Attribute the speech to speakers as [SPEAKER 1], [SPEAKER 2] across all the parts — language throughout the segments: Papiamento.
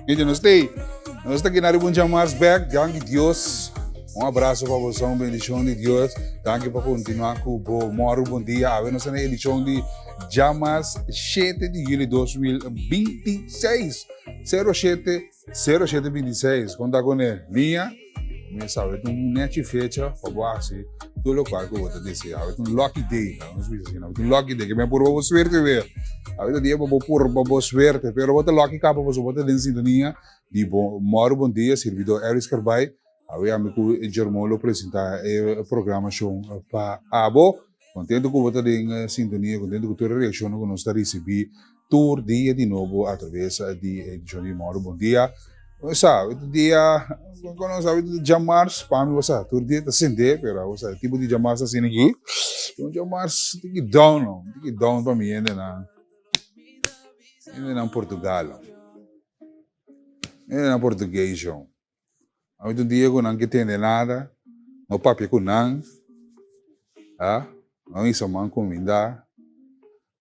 [SPEAKER 1] Gente, nos ta Nos ta kina riba un djamars bek. Danki Dios. Un abrazo pa boso, un bendicion di Dios. Danki pa continua cu bo moro bon dia. Awe nos ta na edicion di djamars 7 di juli 2026. 07 0726. Conta con e liña. Mi sabe ta un nechi fecha pa bo hasi tur lokual ku bo ta deseá. Awe ta un lucky day, nos bisa asina. Awe ta un lucky day, ke men purba bo suerte weer. Awe ta dia pa bo purba bo suerte, pero bo ta lucky kaba pasobra bo ta den sintonia di bo Mòru Bon Dia, sirbidor Elvis Carbay. Awe ami ku Jermon lo presentá e programashon pa abo. Contento cu bo ta den sintonia, contento cu tur e reaccionnan cu nos ta ricibi tur dia di nobo a traves di e edicion di Moro Bon Dia. Bo sa, e dia, con nos sabi, djamars, pa mi bo sa, tur dia ta sende, pero bo sa, e tipo di djamars asina aki, un djamars tiki down, no, tiki down pa mi hendenan, hendenan Portugal, hendenan Portugues, Awe un dia ku nan ke tende nada, no papia ku nan, a, no hisa man kuminda,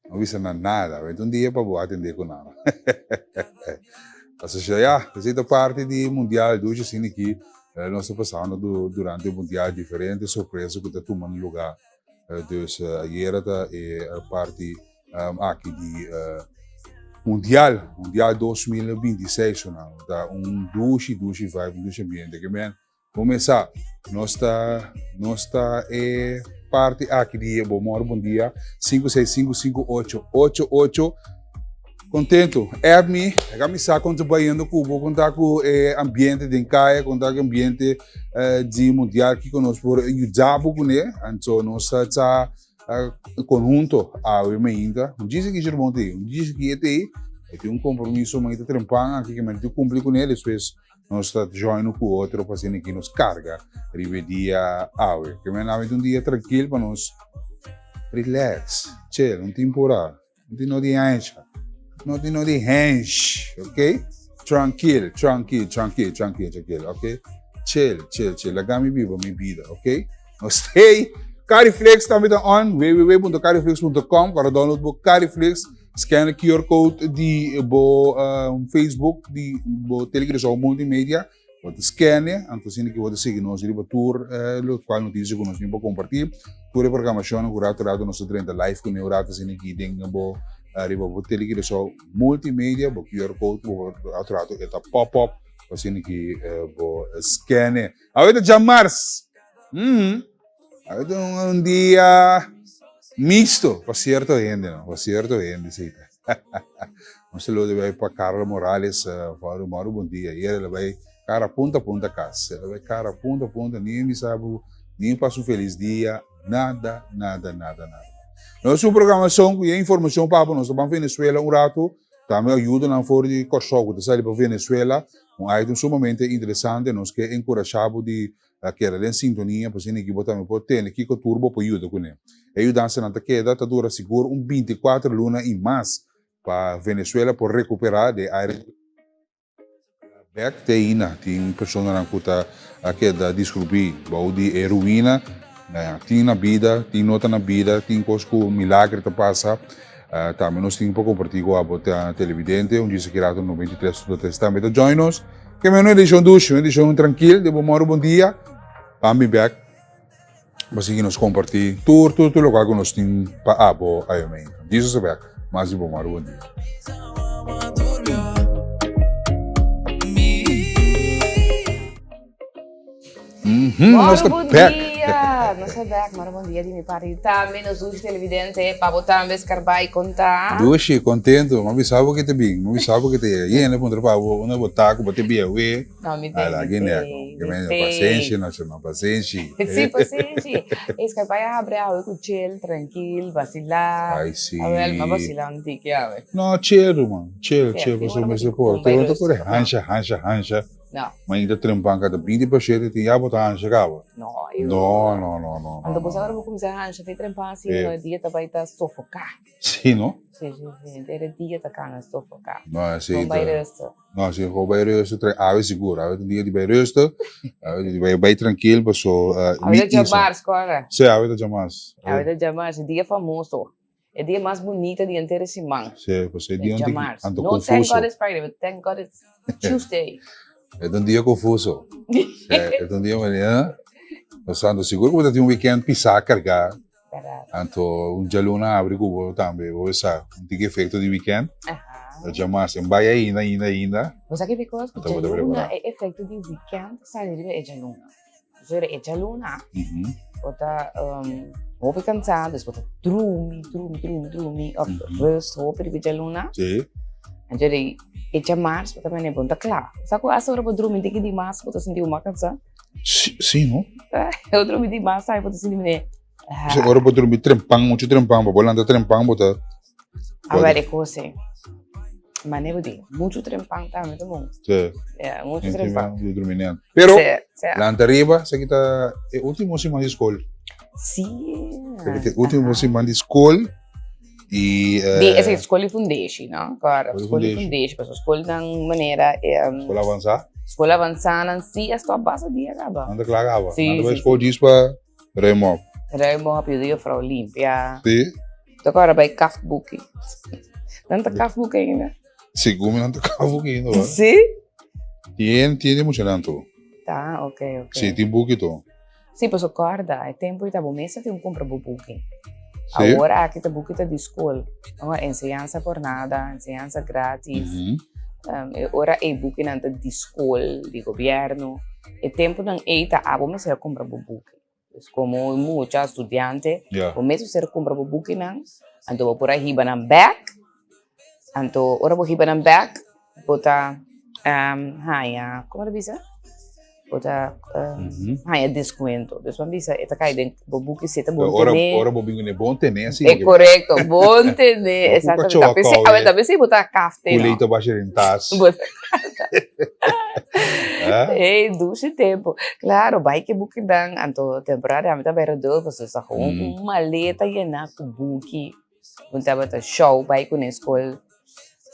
[SPEAKER 1] no bisa nan nada. Awe un dia pa bo atende ku nan. Pasobra ya, esei ta parti di mundial dushi asina aki nos ta pasando durante e mundial diferente sorpresa ku ta tuma luga. Dus ayera ta e parti Aki di Mundial, Mundial 2026 sonan. Ta un dushi, dushi vibe, un dushi ambiente. Ke men, kumesa, nos ta, nos ta e parti aki di Bo Mor Bon Dia, 5655888. Contento. App mi, laga mi sa kon ta bayendo ku bo, kon ta ku e ambiente den kaya, kon ta ku ambiente di Mundial, kiko nos por yuda bo kuné. Anto nos ta Conhunto awe mainta, un djis aki Jermon ta ei, un djis aki e ta ei, e tin un compromiso mainta trempan aki ke men tin cumpli cune, despues nos ta join cu otro pa asina aki nos carga riba e dia awe. Ke men awe ta un dia trankil pa nos relax, chill, no tin pura. No tin no di hensha. No tin no di hensh, ok? Trankil, trankil, trankil, trankil, trankil, ok? Chill, chill, chill. Laga mi biba mi bida, ok? No stay. Cariflix tambe ta on. www.cariflix.com. Para download bo Cariflix. Scan e QR code di bo um, Facebook, di bo Telegram Multimedia. Bo ta scan anto asina ki bo ta sigui nos riba tur eh, lo cual noticia ku nos tin pa compartir. Tur e programacionnan ku rato rato nos ta drenta live ku ne rato asina ki den bo eh, riba bo tele Curaçao Multimedia, bo QR code bo rato rato e ta pop up asina ki eh, bo scan Awe ta djamars. Mm. Awe ta un, un dia mixto pa cierto hende, no? Pa cierto hende, sí. Un saludo bai pa Carlo Morales, uh, Mauro bon dia. Ayer el bai cara punta punta cas. El bai cara punta punta, ni mi sabu, ni pasa un feliz dia, nada, nada, nada, nada. Nos un programación ku información pa nos ban Venezuela un rato, tambe ayuda nan for di Kòrsou ku ta sali pa Venezuela, un item sumamente interesante, nos ke enkurashá bo di A keda den sintonia pa asina ki bo tambe por tende kiko tur bo por yuda kuné. E yudansanan ta keda ta dura sigur un bintikuater luna i mas pa Venezuela por rekuperá di e aire bek. Te ainda tin personanan ku ta a keda diskrubí bou di e ruina. Tin na bida, tin no ta na bida, tin kos ku milager ta pasa. Tambe nos tin pa kompartí ku abo televidente. Un djis aki rato 93.3 tambe ta join nos. Ke men un edishon dushi, un edishon trankil di Bo Mòru Bon Dia. Ban bin bèk pa sigui nos kompartí tur tur tur lokual ku nos tin pa abo ayomento. Jesus ta bèk mas di Bo Mòru Bon Dia.
[SPEAKER 2] Nos ta bek. Nos ta bek. Moro bon dia di mi parti tambe. Nos dushi televidente. Pa bo tambe Scarbai konta.
[SPEAKER 1] Dushi, kontento. Mi a bisa bo ke ta bin. Mi a bisa bo ke ta yega. Yende puntra pa bo unda bo ta ku bo ta bia we.
[SPEAKER 2] No, mi te, mi te.
[SPEAKER 1] Mi te. Pasenshi no, pasenshi.
[SPEAKER 2] Si, pasenshi. E Scarbai a habri awe ku chill, trankil, basilá.
[SPEAKER 1] Ai si.
[SPEAKER 2] Awel, mi a basilá un tiki awe.
[SPEAKER 1] No, chill ruman. Chill, chill. Pasobra mester por. Tur no ta kore hansha, hansha, hansha.
[SPEAKER 2] No.
[SPEAKER 1] Mainta trempan ka ta 20 pa shete tin ya bo ta hansha kaba.
[SPEAKER 2] No, yo.
[SPEAKER 1] No, no, no, no.
[SPEAKER 2] Anto bo sa ora bo kuminsá hansha fe trempan si no e dia ta bai ta sofoká.
[SPEAKER 1] Si no?
[SPEAKER 2] Si, si, si. Henter e dia ta kana sofoká.
[SPEAKER 1] No, si.
[SPEAKER 2] Bon bai rustig.
[SPEAKER 1] No, si, bo bai rustig. Tra awe sigur. Awe ta dia di bai rustig. Awe ta di bai bai trankil paso
[SPEAKER 2] Awe ta djamars, kòrda.
[SPEAKER 1] Si, awe ta djamars.
[SPEAKER 2] Awe ta djamars, dia famoso. E dia mas bunita di henter e siman.
[SPEAKER 1] Sí, pues e dia
[SPEAKER 2] Djamars.
[SPEAKER 1] anto
[SPEAKER 2] No thank
[SPEAKER 1] confuso.
[SPEAKER 2] God it's Friday, but thank God it's Tuesday.
[SPEAKER 1] E ta un dia confuso. Sí, e ta un dia manera. Nos anto sigur ku bo ta tin un weekend pisá kargá.
[SPEAKER 2] Berdad.
[SPEAKER 1] Anto un djaluna abri ku bo tambe bo sa un tiki efecto di weekend.
[SPEAKER 2] Aha.
[SPEAKER 1] Djamars en bai ainda, ainda, ainda.
[SPEAKER 2] Bo sa ki because ku
[SPEAKER 1] Anto bo ta
[SPEAKER 2] djaluna
[SPEAKER 1] prepará.
[SPEAKER 2] e efecto di weekend ta sali riba e djaluna. Zure e djaluna bo ta hopi cansá, dus bo ta drumi, drumi, drumi, drumi, of rust hopi riba e djaluna.
[SPEAKER 1] Sí.
[SPEAKER 2] Anto di e djamars bo ta mene bo no ta kla. Sa ku asta ora bo drumi tiki dimas bo ta sinti bo mas cansá?
[SPEAKER 1] Sí, sí no.
[SPEAKER 2] Bo drumi dimas tambe bo ta sinti mene.
[SPEAKER 1] Ora bo drumi trempan, muchu trempan, bo lanta trempan bo ta.
[SPEAKER 2] Awor e kos ei. Mane bo di, muchu trempan tambe ta bon.
[SPEAKER 1] Sí.
[SPEAKER 2] Ja, muchu trempan.
[SPEAKER 1] Di drumi nen. Pero,
[SPEAKER 2] Sí, sí.
[SPEAKER 1] lanta riba, esaki ta e ultimo siman di skol.
[SPEAKER 2] Sí.
[SPEAKER 1] Esaki ta e ultimo siman di skol. I,
[SPEAKER 2] Di, esaki skol di fundeshi, no? Kòrda,
[SPEAKER 1] Skol di
[SPEAKER 2] skol di fundeshi, pasobra skolnan manera
[SPEAKER 1] Skol avansá?
[SPEAKER 2] Skol avansá nan sí a stòp basta dia kaba.
[SPEAKER 1] Nan ta kla kaba.
[SPEAKER 2] Sí,
[SPEAKER 1] Nan ta bai
[SPEAKER 2] sí,
[SPEAKER 1] skol
[SPEAKER 2] sí.
[SPEAKER 1] djis pa ruim op.
[SPEAKER 2] Ruim op, yuda juffrouw limpia.
[SPEAKER 1] Sí.
[SPEAKER 2] Ta kòrda bai kafbuki. Nan ta kafbuki ainda?
[SPEAKER 1] Segun mi nan ta kafbuki ainda hoor.
[SPEAKER 2] Sí?
[SPEAKER 1] Tien, tien di muchanan to.
[SPEAKER 2] Ta, ok, ok.
[SPEAKER 1] Sí, tin buki to.
[SPEAKER 2] Sí, paso kòrda, e tempu ei ta bo mes ta tin ku kumpra bo buki.
[SPEAKER 1] Sí.
[SPEAKER 2] Awor aki ta buki ta di skol. No, enseñansa por nada, enseñansa gratis. E ora ei bukinan ta di skol, di gobièrnu. E tempunan ei ta abo mester a kumpra bo buki. Dus komo mucha, studiante, bo mes mester kumpra bo bukinan, anto bo por a hiba nan bèk, anto ora bo hiba nan bèk, bo ta haña, komo ta bisa? Bo ta haña deskuento. Dus bo a bisa e ta kai den bo buki si e ta bon tené.
[SPEAKER 1] Ora bo bin kuné bon tené si.
[SPEAKER 2] E korekto, bon tené, exactamente. Ta p'esei, awe ta p'esei bo ta kafte, no?
[SPEAKER 1] Ku lei ta basha den tas.
[SPEAKER 2] Ey, dushi tempo. Claro, bai ke bukinan, anto temporada ami ta bai Rodolfo, so sa gewoon un maleta yena ku buki. Bo tabata show bai kuné skol.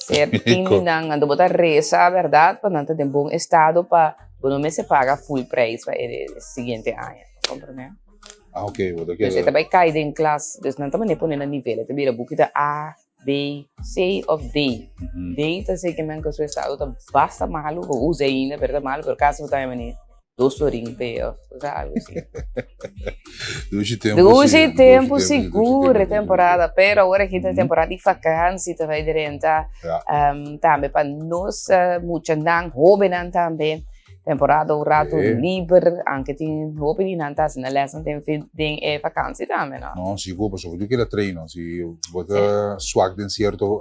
[SPEAKER 2] Ser tin di nan, anto bo ta resa, berdad, pa nan ta den bon estado pa bo no mester paga full prijs pa e siguiente aña. Comprende?
[SPEAKER 1] Ah, ok, bo ta keda.
[SPEAKER 2] Dus e ta bai kai den klas, dus nan ta mane pone na nivel, e ta bira buki ta A, B, C of D. D ta seki men ku su estado ta basta malu, bo usa ainda pero ta malu, pero kasi bo ta haña manera dos florin p'e of cosa algo así.
[SPEAKER 1] Dushi tempu
[SPEAKER 2] Dushi
[SPEAKER 1] si,
[SPEAKER 2] tempu
[SPEAKER 1] dushi tempu,
[SPEAKER 2] sigur
[SPEAKER 1] dushi
[SPEAKER 2] e
[SPEAKER 1] tempu,
[SPEAKER 2] temporada, pero awor aki ta
[SPEAKER 1] Mhm.
[SPEAKER 2] temporada di vakansi ta bai drenta.
[SPEAKER 1] Ja.
[SPEAKER 2] Tambe pa nos muchanan, hobennan tambe. Temporada un rato
[SPEAKER 1] Sí.
[SPEAKER 2] liber, aunke tin hopi di nan ta haci nan lesnan den fin den e vakantie tambe, no?
[SPEAKER 1] No, sigur, pasobra bo tin keda train, si bo ta swak den cierto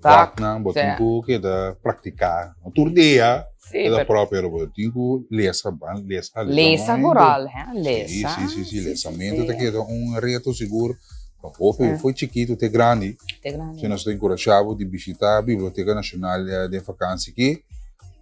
[SPEAKER 2] Vak,
[SPEAKER 1] vaknan, bo tin
[SPEAKER 2] sí.
[SPEAKER 1] ku keda praktiká. No tur dia
[SPEAKER 2] Sí,
[SPEAKER 1] keda
[SPEAKER 2] pero
[SPEAKER 1] prop, pero bo tin ku lesa, ban lesa,
[SPEAKER 2] Lesa
[SPEAKER 1] lesamento.
[SPEAKER 2] vooral, hè,
[SPEAKER 1] Sí,
[SPEAKER 2] lesa.
[SPEAKER 1] sí, sí, sí,
[SPEAKER 2] Sí, sí,
[SPEAKER 1] lesamento ta
[SPEAKER 2] sí.
[SPEAKER 1] keda un reto sigur pa hopi,
[SPEAKER 2] Sí.
[SPEAKER 1] fo'i chikitu te grandi.
[SPEAKER 2] Te grandi.
[SPEAKER 1] Si nos ta enkurashá bo di bishitá Biblioteka Nashonal den vakansi aki.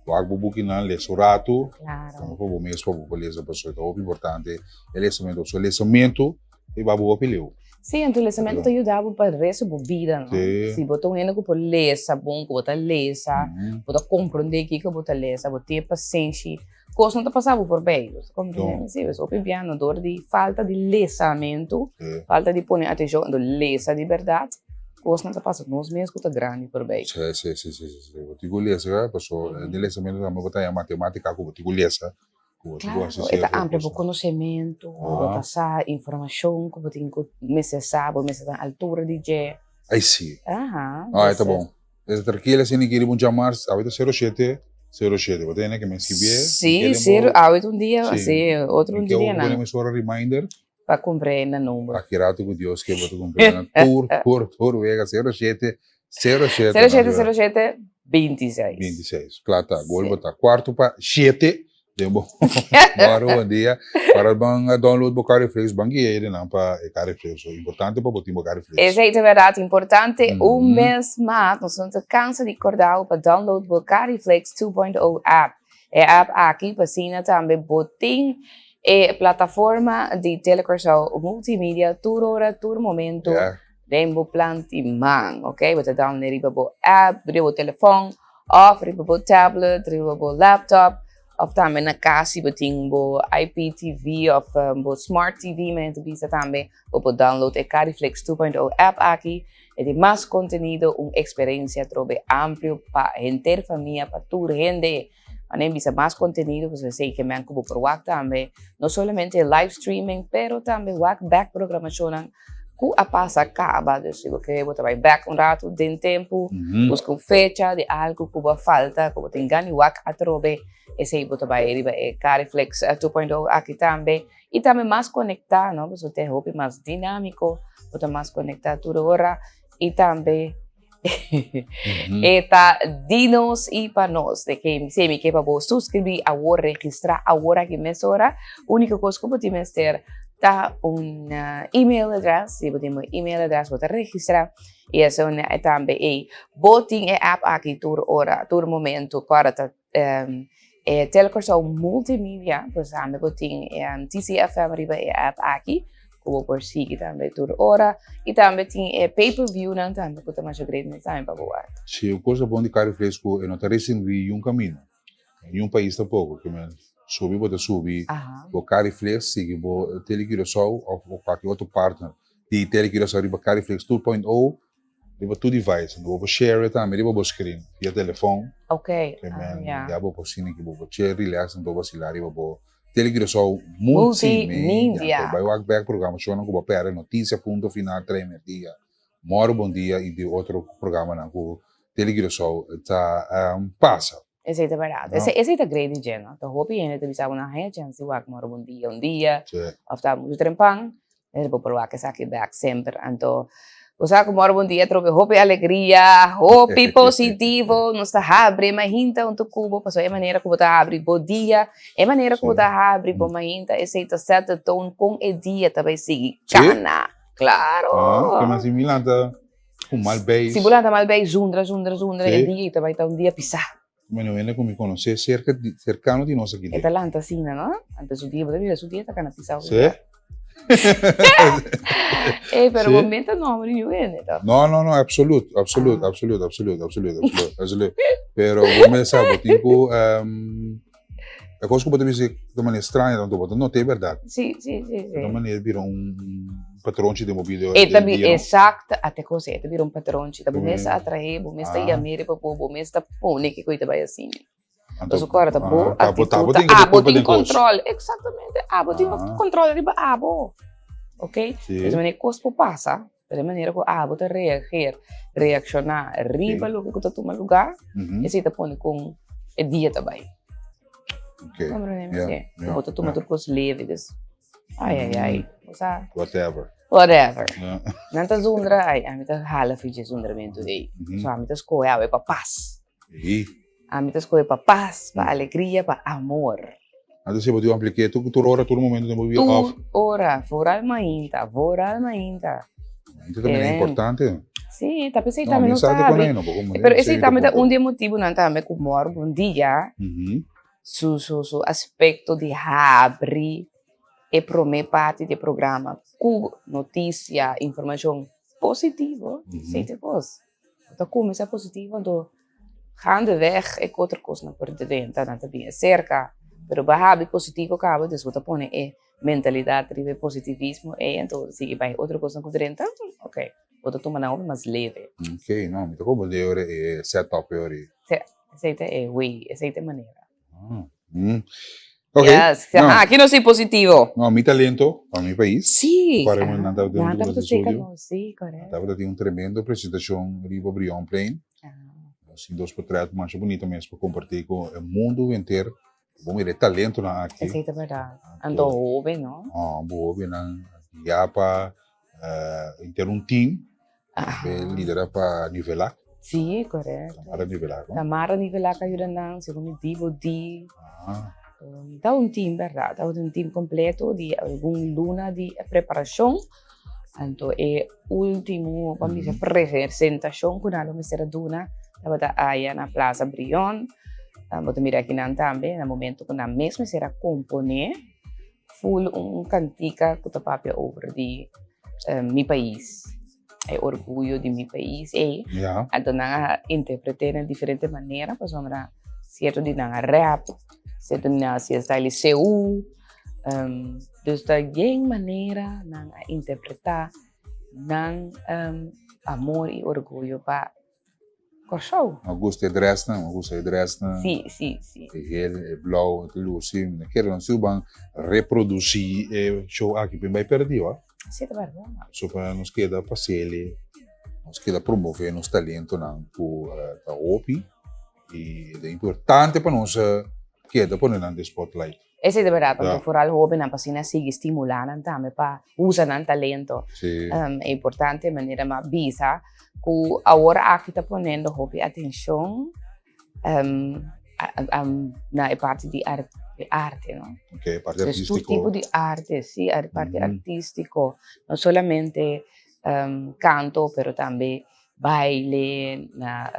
[SPEAKER 1] Wak bo bukinan, lesa un ratu.
[SPEAKER 2] Claro.
[SPEAKER 1] Tuma pa bo mes pa bo por lesa pasobra ta hopi importante e lesamentu. So lesamentu ta yuda bo hopi leu.
[SPEAKER 2] Sí, anto lesamentu ta yuda bo pa resto bo bida, no?
[SPEAKER 1] Sí.
[SPEAKER 2] Si bo ta un hende ku por lesa bon, ku bo ta lesa, bo ta komprondé kiko bo ta lesa, bo tin e pasenshi, kos no ta pasa bo forbei. Bo ta komprondé?
[SPEAKER 1] No.
[SPEAKER 2] Sí, pues hopi bia no dor di falta di lesamentu,
[SPEAKER 1] Sí.
[SPEAKER 2] falta di pone atenshon, anto lesa di bèrdat, kosnan ta pasa nos mes ku ta grandi forbei.
[SPEAKER 1] Sí, sí, sí, sí, sí. Bo tin ku lesa, paso den lesamentu tambe bo ta haña matematika ku bo tin ku lesa, ku bo tin ku hasi
[SPEAKER 2] Claro, e ta
[SPEAKER 1] sierto
[SPEAKER 2] amplia bo
[SPEAKER 1] kosnan.
[SPEAKER 2] konosementu, bo ta sa informashon ku bo tin ku mester sa, bo mester ta na altura di dje.
[SPEAKER 1] Ai si.
[SPEAKER 2] Aha,
[SPEAKER 1] Ah, e ta
[SPEAKER 2] dus.
[SPEAKER 1] bon. E ta trankil asina kiri bo djamars, awe ta sero shete, sero shete. Bo ta hende ke men skibié, mi
[SPEAKER 2] Sí,
[SPEAKER 1] kere
[SPEAKER 2] sero,
[SPEAKER 1] bo
[SPEAKER 2] awe ta un dia,
[SPEAKER 1] Sí.
[SPEAKER 2] sí, otro
[SPEAKER 1] Mi
[SPEAKER 2] un
[SPEAKER 1] ke
[SPEAKER 2] dia
[SPEAKER 1] bo pone
[SPEAKER 2] nan.
[SPEAKER 1] mesora reminder.
[SPEAKER 2] Pa kumpr'é na number.
[SPEAKER 1] Aki rato ku Dios ke bo ta kumpr'é na tur, tur, tur wega, sero shete, sero shete.
[SPEAKER 2] Sero shete, sero shete, bintiseis.
[SPEAKER 1] Bintiseis, kla ta, gol bo ta. Kuarto pa shete den bo mòru bon dia. Para ban download bo Cariflex, ban guia e nan pa e Cariflex. So, importante pa bo tin bo Cariflex.
[SPEAKER 2] Esei ta bèrdat, importante. Un bes mas, nos no ta kansa di kòrda bo pa download bo Cariflex 2.0 app. E app aki pa asina tambe bo tin e plataforma di Telecuraçao Multimedia tur ora, tur momento den bo plan di man, ok? Bo ta download riba bo app, riba bo telefòn òf riba bo tablet, riba bo laptop. Òf tambe na kas si bo tin bo IPTV òf bo Smart TV men ta bisa tambe bo por download e Cariflix 2.0 app aki. E tin mas kontenido, un eksperensia atrobe amplio pa henter famia, pa tur hende. Wanneer bisa mas kontenido pasobra esei ke men ku bo por wak tambe no solamente live streaming pero tambe wak bèk programashonnan ku a pasa kaba. Dus si bo ke bo ta bai bèk un ratu den tempu, buska un fecha di algu ku bo a falta ku bo tin gana di wak atrobe, esei bo ta bai riba e Cariflix 2.0 aki tambe. I tambe mas konektá, no? Pasobra ta hopi mas dinámiko, bo ta mas konektá tur ora i tambe e ta di nos i pa nos. De ke si mi ke pa bo suskribí awor, registrá awor aki mesora. Úniko kos ku bo tin mester ta un email address. Si bo tin bo email address bo ta registrá i asina tambe ei bo tin e app aki tur ora, tur momento ku ora ta E Telekòrsou Multimedia, pues tambe bo tin TCFM riba e app aki, ku bo por sigui tambe tur ora. I tambe tin e pay per view nan tambe ku ta masha great mes tambe pa bo wak.
[SPEAKER 1] Si un kos ta bon di Cariflex ku e no ta restringí niun kaminda, niun pais tampoko, ke men subi bo ta subi bo Cariflex sigui bo Telecuraçao òf kualke otro partner di Telecuraçao riba Cariflex 2.0. Riba tur device, bo por share e tambe riba bo screen via telefon.
[SPEAKER 2] Ok,
[SPEAKER 1] Ke men ah, ya. Bo por sini ki bo por che relax anto basila riba bo Tele Curaçao Multimedia.
[SPEAKER 2] Multimedia.
[SPEAKER 1] Anto bai wak bek programacionnan ku bo perde Noticia Punto Final Tres Merdia, Moro Bon Dia y di otro programanan ku Tele Curaçao ta pasa.
[SPEAKER 2] Esei ta berdad.
[SPEAKER 1] No.
[SPEAKER 2] Esei, esei ta great di dje, no? Ta hopi hende ta bisa bo nan haña chance di wak Moro Bon Dia un dia,
[SPEAKER 1] Sí.
[SPEAKER 2] of ta muchu trempan, Esei bo por wak esaki bek semper. Anto, bo sa ku Moro Bon Dia trobe hopi alegria, hopi positivo, nos ta habri e mainta huntu ku bo, pasobra e manera ku bo ta habri bo dia, e manera ku bo ta habri bo mainta, esei ta set the tone kon e dia ta bai sigui
[SPEAKER 1] Sí?
[SPEAKER 2] kana. Klaro!
[SPEAKER 1] Ah, ke mas si mi lanta ku mal beis.
[SPEAKER 2] Si bo lanta mal beis, zundra, zundra, zundra, e
[SPEAKER 1] Sí.
[SPEAKER 2] dia ta bai ta un dia pisá.
[SPEAKER 1] Bueno, hende ku mi konosé serka di, serkano di nos aki.
[SPEAKER 2] E ta lanta asina, no? Anto su dia, bo ta mira su dia ta kana pisá.
[SPEAKER 1] Sí?
[SPEAKER 2] Ey, pero
[SPEAKER 1] Sí.
[SPEAKER 2] bo meta nomber di niun hende, toch?
[SPEAKER 1] No, no, no, absoluut, absoluut,
[SPEAKER 2] Ah.
[SPEAKER 1] absoluut, absoluut, absoluut, absoluut, absoluut. Pero bo mes sa, bo tin ku, ehm, e kos ku bo ta bisa ta manera straño tanto, bo ta nota e bèrdat.
[SPEAKER 2] Sí, sí, sí, sí.
[SPEAKER 1] Ta manera bira un patronchi den bo bida
[SPEAKER 2] E ta
[SPEAKER 1] den
[SPEAKER 2] bi,
[SPEAKER 1] dia, no?
[SPEAKER 2] exacto, ate kos e ta bira un patronchi. Ta bo mes ta
[SPEAKER 1] Mm.
[SPEAKER 2] atraé, bo mes ta
[SPEAKER 1] Ah.
[SPEAKER 2] yam'é riba bo, bo mes ta pone kiko ta bai asina.
[SPEAKER 1] Anto,
[SPEAKER 2] Pasobra ku ora ta bo
[SPEAKER 1] ah, ta bo, ta
[SPEAKER 2] actitud
[SPEAKER 1] bo
[SPEAKER 2] ta
[SPEAKER 1] tin ku
[SPEAKER 2] abo
[SPEAKER 1] culpa
[SPEAKER 2] tin
[SPEAKER 1] den kos.
[SPEAKER 2] control. Exactamente, abo tin
[SPEAKER 1] Ah.
[SPEAKER 2] control riba abo. Ok?
[SPEAKER 1] Sí.
[SPEAKER 2] Des manera kos por pasa, pero e manera ku abo ta reageer, reakshoná riba
[SPEAKER 1] Sí.
[SPEAKER 2] loke ku ta tuma lugá,
[SPEAKER 1] Mhm.
[SPEAKER 2] esei ta pone kon e dia ta bai.
[SPEAKER 1] Ok.
[SPEAKER 2] Comprende mi?
[SPEAKER 1] Ja,
[SPEAKER 2] Sí.
[SPEAKER 1] ja,
[SPEAKER 2] Bo ta tuma
[SPEAKER 1] ja.
[SPEAKER 2] tur kos leve, dus ai ai ai, bo sa.
[SPEAKER 1] Whatever.
[SPEAKER 2] Whatever.
[SPEAKER 1] Ja.
[SPEAKER 2] Nan ta zundra, ai, ami ta hala fi dje zundramentu ei.
[SPEAKER 1] Mhm.
[SPEAKER 2] So ami ta skohe awe pa pas.
[SPEAKER 1] Ei.
[SPEAKER 2] Ami ta skohe pa pas, pa alegria, pa amor.
[SPEAKER 1] Anto si bo tin un apliké tur tur ora, tur momento den bo bida òf?
[SPEAKER 2] Tur ora, vooral mainta, vooral mainta.
[SPEAKER 1] Mainta tambe ta importante.
[SPEAKER 2] Sí, ta p'esei tambe nos ta habri. Pero esei tambe ta un di e motibunan tambe ku mòrgu un dia su su su aspekto di habri e promé parti di e programa ku notisia, informashon positivo, esei ta e kos. Bo ta kuminsá positivo anto gaandeweg e otro kosnan por drenta, nan ta bini aserka. Pero bo a habri positivo kaba, dus bo ta pone e mentalidat riba e positivismo ei, anto bo ta sigui bai otro kosnan ku drenta, ok, bo ta tuma nan hopi mas leve.
[SPEAKER 1] Ok, no, mi ta komprende ora e set up e ora ei.
[SPEAKER 2] Sí, esei ta e way, esei ta e manera.
[SPEAKER 1] Ah, mm. Ok.
[SPEAKER 2] Yes,
[SPEAKER 1] No.
[SPEAKER 2] Aki nos tin positivo.
[SPEAKER 1] No, mi talento pa mi pais.
[SPEAKER 2] Sí.
[SPEAKER 1] Para mi nan tabata
[SPEAKER 2] Nan tabata seca
[SPEAKER 1] studio.
[SPEAKER 2] nos, sí, correcto.
[SPEAKER 1] Tabata tin un tremendo presentacion riba Brionplein.
[SPEAKER 2] Ah.
[SPEAKER 1] Nos tin dos portret masha bunita mes pa comparti cu e mundo henter. Bo mira e talentonan aki.
[SPEAKER 2] Esey ta berdad. Anto hoben, no?
[SPEAKER 1] Oh, bo hobennan ya pa henter un team. Be lidera pa Nivelac.
[SPEAKER 2] Sí, correcto.
[SPEAKER 1] Tamara Nivelac, no?
[SPEAKER 2] Tamara Nivelac a yuda nan, segun mi di bo di.
[SPEAKER 1] Ah.
[SPEAKER 2] Ta un team, berdad. Ta un team completo di algun luna di preparacion. Anto e ultimo, pa mi bisa, presentacion cu nan lo mester a duna tabata aya na Plaza Brion. Bo ta mira akinan tambe, na momento cu nan mes mester a compone full un cantica cu ta papia over di mi pais, e orguyo di mi pais ey. Anto nan a interprete na diferente manera pasobra cierto di nan a rap. Sierto na si esta liceu. Dus ta yen manera nan a interpreta nan amor y orguyo pa Kòrsou.
[SPEAKER 1] Mi a gusta e dressnan, mi a gusta e dressnan.
[SPEAKER 2] Sí, sí, sí.
[SPEAKER 1] E hel, e blauw, e ta luci. Mi ta kere nan si ban reproduci e show aki pa e bai perdi, hoor.
[SPEAKER 2] Sí, ta berdad.
[SPEAKER 1] So pa nos keda pasele, nos keda promove nos talentonan ku ta hopi i ta importante pa nos keda pone nan den spotlight.
[SPEAKER 2] Esei ta berdad, pasobra foral hobennan pa asina sigui stimulá nan tambe pa usa nan talento. E importante manera mi a bisa ku awor aki ta ponendo hopi atenshon na e parti di arte, no?
[SPEAKER 1] Ok, parti artístiko.
[SPEAKER 2] Tur tipo di arte, si, parti artístiko. No solamente kanto, pero tambe baile, na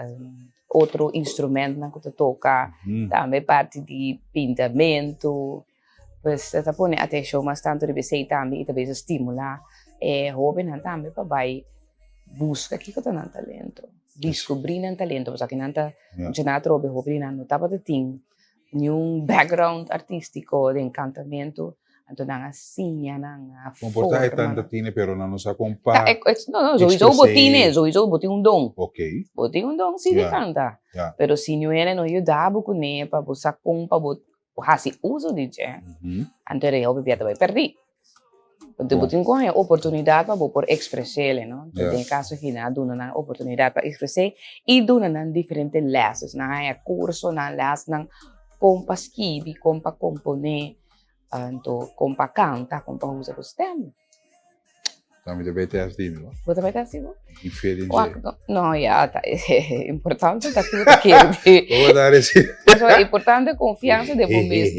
[SPEAKER 2] otro instrumentnan ku ta toka, tambe parti di pintamentu. Pues ta pone atenshon mas tantu riba esei tambe i ta bisa stimulá e hóbennan tambe pa bai buska kiko ta nan talento, diskubrí nan talento, pasobra kinan ta mucha atrobe hopi di nan no tabata tin niun background artístiko den kantamentu, anto nan a siña nan a
[SPEAKER 1] Kon por ta e
[SPEAKER 2] forma
[SPEAKER 1] tanta
[SPEAKER 2] nan.
[SPEAKER 1] tine pero nan no sa kon
[SPEAKER 2] Ta
[SPEAKER 1] pa
[SPEAKER 2] e no no souiso bo
[SPEAKER 1] expres'é.
[SPEAKER 2] tine, souiso bo tin un don.
[SPEAKER 1] Ok.
[SPEAKER 2] Bo tin un don si di
[SPEAKER 1] Ya,
[SPEAKER 2] kanta,
[SPEAKER 1] ya.
[SPEAKER 2] pero si niun hende no yuda bo kuné pa bo sa kon pa bo hasi uso di dje, anto e hopi bia ta bai pèrdí. Pasobra bo tin ku haña oportunidat pa bo por ekspres'é, no? Entonces, den e kaso aki nan a duna nan oportunidat pa ekspres'é i duna nan diferente lès. Dus nan a haña kursonan, lèsnan kon pa skibi, kon pa komponé, anto kon pa kanta, kon pa usa bo stèm.
[SPEAKER 1] Ta mi ta bay test di mi.
[SPEAKER 2] Bo ta bay test di bo?
[SPEAKER 1] Di fe den dje.
[SPEAKER 2] No, ya, ta importante ta ki bo ta kere di.
[SPEAKER 1] Bo ta reci.
[SPEAKER 2] Paso importante confiansa den bo mes.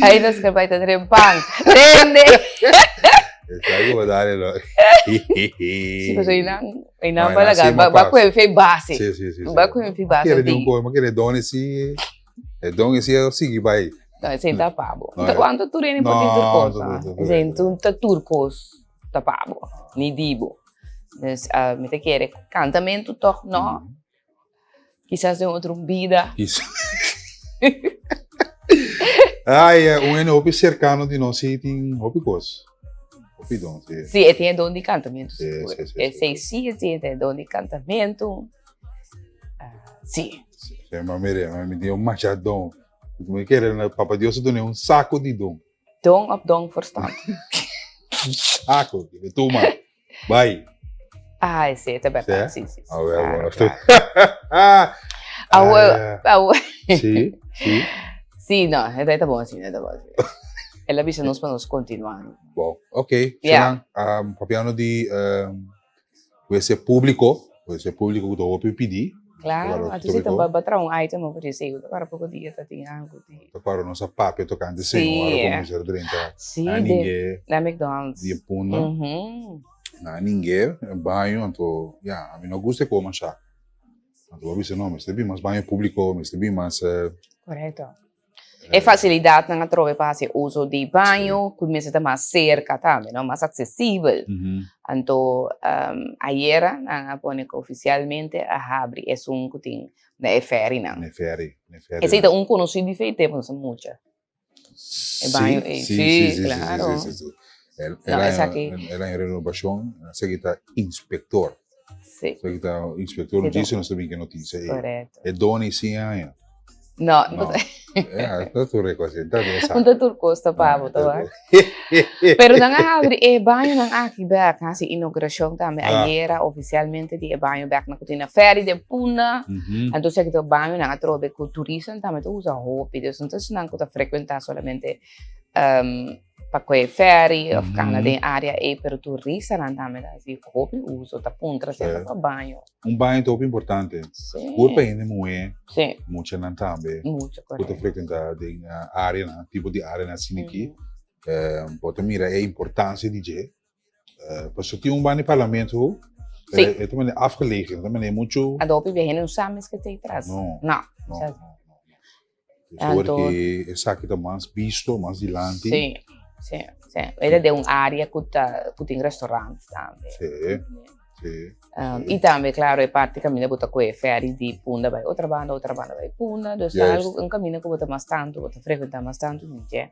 [SPEAKER 2] Ay, nos ke bay ta trempan. Rende!
[SPEAKER 1] Esa bo dale lo.
[SPEAKER 2] Si, paso inan, inan balaga, ba kue fe base.
[SPEAKER 1] Si, si, si.
[SPEAKER 2] Ba kue fe base.
[SPEAKER 1] Kere di un koe, ma kere doni si. E don esi a sigui bai.
[SPEAKER 2] No, esei ta pa bo. No, Anto tur hende por tin tur kos.
[SPEAKER 1] No,
[SPEAKER 2] Esei ta tur kos ta pa bo, ni di bo. Dus mi ta kere kantamentu tòg no. Kisas den otro bida.
[SPEAKER 1] Ai, un hende hopi serkano di nos si tin hopi kos. Hopi don, si.
[SPEAKER 2] Si, e tin e don di kantamentu sigur. Esei si e tin e don di kantamentu. Si.
[SPEAKER 1] Si, ma mire, ma mi tin un masha don. Mi kere na Papa Dios a duna un saco di don.
[SPEAKER 2] Don of don verstand?
[SPEAKER 1] Un saco, di tuma. Bai.
[SPEAKER 2] Ai, si, ta berdad. Si, si, si.
[SPEAKER 1] Ah, wel,
[SPEAKER 2] Claro,
[SPEAKER 1] bueno.
[SPEAKER 2] claro. Awo, awo.
[SPEAKER 1] Si, si.
[SPEAKER 2] Si, no, e ta bon asina, e ta bon asina. El a bisa nos pa nos continua.
[SPEAKER 1] Bon, ok. Yeah. Shenan, um, papiando di um, wc público, wc público ku ta hopi pidi.
[SPEAKER 2] Claro,
[SPEAKER 1] Claro,
[SPEAKER 2] anto si ta ba traha un item over di segu, ta para poko dia ta tin algo di.
[SPEAKER 1] Ta para nos a papia tocante
[SPEAKER 2] Sí.
[SPEAKER 1] segu, ora ku mester drenta
[SPEAKER 2] Sí,
[SPEAKER 1] na
[SPEAKER 2] de,
[SPEAKER 1] ningue
[SPEAKER 2] na McDonald's.
[SPEAKER 1] di e punda,
[SPEAKER 2] Mhm.
[SPEAKER 1] na ningue baño, anto ya, ami no gusta e kos masha. Anto bo a bisa no, mester bin mas baño público, mester bin mas
[SPEAKER 2] Correcto. E facilidadnan atrobe pa haci uso di baño cu mester ta mas cerca tambe, no? Mas accesibel. Anto ayera nan a pone cu oficialmente a habri esun cu tin na e ferrynan.
[SPEAKER 1] Na e ferry, na e ferry.
[SPEAKER 2] Esey ta un conoci di fe tempo nos a mucha. E baño ey,
[SPEAKER 1] Si,
[SPEAKER 2] si, claro.
[SPEAKER 1] Si, si, si.
[SPEAKER 2] No, esaki.
[SPEAKER 1] El a renovacion, esaki ta inspector.
[SPEAKER 2] Sí.
[SPEAKER 1] Esaki ta inspector
[SPEAKER 2] Sí,
[SPEAKER 1] noticia, nos ta bin ke noticia ei.
[SPEAKER 2] Correcto.
[SPEAKER 1] E doni sin aña.
[SPEAKER 2] No,
[SPEAKER 1] No. Ja, ta tur rekosi, ta tur sa.
[SPEAKER 2] Un ta tur kos ta pa bo, ta wak. Pero nan a habri e bañonan aki bek, hasi inauguracion tambe
[SPEAKER 1] Ah.
[SPEAKER 2] ayera oficialmente di e baño bek na ku tin na ferry den Punda. Anto esaki ta bañonan atrobe ku turistanan tambe ta usa hopi. Dus no ta esnan ku ta frecuenta solamente pa koe ferry of kana den area ei, pero turistanan tambe ta hasi hopi uso, ta puntra semper pa baño.
[SPEAKER 1] Un baño ta hopi importante.
[SPEAKER 2] Sí.
[SPEAKER 1] Por pa hende muhé,
[SPEAKER 2] Sí.
[SPEAKER 1] muchanan tambe.
[SPEAKER 2] Mucha,
[SPEAKER 1] Ku ta
[SPEAKER 2] correcto.
[SPEAKER 1] frecuenta den areanan, tipo di areanan asina aki. Bo ta mira e importancia di dje. Pasobra tin un banda di parlamento,
[SPEAKER 2] Sí.
[SPEAKER 1] e ta manera afgelegen, e ta manera mucho.
[SPEAKER 2] Anto hopi bia hende no sa mes ke ta ei tras.
[SPEAKER 1] No.
[SPEAKER 2] No.
[SPEAKER 1] No,
[SPEAKER 2] Sa-
[SPEAKER 1] no, no. Anto,
[SPEAKER 2] Anto-
[SPEAKER 1] ki esaki ta mas bisto, mas dilanti.
[SPEAKER 2] Sí, sí, sí. E ta den un área ku ta ku tin restaurant tambe.
[SPEAKER 1] Sí, Sí.
[SPEAKER 2] Um, y tambe, claro, e parti caminda bo ta coge ferry di Punda bai otra banda, otra banda bai Punda. Dus ta algo, un caminda cu bo ta mas tanto, bo ta frecuenta mas tanto dje.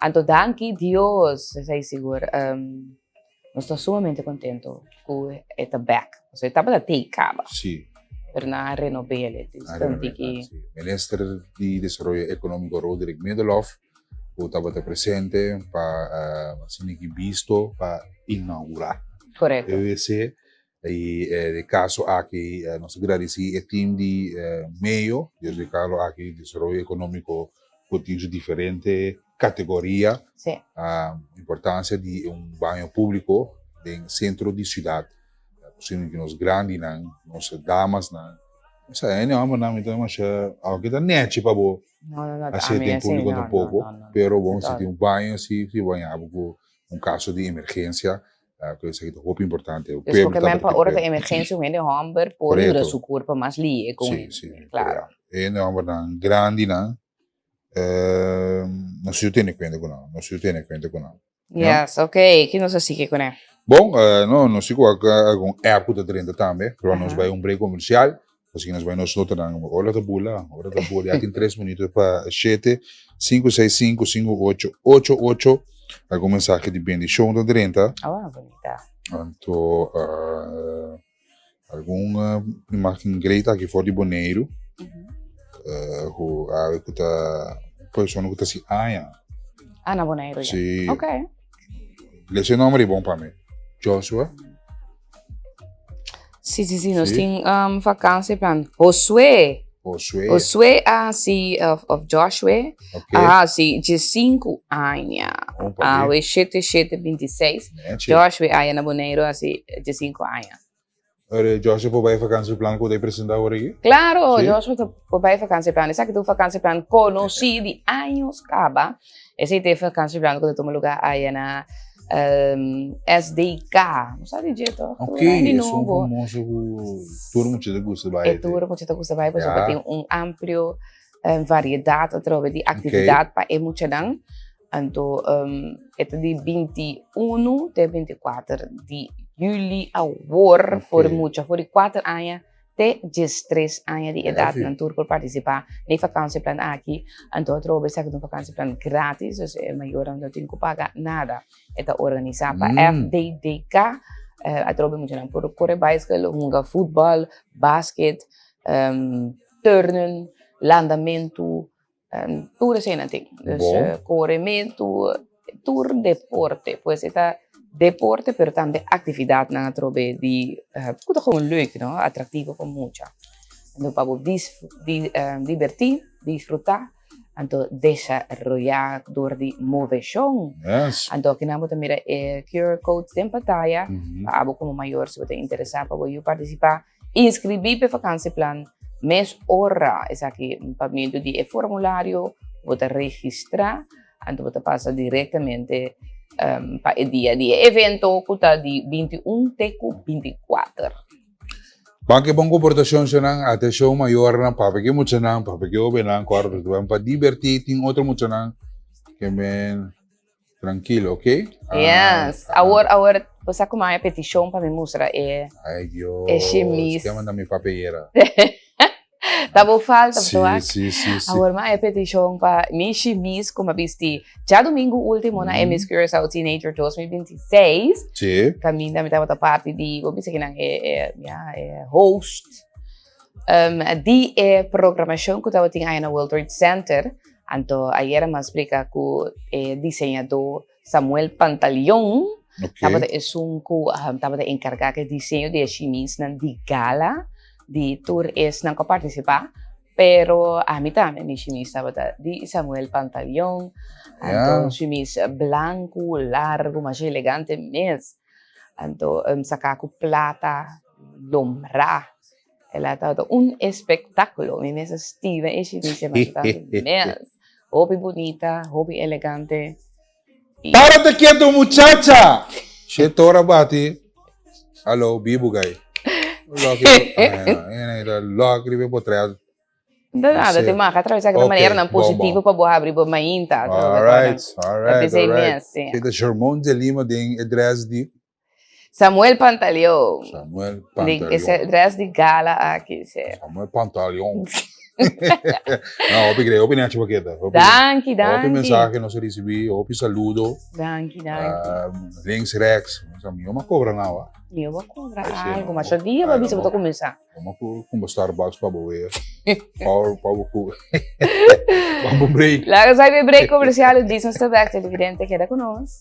[SPEAKER 2] Anto danki Dios, esei sigur. Um, nos ta sumamente contento cu e ta back. Pasobra e tabata tei caba.
[SPEAKER 1] Sí.
[SPEAKER 2] Pero nan a renob'el.
[SPEAKER 1] A renob'el, sí. Minister di Desaroyo Economico Roderick Middelhof cu tabata presente pa asina ki bisto pa inaugura
[SPEAKER 2] Correcto.
[SPEAKER 1] e WC. Y e caso aki nos ta gradici e team di Meyo, Dios di Carlo aki, Desaroyo Economico cu tin su diferente categoria.
[SPEAKER 2] Sí.
[SPEAKER 1] Importancia di un baño publico den centro di ciudad. Posiblemente ki nos grandinan, nos damasnan, sa hende hombernan mi ta masha, aunke ta nechi pa bo
[SPEAKER 2] No, no, no,
[SPEAKER 1] hacié
[SPEAKER 2] ami
[SPEAKER 1] den
[SPEAKER 2] así,
[SPEAKER 1] publico
[SPEAKER 2] no, no,
[SPEAKER 1] tampoco,
[SPEAKER 2] no, no.
[SPEAKER 1] pero bon si
[SPEAKER 2] Total.
[SPEAKER 1] tin un baño si si baña bo cu un caso di emergencia, cu esaki ta hopi importante.
[SPEAKER 2] Dus
[SPEAKER 1] Pueblo
[SPEAKER 2] porque men
[SPEAKER 1] tabata
[SPEAKER 2] pa ora ta
[SPEAKER 1] prepara.
[SPEAKER 2] emergencia un hende homber por yuda
[SPEAKER 1] Correcto.
[SPEAKER 2] su curpa mas lihe cu un
[SPEAKER 1] Sí,
[SPEAKER 2] hende
[SPEAKER 1] sí,
[SPEAKER 2] muher, claro.
[SPEAKER 1] correcto. E hende hombernan grandinan, nos si tene cuenta cu nan, nos si tene cuenta cu nan. Ja.
[SPEAKER 2] Yes, ok, ki nos a sigui kuné?
[SPEAKER 1] Bon, no, nos si ku algun app ku ta drenta tambe, pero nos
[SPEAKER 2] Aha.
[SPEAKER 1] bai un break komersial, así nos bai nos notanan, ora ta bula, ora ta bula, ya tin tres minuto pa shete, sinku seis sinku, sinku ocho, ocho ocho, algun mensahe di bendishon ta drenta.
[SPEAKER 2] Oh, bunita.
[SPEAKER 1] Anto, Algun imagen great aki for di Boneiru. Ku awe ku ta persona ku ta si aña.
[SPEAKER 2] Ah, na Boneiru ya.
[SPEAKER 1] Sí.
[SPEAKER 2] Ok.
[SPEAKER 1] Lese nomber i bon pa mi. Joshua.
[SPEAKER 2] Sí, sí, sí, nos
[SPEAKER 1] Sí.
[SPEAKER 2] tin um, vakantieplan. Josué.
[SPEAKER 1] Josué.
[SPEAKER 2] Josué a hasi, of, of Joshua,
[SPEAKER 1] Ok.
[SPEAKER 2] a hasi 15 aña.
[SPEAKER 1] Oh, pa
[SPEAKER 2] Awe 7, 7, 26.
[SPEAKER 1] Nechi.
[SPEAKER 2] Joshua aya na Boneiru hasi 15 aña.
[SPEAKER 1] Ore, Joshua por bai vakantieplan ku ta presenta awor aki?
[SPEAKER 2] Claro,
[SPEAKER 1] Sí.
[SPEAKER 2] Joshua ta por bai vakantieplan. Esaki ta un vakantieplan konosí di años kaba. Esei ta e vakantieplan ku ta tuma lugá aya na SDK. No sa di dje toch?
[SPEAKER 1] Ok,
[SPEAKER 2] Tur di
[SPEAKER 1] esun
[SPEAKER 2] nobo.
[SPEAKER 1] famoso ku tur mucha ta gusta bai.
[SPEAKER 2] E tur mucha ta gusta bai pasobra
[SPEAKER 1] Ja.
[SPEAKER 2] tin un amplio variedat atrobe di aktividat pa e muchanan. Anto e ta di 21 te 24 di juli awor for mucha for di kuater aña te diestres aña di edat nan tur por partisipá den e vakansieplan aki. Anto atrobe esaki ta un vakansieplan gratis, dus e mayornan no tin ku paga nada. E ta organisá pa FDDK. Atrobe muchanan por kore baiskel, hunga futbòl, basket, turnen, landamentu. Tur eseinan tin. Dus korementu, tur deporte. Pues e ta deporte pero tambe aktividatnan atrobe di ku ta gewoon leuk no, atraktivo pa mucha. Anto pa bo dibertí, disfrutá, anto desaroyá dor di moveshon. Anto akinan bo ta mira e QR code den pantaya pa abo komo mayor si bo ta interesá pa bo yu partisipá. Inscribí p'e vakansieplan mes ora. Esaki pa medio di e formulario bo ta registrá, anto bo ta pasa direktamente pa e dia di e evento ku ta di 21 te ku 24.
[SPEAKER 1] Ban ke bon komportashon shonnan, atenshon mayornan, papia ke muchanan, papia ke hobennan, kòrda pasobra ban pa dibertí, tin otro muchanan ke men. Trankilo, ok?
[SPEAKER 2] Yes.
[SPEAKER 1] Ah,
[SPEAKER 2] Awor, awor, bo sa kuma e petishon pa mi mustra e
[SPEAKER 1] Ay, Dios.
[SPEAKER 2] E shimis.
[SPEAKER 1] Ke manda mi papelera.
[SPEAKER 2] Ta bo falta,
[SPEAKER 1] Sí,
[SPEAKER 2] bo wak.
[SPEAKER 1] sí, sí, sí.
[SPEAKER 2] Awor ma e petishon pa mi shimis ku m'a bisti djadumingu ultimo na e Miss Curaçao Teenager 2026.
[SPEAKER 1] Sí.
[SPEAKER 2] Kaminda mi tabata parti di, bo bisa kinan e, e, ya, e host di e programashon ku tabatin aya na World Trade Center. Anto ayera mi a splika ku e diseñadó Samuel Pantaleon tabata esun ku tabata enkargá ku e diseño di e shimisnan di gala di tur esnan ku a partisipá. Pero ami tambe mi shimis tabata di Samuel Pantaleon. Anto un shimis blanku, largu, masha elegante mes. Anto saka ku plata lombrá. El a tabata un espektákulo. Mi mes a stima e shimisha masha tantu mes. Hopi bunita, hopi elegante.
[SPEAKER 1] Párate quieto muchacha! Shit ora bati. Alo, bibu gai. Loki, loki riba e potret.
[SPEAKER 2] No nada, te maga atravesá ku manera nan positivo pa bo habri bo mainta.
[SPEAKER 1] Alright, alright, alright. Shit, Shermon de Lima den e dress di.
[SPEAKER 2] Samuel Pantaleon.
[SPEAKER 1] Samuel
[SPEAKER 2] Di
[SPEAKER 1] Pantaleon.
[SPEAKER 2] ese dress di gala aki, sí.
[SPEAKER 1] Samuel Pantaleon. no, hopi grei, hopi nechi paketa. Hopi,
[SPEAKER 2] Danki,
[SPEAKER 1] hopi
[SPEAKER 2] danki.
[SPEAKER 1] mensaje nos a ricibi, hopi saludo.
[SPEAKER 2] Danki, danki.
[SPEAKER 1] Um, links, rechts. Mi ma cobra nou, ah.
[SPEAKER 2] Mi ba cobra
[SPEAKER 1] Ay, sí,
[SPEAKER 2] algo,
[SPEAKER 1] no.
[SPEAKER 2] ma sho dia ba
[SPEAKER 1] Ay,
[SPEAKER 2] bisa
[SPEAKER 1] no.
[SPEAKER 2] bo ta cuminsa.
[SPEAKER 1] Vamos ku kumba Starbucks pa bo weer. Power, power ku. Vamos break.
[SPEAKER 2] Laga sa bij break comercial en dies nos ta back televidente keda ku nos.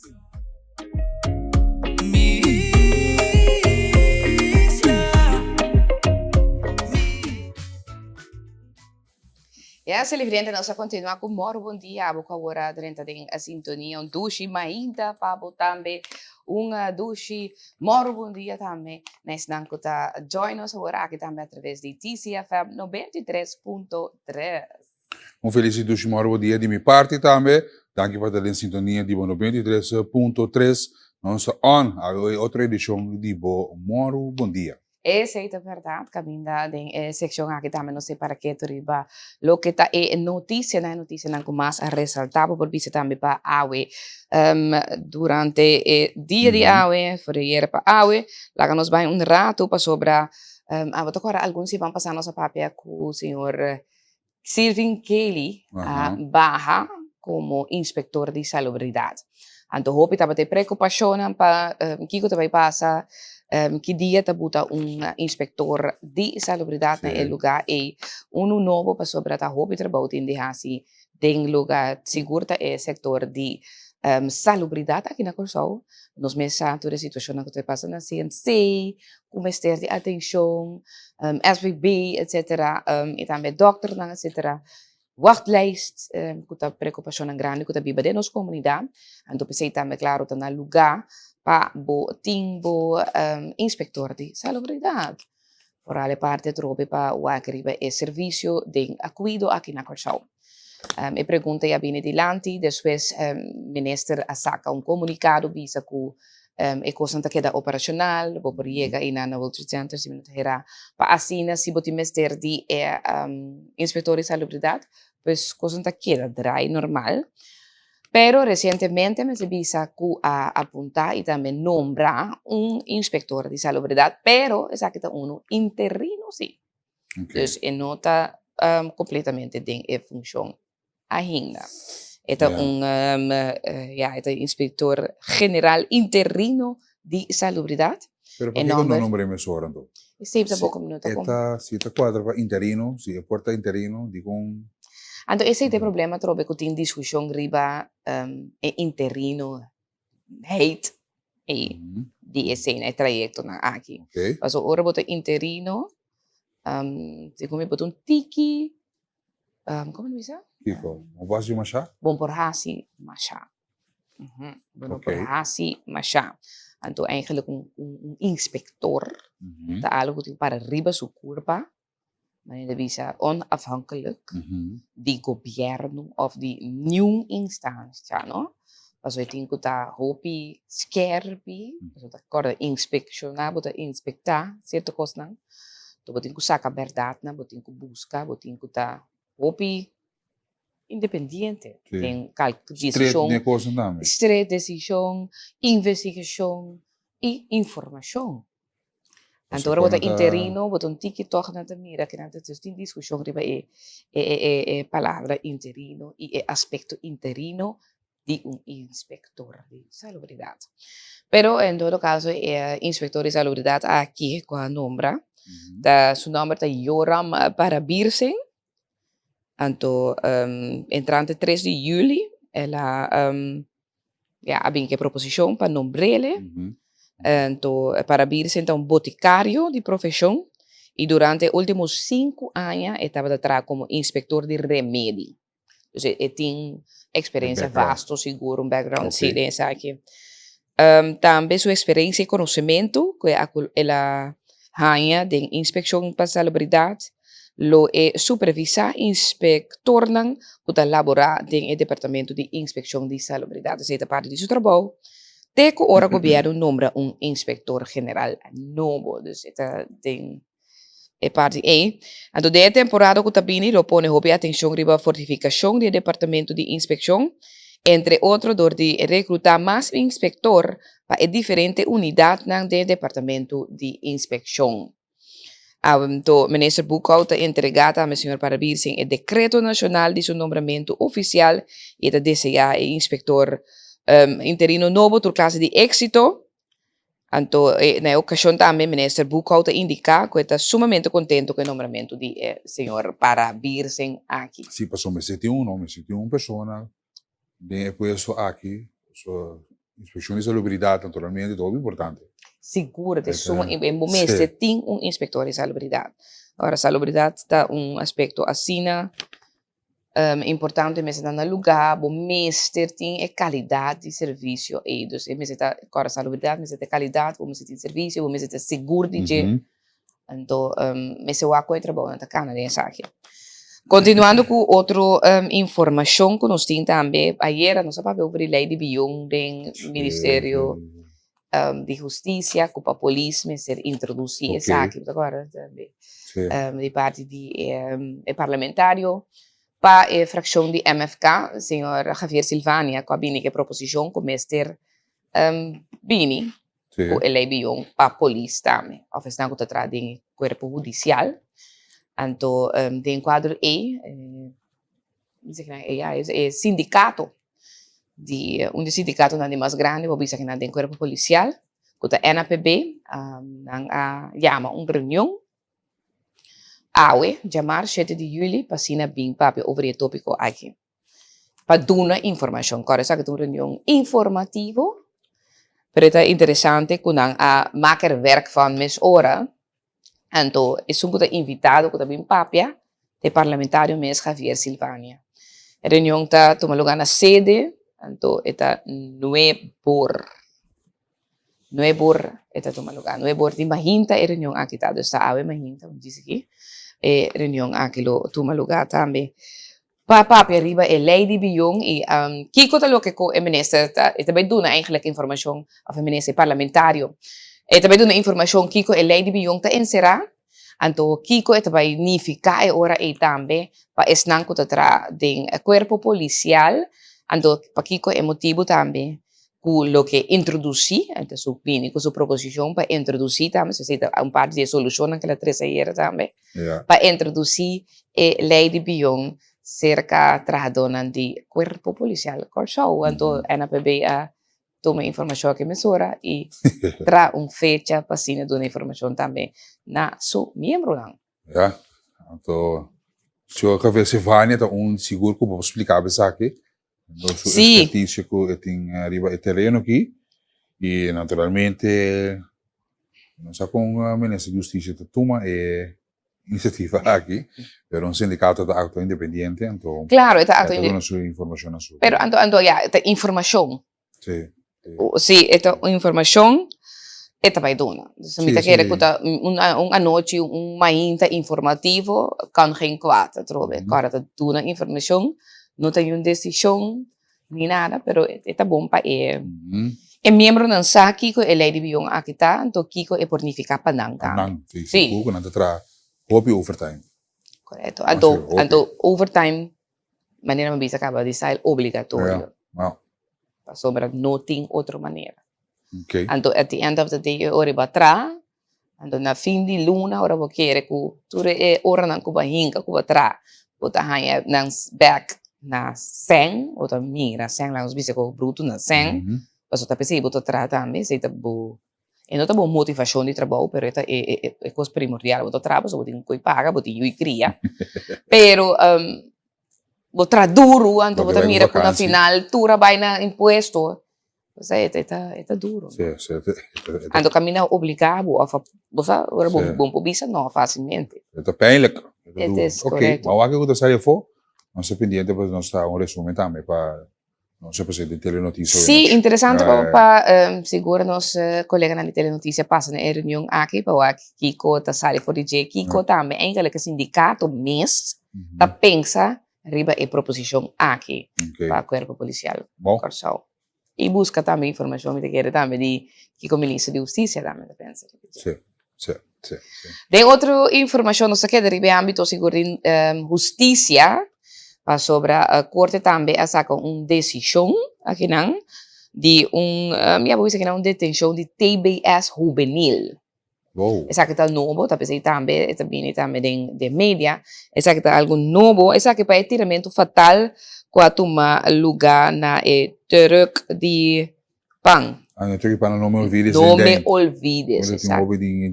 [SPEAKER 2] Ya, televidente, nos a continua cu Moro Bon Dia. Abo cu awor a drenta den a sintonia. Un dushi mainta pa bo tambe. Un dushi Moro Bon Dia tambe na esnan cu ta join nos awor aki tambe a traves di TCFM 93.3.
[SPEAKER 1] Un felis y dushi Moro Bon Dia di mi parti tambe. Danki pa ta den sintonia di bo 93.3. Nos ta on. Awe otro edicion di bo Moro Bon Dia.
[SPEAKER 2] Esei ta bèrdat, kaminda den e sekshon aki tambe nos ta para ketu riba loke ta e notisianan, e notisianan ku mas a resaltá. Bo por bisa tambe pa awe durante e dia di awe, for di ayera pa awe. Laga nos bai un ratu pasobra abo ta kòrda algun siman pasá nos a papia ku señor Sylvin Kelly a baha komo inspektor di salubridat. Anto hopi tabata e preokupashonnan pa kiko ta bai pasa, ki dia ta buta un inspektor di salubridat na e lugá ei. Unu nobo pasobra ta hopi trabou tin di hasi den lugá, sigur ta e sektor di salubridat aki na Kòrsou. Nos mes sa tur e situashonnan ku ta bai pasa na CMC, ku mester di atenshon, SVB, etcetera, i tambe dòkternan, etcetera. Wachtlijst, ku ta preokupashonnan grandi ku ta biba den nos komunidat. Anto p'esei tambe klaro ta na lugá pa bo tin bo inspektor di salubridat. Foral e parti atrobe pa wak riba e servisio den a kuido aki na Kòrsou. E pregunta ya bini dilanti, despues minister a saka un komunikado bisa ku e kosnan ta keda operashonal, bo por yega einan na World Trade Center si mi no ta hera, pa asina si bo tin mester di e inspektor di salubridat, pues kosnan ta keda drai normal. Pero resientemente mester bisa ku a apuntá i tambe nombra un inspektor di salubridat, pero esaki ta unu interino si. Dus e no ta completamente den e funcion ainda. E ta un ja, e ta inspector general interino di salubridad.
[SPEAKER 1] Pero pakico no nombre mesora anto?
[SPEAKER 2] Esey tampoco mi no ta
[SPEAKER 1] E ta, si e ta cuadra pa interino, si e por ta interino, dicon?
[SPEAKER 2] Anto esey ta e problema atrobe cu tin discusion riba e interino heid ei di esena, e trayectonan aki. Pasobra ora bo ta interino, segun mi bo ta un tiki, como ta bisa?
[SPEAKER 1] Kiko? Bo por hasi masha?
[SPEAKER 2] Bo por hasi masha. Bo no por hasi masha. Anto eigenlijk un inspector ta algo cu tin para riba su curpa. Manera ta bisa onafhankelijk di gobierno of di niun instancia no, pasobra e tin cu ta hopi skerpi, pasobra ta corda inspecciona, bo ta inspecta cierto cosnan, enton bo tin cu saca berdadnan, bo tin cu busca, bo tin cu ta hopi independiente den decision, stret decision, investigacion y informacion. Anto ora bo ta interino, bo ta un tiki tòg nan ta mira ke nan ta dus tin diskushon riba e e e e palabra interino i e aspekto interino di un inspektor di salubridat. Pero en todo kaso e inspektor di salubridat aki ku a nombra ta su nòmber ta Joram Parabirsen. Anto entrante tres di yuli el a Ya a bin ku e proposishon pa nombr'ele. Anto Parabirsen ta un botikario di profeshon i durante e último sinku aña e tabata traha komo inspektor di remedi. Dus e tin eksperensia vasto sigur, un background si den esaki. Tambe su eksperensia i konosementu ku el a haña den inspekshon pa salubridat Lo e supervisá inspektornan ku ta laborá den e Departamento di Inspekshon di Salubridat. Esei ta parti di su trabou te ku ora gobièrnu nombra un inspektor general nobo. Dus e ta den e parti ei. Anto den e temporada ku ta bini lo pone hopi atenshon riba fortifikashon di e Departamento di Inspekshon. Entre otro dor di rekrutá mas inspektor pa e diferente unidatnan den e departamento di inspekshon. Anto Minister Boekhoudt ta entregá tambe señor Parabirsen e dekreto nashonal di su nombramentu ofisial i e ta deseá e inspektor interino nobo tur klase di éksito. Anto na e okashon tambe Minister Boekhoudt a indiká ku e ta sumamente kontento ku e nombramentu di e señor Parabirsen aki.
[SPEAKER 1] Sí, pasobra mester tin un, mester tin un persona Den e puesto aki, so inspeccion di salubridad naturalmente ta hopi importante.
[SPEAKER 2] Sigur, ta suma e bo mester tin un inspector di salubridad. Ora salubridad ta un aspecto asina importante, mester ta na lugar, bo mester tin e calidad di servicio ey. Dus e mester ta, ora salubridad mester ta e calidad, bo mester tin servicio, bo mester ta sigur di dje. Anto mester wak ku e trabounan ta kana den esaki. Kontinuando ku otro informashon ku nos tin tambe, ayera nos a papia over di lei di bion den Ministerio di Hustisia ku pa polis mester introdusí esaki, bo ta kòrda tambe? Di parti di e parlamentario pa e frakshon di MFK, señor Javier Silvania ku a bini ku e proposishon ku mester bini ku e lei bion pa polis tambe òf esnan ku ta traha den e kuerpo hudisial. Anto den kuadro ei e sindikato di un di e sindikatonan di mas grandi bo bisa kinan den kuerpo polisial ku ta NAPB nan a yama un reunion awe djamar shete di yuli pa asina bin papia over di e topiko aki. pa duna informashon. Kòrda esaki ta un reunion informativo, pero e ta interesante ku nan a mak er werk van mesora. Anto esun ku ta invitado ku ta bin papia ta e parlamentario mes Javier Silvania. E reunion ta tuma lugá na sede, anto e ta nuebor. Nuebor e ta tuma lugá. Nuebor di mahinta e reunion aki ta. Dus ta awe mahinta, un disi aki, e reunion aki lo tuma lugá tambe. Pa papia riba e ley di bion y kico ta loke cu e minister ta, e ta bay duna eigenlijk informacion, of e minister, e parlamentario, e ta bay duna informacion kico e ley di bion ta encera, anto kico e ta bay nifica e ora ey tambe pa esnan cu ta traha den e cuerpo policial, anto pakico e motibo tambe cu loke introduci, anto su bini cu su proposicion pa introduci tambe, esey ta un parti di e solucionnan cu el a trece ayera tambe. Pa introdusí e lei di bion serka trahadónan di Kuerpo Polisial Kòrsou. Anto NAPB a tuma e informashon aki mesora i traha un fecha pa asina duna informashon tambe na su miembronan.
[SPEAKER 1] Ya, anto señor Javier Silvania ta un sigur ku bo por splika bo esaki. Dor su ekspertisia ku e tin riba e tereno aki i naturalmente No sa kon Minister di Hustisia ta tuma e inisiativa aki, pero un sindikato ta aktua independiente, anto
[SPEAKER 2] Claro, e ta aktua
[SPEAKER 1] e ta duna su informashon na su.
[SPEAKER 2] Pero anto anto ya, e ta informashon.
[SPEAKER 1] Sí.
[SPEAKER 2] Sí, e ta informashon e ta bai duna. Dus mi ta kere ku ta un un anochi, un mainta informativo kan geen kwaad atrobe. Kòrda ta duna informashon, no ta un desishon Ni nada, pero e ta bon pa e e miembronan sa kiko e lei di bion aki ta, anto kiko e por nifiká pa nan
[SPEAKER 1] tambe. Pa nan, sí. Sigur ku nan ta traha hopi overtime.
[SPEAKER 2] Korekto. Anto, anto overtime, manera mi bisa kaba di style obligatorio.
[SPEAKER 1] Ja, ja.
[SPEAKER 2] Pasobra no tin otro manera.
[SPEAKER 1] Okay.
[SPEAKER 2] Anto at the end of the day e ora bo a traha, Anto na fin di luna ora bo kere ku tur e oranan ku bo a hinka ku bo a traha bo ta haña nan bèk na sèn, bo ta mira sèn laga nos bisa ku bruto na sèn, pasobra ta p'esei bo ta traha tambe, esei ta bo, e no ta bo motivashon di trabou pero e ta e kos primordial, bo ta traha pasobra bo tin ku paga, bo tin yu i kria, pero bo traha duru anto bo ta mira ku na final tur a bai na impuesto. Osea, e ta, e ta duro.
[SPEAKER 1] Sí, sí, e ta, e ta.
[SPEAKER 2] Anto kaminda obligá bo òf bo sa ora bo bo por bisa no fásilmente.
[SPEAKER 1] E ta pijnlijk.
[SPEAKER 2] E ta duro. Es korekto.
[SPEAKER 1] Oké, ma wak ku ta sali afó, nos ta pendiente pa nos ta un resumen tambe pa nos a presenta den Telenotisia
[SPEAKER 2] hoy Sí, interesante pa pa sigur nos koleganan di Telenotisia pasa na e reunion aki pa wak kiko ta sali for di dje, kiko tambe eigenlijk e sindikato mes ta pensa riba e proposishon aki pa Kuerpo Polisial Kòrsou. I buska tambe informashon, mi ta kere tambe di kiko Minister di Hustisia tambe ta pensa riba dje.
[SPEAKER 1] Sí, sí, sí, sí.
[SPEAKER 2] Den otro informashon nos ta keda riba e ámbito sigur di hustisia. Pasobra korte tambe a saka un desishon akinan di un, ya bo bisa kinan un detenshon di TBS hubenil.
[SPEAKER 1] Wow.
[SPEAKER 2] Esaki ta nobo, ta p'esei tambe e ta bini tambe den den media. Esaki ta algu nobo, esaki pa e tiramentu fatal ku a tuma lugá na e trùk di pan.
[SPEAKER 1] Ah, na trùk di pan, no me olvides.
[SPEAKER 2] No me olvides,
[SPEAKER 1] exacto. Tin hopi di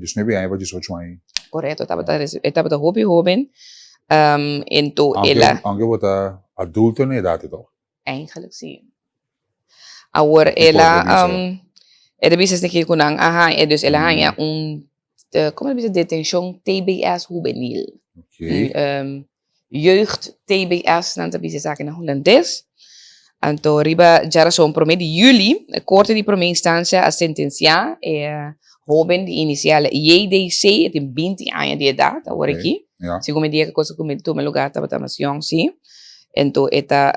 [SPEAKER 1] diesnuebe aña pa diesocho aña.
[SPEAKER 2] Korekto, tabata e tabata hopi hoben, ento el a.
[SPEAKER 1] Aunke bo ta adulto na edat toch?
[SPEAKER 2] Eigenlijk sí. Awor el a, e ta bisa esaki ku nan a haña, dus el a haña un, komo ta bisa, detenshon TBS hubenil. Jeugd TBS nan ta bisa esaki na hulandes. Anto riba djarason promé di yüli, korte di promé instansia a sentensiá e hóben di inisial JDC, e tin binti aña di edat awor aki. Segun mi dia ku kos a tuma lugá tabata mas yòn sí. Ento e ta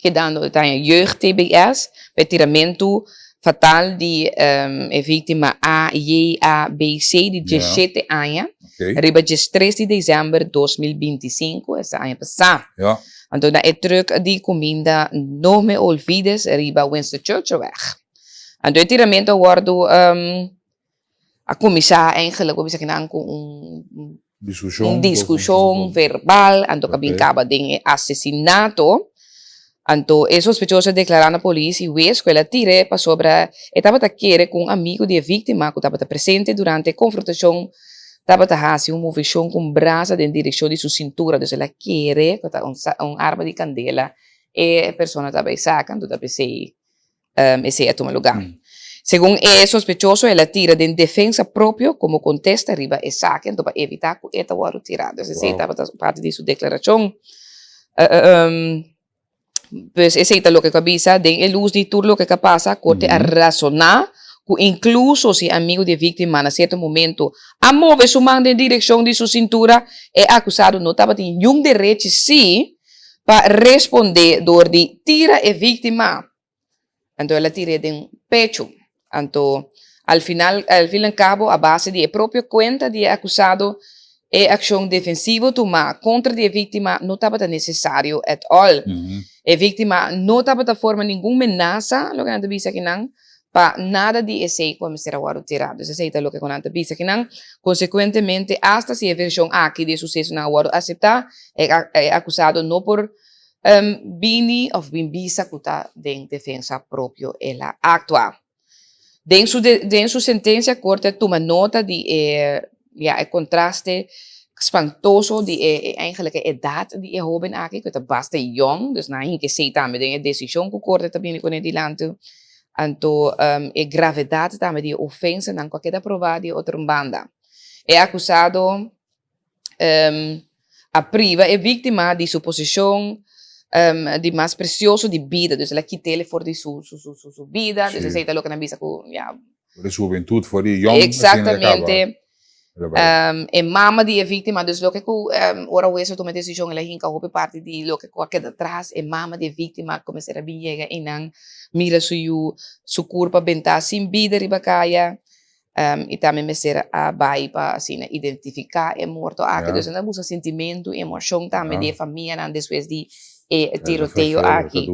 [SPEAKER 2] kedando e ta haña jeugd TBS pa e tiramentu fatal di e víktima AJABC di diesshete aña riba diestres di desèmber 2025, esta aña pasá. Anto na e trùk di kuminda No Me Olvides riba Winston Churchillweg. Anto e tiramentu a wòrdu a kuminsá eigenlijk bo bisa kinan ku un
[SPEAKER 1] Diskushon.
[SPEAKER 2] Un diskushon verbal, anto ka bin kaba den e asesinato. Anto e sospechoso a deklará na polis i hues ku el a tir'é pasobra e tabata kere ku un amigu di e víktima ku tabata presente durante e konfrontashon tabata hasi un moveshon ku un brasa den direkshon di su sintura. Dus el a kere ku ta un arma di kandela e persona ta bai saka, anto ta p'esei Esei a tuma lugá. Segun e sospechoso el a tira den defensa propio komo kontesta riba esaki anto pa evitá ku e ta wòrdu tirá. Dus esei tabata parti di su deklarashon. Pues esei ta loke ku a bisa. Den e lus di tur loke ku a pasa, korte a rasoná ku inkluso si amigu di e víktima na sierto momento a move su man den direkshon di su sintura, e akusado no tabatin niun derechi sí pa respondé dor di tira e víktima. Anto el a tir'é den pechu. Anto al final, al fin al cabo, a base di e propio cuenta di e acusado, e accion defensivo tumá contra di e víctima no tabata necesario at all. E víctima no tabata forma ningun menasa, loke nan ta bisa akinan, pa nada di esei cu a mester a wòrdu tirá. Dus esei ta loke cu nan ta bisa akinan. Consecuentemente, asta si e version aki di e sucesonan a wòrdu aceptá, e acusado no por Bini of bin bisa ku ta den defensa propio el a aktua. Den su den su sentensia korte a tuma nota di e ya e kontraste spantoso di e eigenlijk e edat di e hoben aki ku ta basta yong, dus nan a hinka esei tambe den e desishon ku korte ta bini kuné dilanti. Anto e gravedat tambe di e ofensanan ku a keda probá di e otro banda. E akusado a priva e víktima di su posishon di mas presioso di bida, dus el a kit'el for di su su bida, dus esei ta loke nan bisa ku ya.
[SPEAKER 1] For di su hubentut, for di yòn.
[SPEAKER 2] Eksaktamente. E mama di e víktima, dus loke ku ora hues a tuma e desishon el a hinka hopi parti di loke ku a keda tras, e mama di e víktima kuminsá a bin yega einan mira su yu su kurpa bentá sin bida riba kaya. I tambe mester a bai pa asina identifiká e morto aki. Dus nan ta buska sintimentu i emoshon tambe di e famianan despues di e tiroteo aki.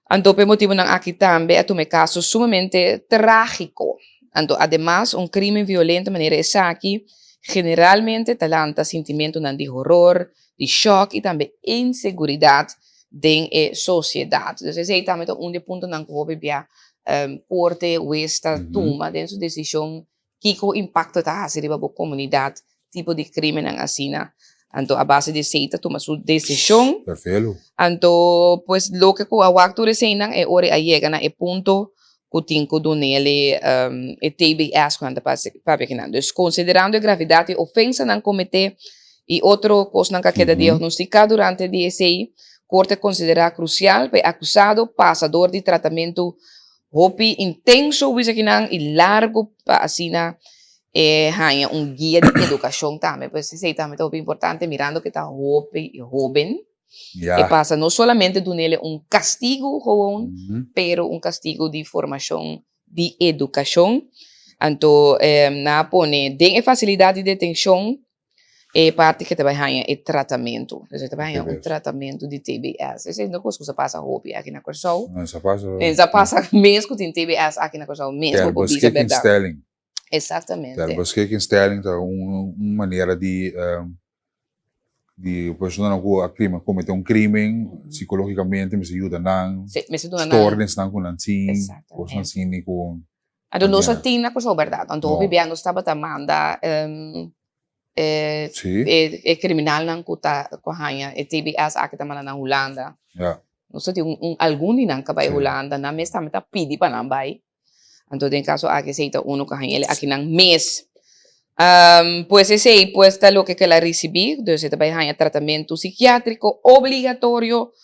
[SPEAKER 2] Anto pa e motibunan aki tambe a tuma e kaso sumamente trágiko. Anto ademas un krimen violento manera esaki generalmente ta lanta sintimentunan di horor, di shòk i tambe inseguridat den e sosiedat. Dus esei tambe ta un di e puntonan ku hopi bia korte, hues ta tuma den su desishon kiko impakto ta hasi riba bo komunidat tipo di krimennan asina. Anto a base di esei ta tuma su desishon. Anto pues loke ku a wak tur eseinan e ora a yega na e punto ku tin ku dun'el e TBS ku nan ta papia kinan. Dus konsiderando e gravidat di ofensanan kometé i otro kosnan ku a keda diagnostiká durante di esei, korte a konsiderá krusial pa e akusado pasa dor di tratamentu hopi intenso wis akinan i largu pa asina e haña un guia di edukashon tambe. Pues esei tambe ta hopi importante mirando ku e ta hopi hóben. E pasa no solamente dunele un kastigu gewoon, pero un kastigu di formashon di edukashon. Anto nan a pone den e fasilidat di detenshon. E parti ku ta bai haña e tratamentu. Dus e ta bai haña un tratamentu di TBS. Esei no kos ku sa pasa hopi aki na Kòrsou.
[SPEAKER 1] No, sa pasa.
[SPEAKER 2] En sa pasa mes ku tin TBS aki na Kòrsou mes bo por bisa bèrdat.
[SPEAKER 1] Terbeskikingstelling.
[SPEAKER 2] Exactamente.
[SPEAKER 1] Terbeskikingstelling ta un manera di di personanan ku a krimen komete un krimen psikologikamente mester yuda nan.
[SPEAKER 2] Si, mester duna nan.
[SPEAKER 1] Stornisnan ku nan tin.
[SPEAKER 2] Exactamente.
[SPEAKER 1] Kosnan asina ku.
[SPEAKER 2] Anto nos a tin na Kòrsou bèrdat. Anto hopi bia nos tabata manda E e kriminalnan ku ta ku a haña e TBS aki ta manda nan Hulanda. Nos ta tin un algun di nan ka bai Hulanda, nan mes tambe ta pidi pa nan bai. Anto den kaso aki esei ta unu ku a haña el aki nan mes. Pues esei pues ta loke ku el a risibí, dus e ta bai haña tratamentu sikiátriko obligatorio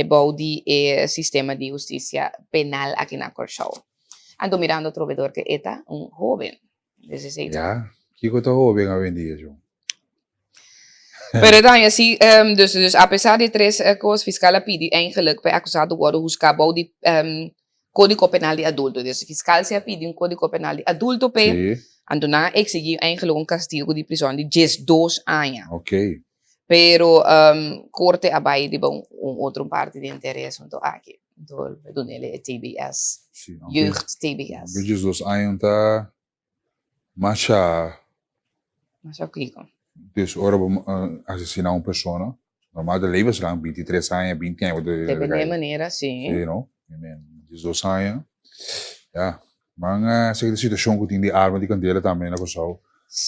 [SPEAKER 2] bou di e sistema di hustisia penal aki na Kòrsou. Anto mirando atrobe dor ku e ta un hóben.
[SPEAKER 1] Ya, kiko ta hoben awendia, John?
[SPEAKER 2] Pero e daño si, dus, dus a pesar di tres kos, fiskal a pidi eigenlijk pa e akusado wòrdu huská bou di Kódigo Penal di Adulto. Dus fiskal si a pidi un Kódigo Penal di Adulto p'e, anto nan a eksigí eigenlijk un kastigo di prison di diesdos aña. Pero korte a bai riba un otro parti di henter e asunto aki. Anto a dun'el e TBS. Jeugd TBS.
[SPEAKER 1] Aunke diesdos aña no ta masha.
[SPEAKER 2] Masha kiko?
[SPEAKER 1] Dus ora bo asesina un persona, normal ta levenslang, bintitres aña, binti aña bo ta.
[SPEAKER 2] Depende e manera, si.
[SPEAKER 1] Si, no? Diesdos aña, ya. Man a seki di situashon ku tin di arma di kandela tambe na Kòrsou.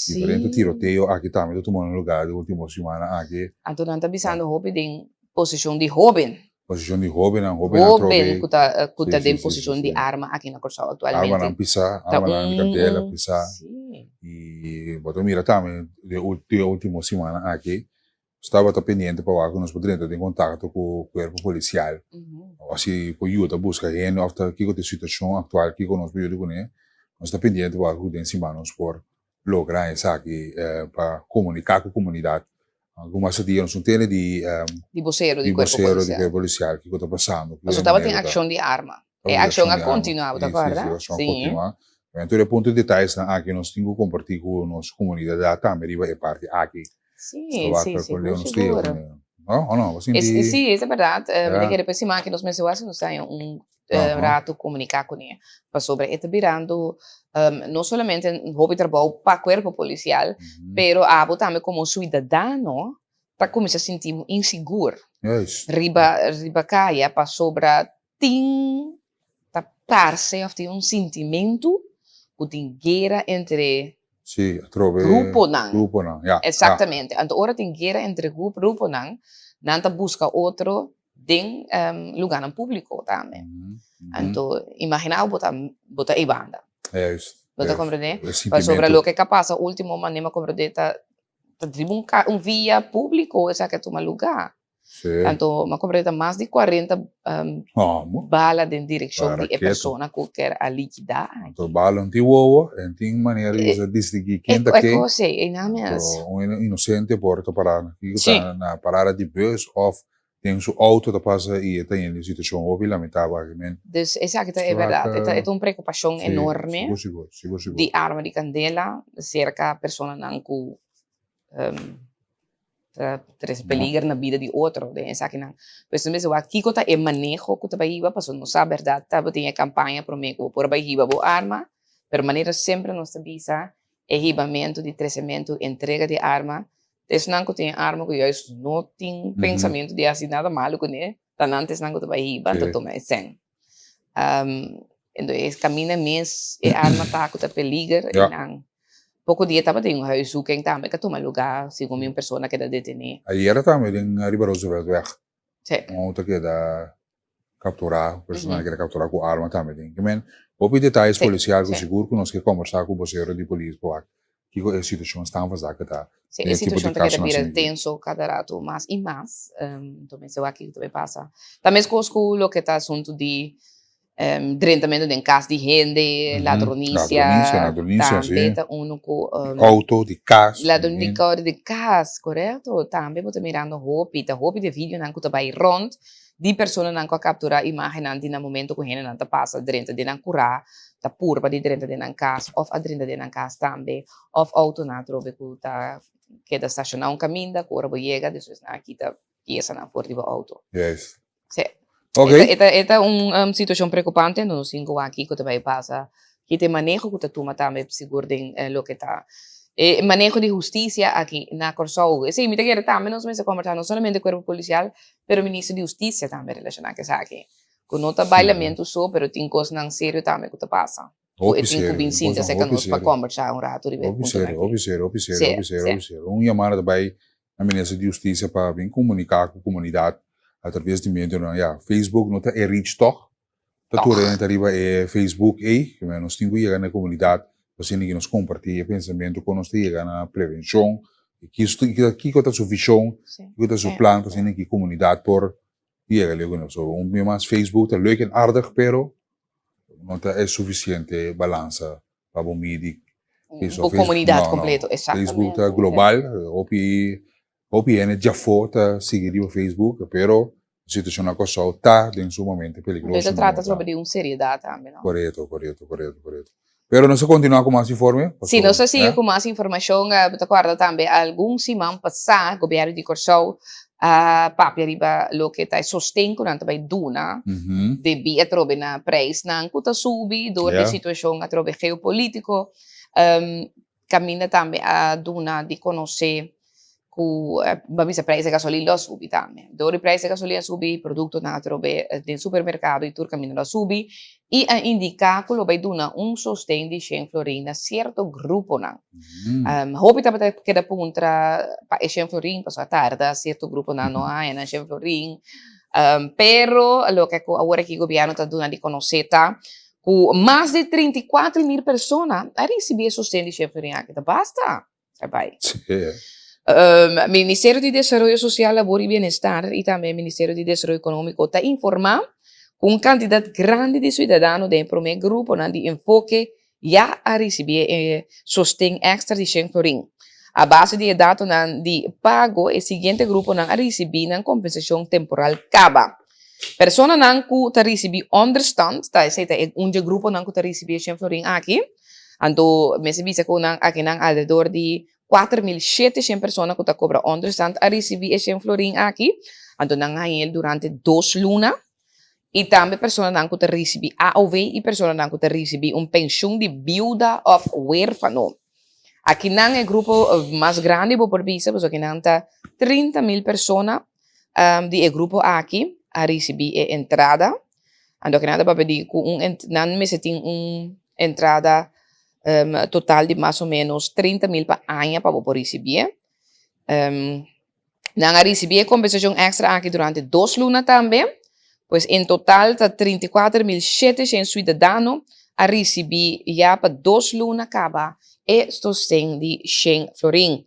[SPEAKER 1] Diferente tiroteo aki tambe ta tumando lugá di último simana aki.
[SPEAKER 2] Anto nan ta bisando hopi den posishon di hóben.
[SPEAKER 1] Posishon di hóbennan, hóbennan atrobe.
[SPEAKER 2] Hóben ku ta ku ta den posishon di arma aki na Kòrsou aktualmente.
[SPEAKER 1] Armanan pisá, armanan di kandela pisá. I bo ta mira tambe di último simana aki Nos tabata pendiente pa wak ku nos por drenta den kontakto ku kuerpo polisial. Òf si por yuda buska hende òf ta kiko ta e situashon aktual kiko nos por yuda kuné. Nos ta pendiente pa wak ku den siman nos por logra esaki pa komuniká ku komunidat. Algun mas dia nos no tende di
[SPEAKER 2] Di bosero di kuerpo
[SPEAKER 1] polisial. Di kuerpo polisial kiko ta pasando.
[SPEAKER 2] Pasobra tabatin akshon di arma. E akshon a kontinuá, bo ta kòrda?
[SPEAKER 1] Si, si, e akshon a kontinuá. Tur e punto di detayesnan aki nos tin ku kompartí ku nos komunidat tambe riba e parti aki.
[SPEAKER 2] Sí, sí, sigur, sigur.
[SPEAKER 1] No, o no? Bo sinti.
[SPEAKER 2] Sí, es berdad. Mi ta kere p'e siman aki nos mester wak si nos ta haña un rato komuniká kuné. Pasobra e ta birando no solamente hopi trabou pa kuerpo polisial, pero abo tambe komo suidadano ta kuminsá sinti bo insigur riba riba kaya pasobra tin ta parse òf tin un sintimentu ku tin guera entre
[SPEAKER 1] Sí, atrobe
[SPEAKER 2] gruponan.
[SPEAKER 1] Gruponan, ya.
[SPEAKER 2] Exactamente. Anto ora tin guera entre gruponan, nan ta buska otro den lugarnan público tambe. Anto imagina bo ta bo ta ei banda.
[SPEAKER 1] Juist.
[SPEAKER 2] Bo ta comprende? Pasobra loke ka pasa ultimo manera mi a comprende ta ta riba un un via público esaki a tuma lugar.
[SPEAKER 1] Sí.
[SPEAKER 2] Anto mi a comprende ta mas di cuarenta
[SPEAKER 1] Amo.
[SPEAKER 2] bala den direccion
[SPEAKER 1] Para
[SPEAKER 2] di e
[SPEAKER 1] ketu.
[SPEAKER 2] persona cu kier a liquida.
[SPEAKER 1] Anto bala no tin wowo en tin manera di usa distingui ken ta
[SPEAKER 2] E
[SPEAKER 1] ken.
[SPEAKER 2] cos ey, ey nan mes.
[SPEAKER 1] Anto un inocente por ta para na kiko
[SPEAKER 2] Sí.
[SPEAKER 1] ta na parada di bus of den su auto ta pasa y e ta yendo un situacion hopi lamentabel aki men.
[SPEAKER 2] Dus esaki ta e berdad. E ta e ta un preocupacion
[SPEAKER 1] Sí,
[SPEAKER 2] enorme
[SPEAKER 1] sigur sigur, sigur sigur.
[SPEAKER 2] di arma di candela cerca personanan cu ta trese peliger na bida di otro den esakinan. Pues nos mester wak kiko ta e maneho ku ta bai hiba pasobra nos sa bèrdat tabatin e kampaña promé ku bo por a bai hiba bo arma, pero manera semper nos ta bisa e hibamentu di tresementu entrega di arma ta esnan ku tin e arma ku juist no tin pensamentu di hasi nada malu kuné ta nan ta esnan ku ta bai hiba ta tuma e sèn. Entonces caminda mes e arma ta cu ta peliger y nan poco dia tabatin un huiszoeking tambe cu a tuma lugar segun mi un persona keda deteni.
[SPEAKER 1] Ayera tambe den riba Rooseveltweg
[SPEAKER 2] Sí.
[SPEAKER 1] un auto keda captura, un persona keda captura cu arma tambe den. Ke men hopi detayes policial cu sigur cu nos ke combersa cu bosero di polis pa wak kiko e situacion staan van zaken ta.
[SPEAKER 2] Sí, e situacion ta keda bira tenso cada rato mas y mas. Enton mester wak kiko ta bay pasa. Ta meskos ku loke ta asuntu di drentamento den kas di hende, ladronisia.
[SPEAKER 1] Ladronisia, ladronisia, sí.
[SPEAKER 2] Tambe ta unu ku.
[SPEAKER 1] Di auto, di kas.
[SPEAKER 2] Ladron di auto, di kas, korekto. Tambe bo ta mirando hopi, ta hopi di videonan ku ta bay rond di personanan ku a kapturá imágennan di nan momento ku hendenan ta pasa drenta den nan kurá, ta purba di drenta den nan kas òf a drenta den nan kas tambe, òf outonan atrobe ku ta. keda stashoná un kaminda ku ora bo yega despues nan a kita piesanan for di bo outo.
[SPEAKER 1] Yes.
[SPEAKER 2] Sí.
[SPEAKER 1] Ok.
[SPEAKER 2] E ta un situashon preokupante, nos tin ku wak kiko ta bai pasa, ki ta e maneho ku ta tuma tambe sigur den loke ta e maneho di hustisia aki na Kòrsou. Esei mi ta kere tambe nos mester kombersá no solamente kuerpo polisial pero minister di hustisia tambe relashoná ku esaki, ku no ta bailamentu so pero tin kosnan serio tambe ku ta pasa. Ku e tin ku bin sinta serka nos pa kombersá un ratu riba e puntonan aki.
[SPEAKER 1] Hopi serio, hopi serio, hopi serio, hopi serio. Un yamada ta bai na minister di hustisia pa bin komuniká ku komunidat atraves di medionan. Ya, Facebook no ta e reach tòg. Ta tur hende ta riba e Facebook ei. Nos tin ku yega na e komunidat pa asina ku nos kompartí e pensamentu kon nos ta yega na prevenshon, kiko ta su vishon, kiko ta su plan pa asina ku komunidat por yega leu ku nos. So, un bia mas Facebook ta leuk en aardig pero no ta e suficiente balansa pa bo midi
[SPEAKER 2] Bo comunidad completo,
[SPEAKER 1] exactamente. Facebook ta global, hopi hopi hende djafó ta sigui riba Facebook, pero situacion na Kòrsou ta den sumamente peligroso.
[SPEAKER 2] Ta trata atrobe di un seriedad tambe, no?
[SPEAKER 1] Koreto, koreto, koreto, koreto. Pero nos a continua cu mas informe?
[SPEAKER 2] Si, nos a sigui cu mas informacion. Bo ta corda tambe algun siman pasa Gobierno di Kòrsou a papia riba loke ta e sosten ku nan ta bai duna debí atrobe na preisnan ku ta subi dor di situashon atrobe geopolitiko. Kaminda tambe a duna di konosé ku bo a bisa preis di gasolin lo a subi tambe. Dor di preis di gasolin a subi produktonan atrobe den supermerkado i tur kaminda lo a subi i a indiká ku lo bai duna un sosten di shen florin na sierto gruponan. Hopi tabata keda puntra pa e shen florin pasobra a tarda sierto gruponan no a haña nan shen florin. Pero loke ku awor aki gobièrnu ta duna di konosé ta ku mas di 34.000 persona a risibí e sosten di shen florin aki. Ta basta! Ta bai. Ministerio di Desaroyo Sosial, Labor i Bienestar i tambe Ministerio di Desaroyo Ekonómiko ta informá ku un kantidat grandi di suidadano den e promé gruponan di enfoke ya a risibí e sosten èkstra di shen florin. A base di e datonan di pago e siguiente gruponan a risibí nan kompensashon temporal kaba. Personanan ku ta risibí ònderstand, ta esei ta e un dje gruponan ku ta risibí e shen florin aki. Anto mester bisa ku nan akinan alrededor di 4700 persona ku ta kobra ònderstand a risibí e shen florin aki. Anto nan haña el durante dos luna. I tambe personanan ku ta risibí AOW i personanan ku ta risibí un penshun di biuda òf wérfano. Akinan e grupo mas grandi bo por bisa pasobra akinan ta 30.000 persona di e grupo aki a risibí e entrada. Anto akinan ta papia di ku un nan mester tin un entrada total di mas o ménos 30.000 pa aña pa bo por risibié. Nan a risibí e kompensashon èkstra aki durante dos luna tambe. Pues en total ta 34.700 suidadano a risibí ya pa dos luna kaba e sosten di shen florin.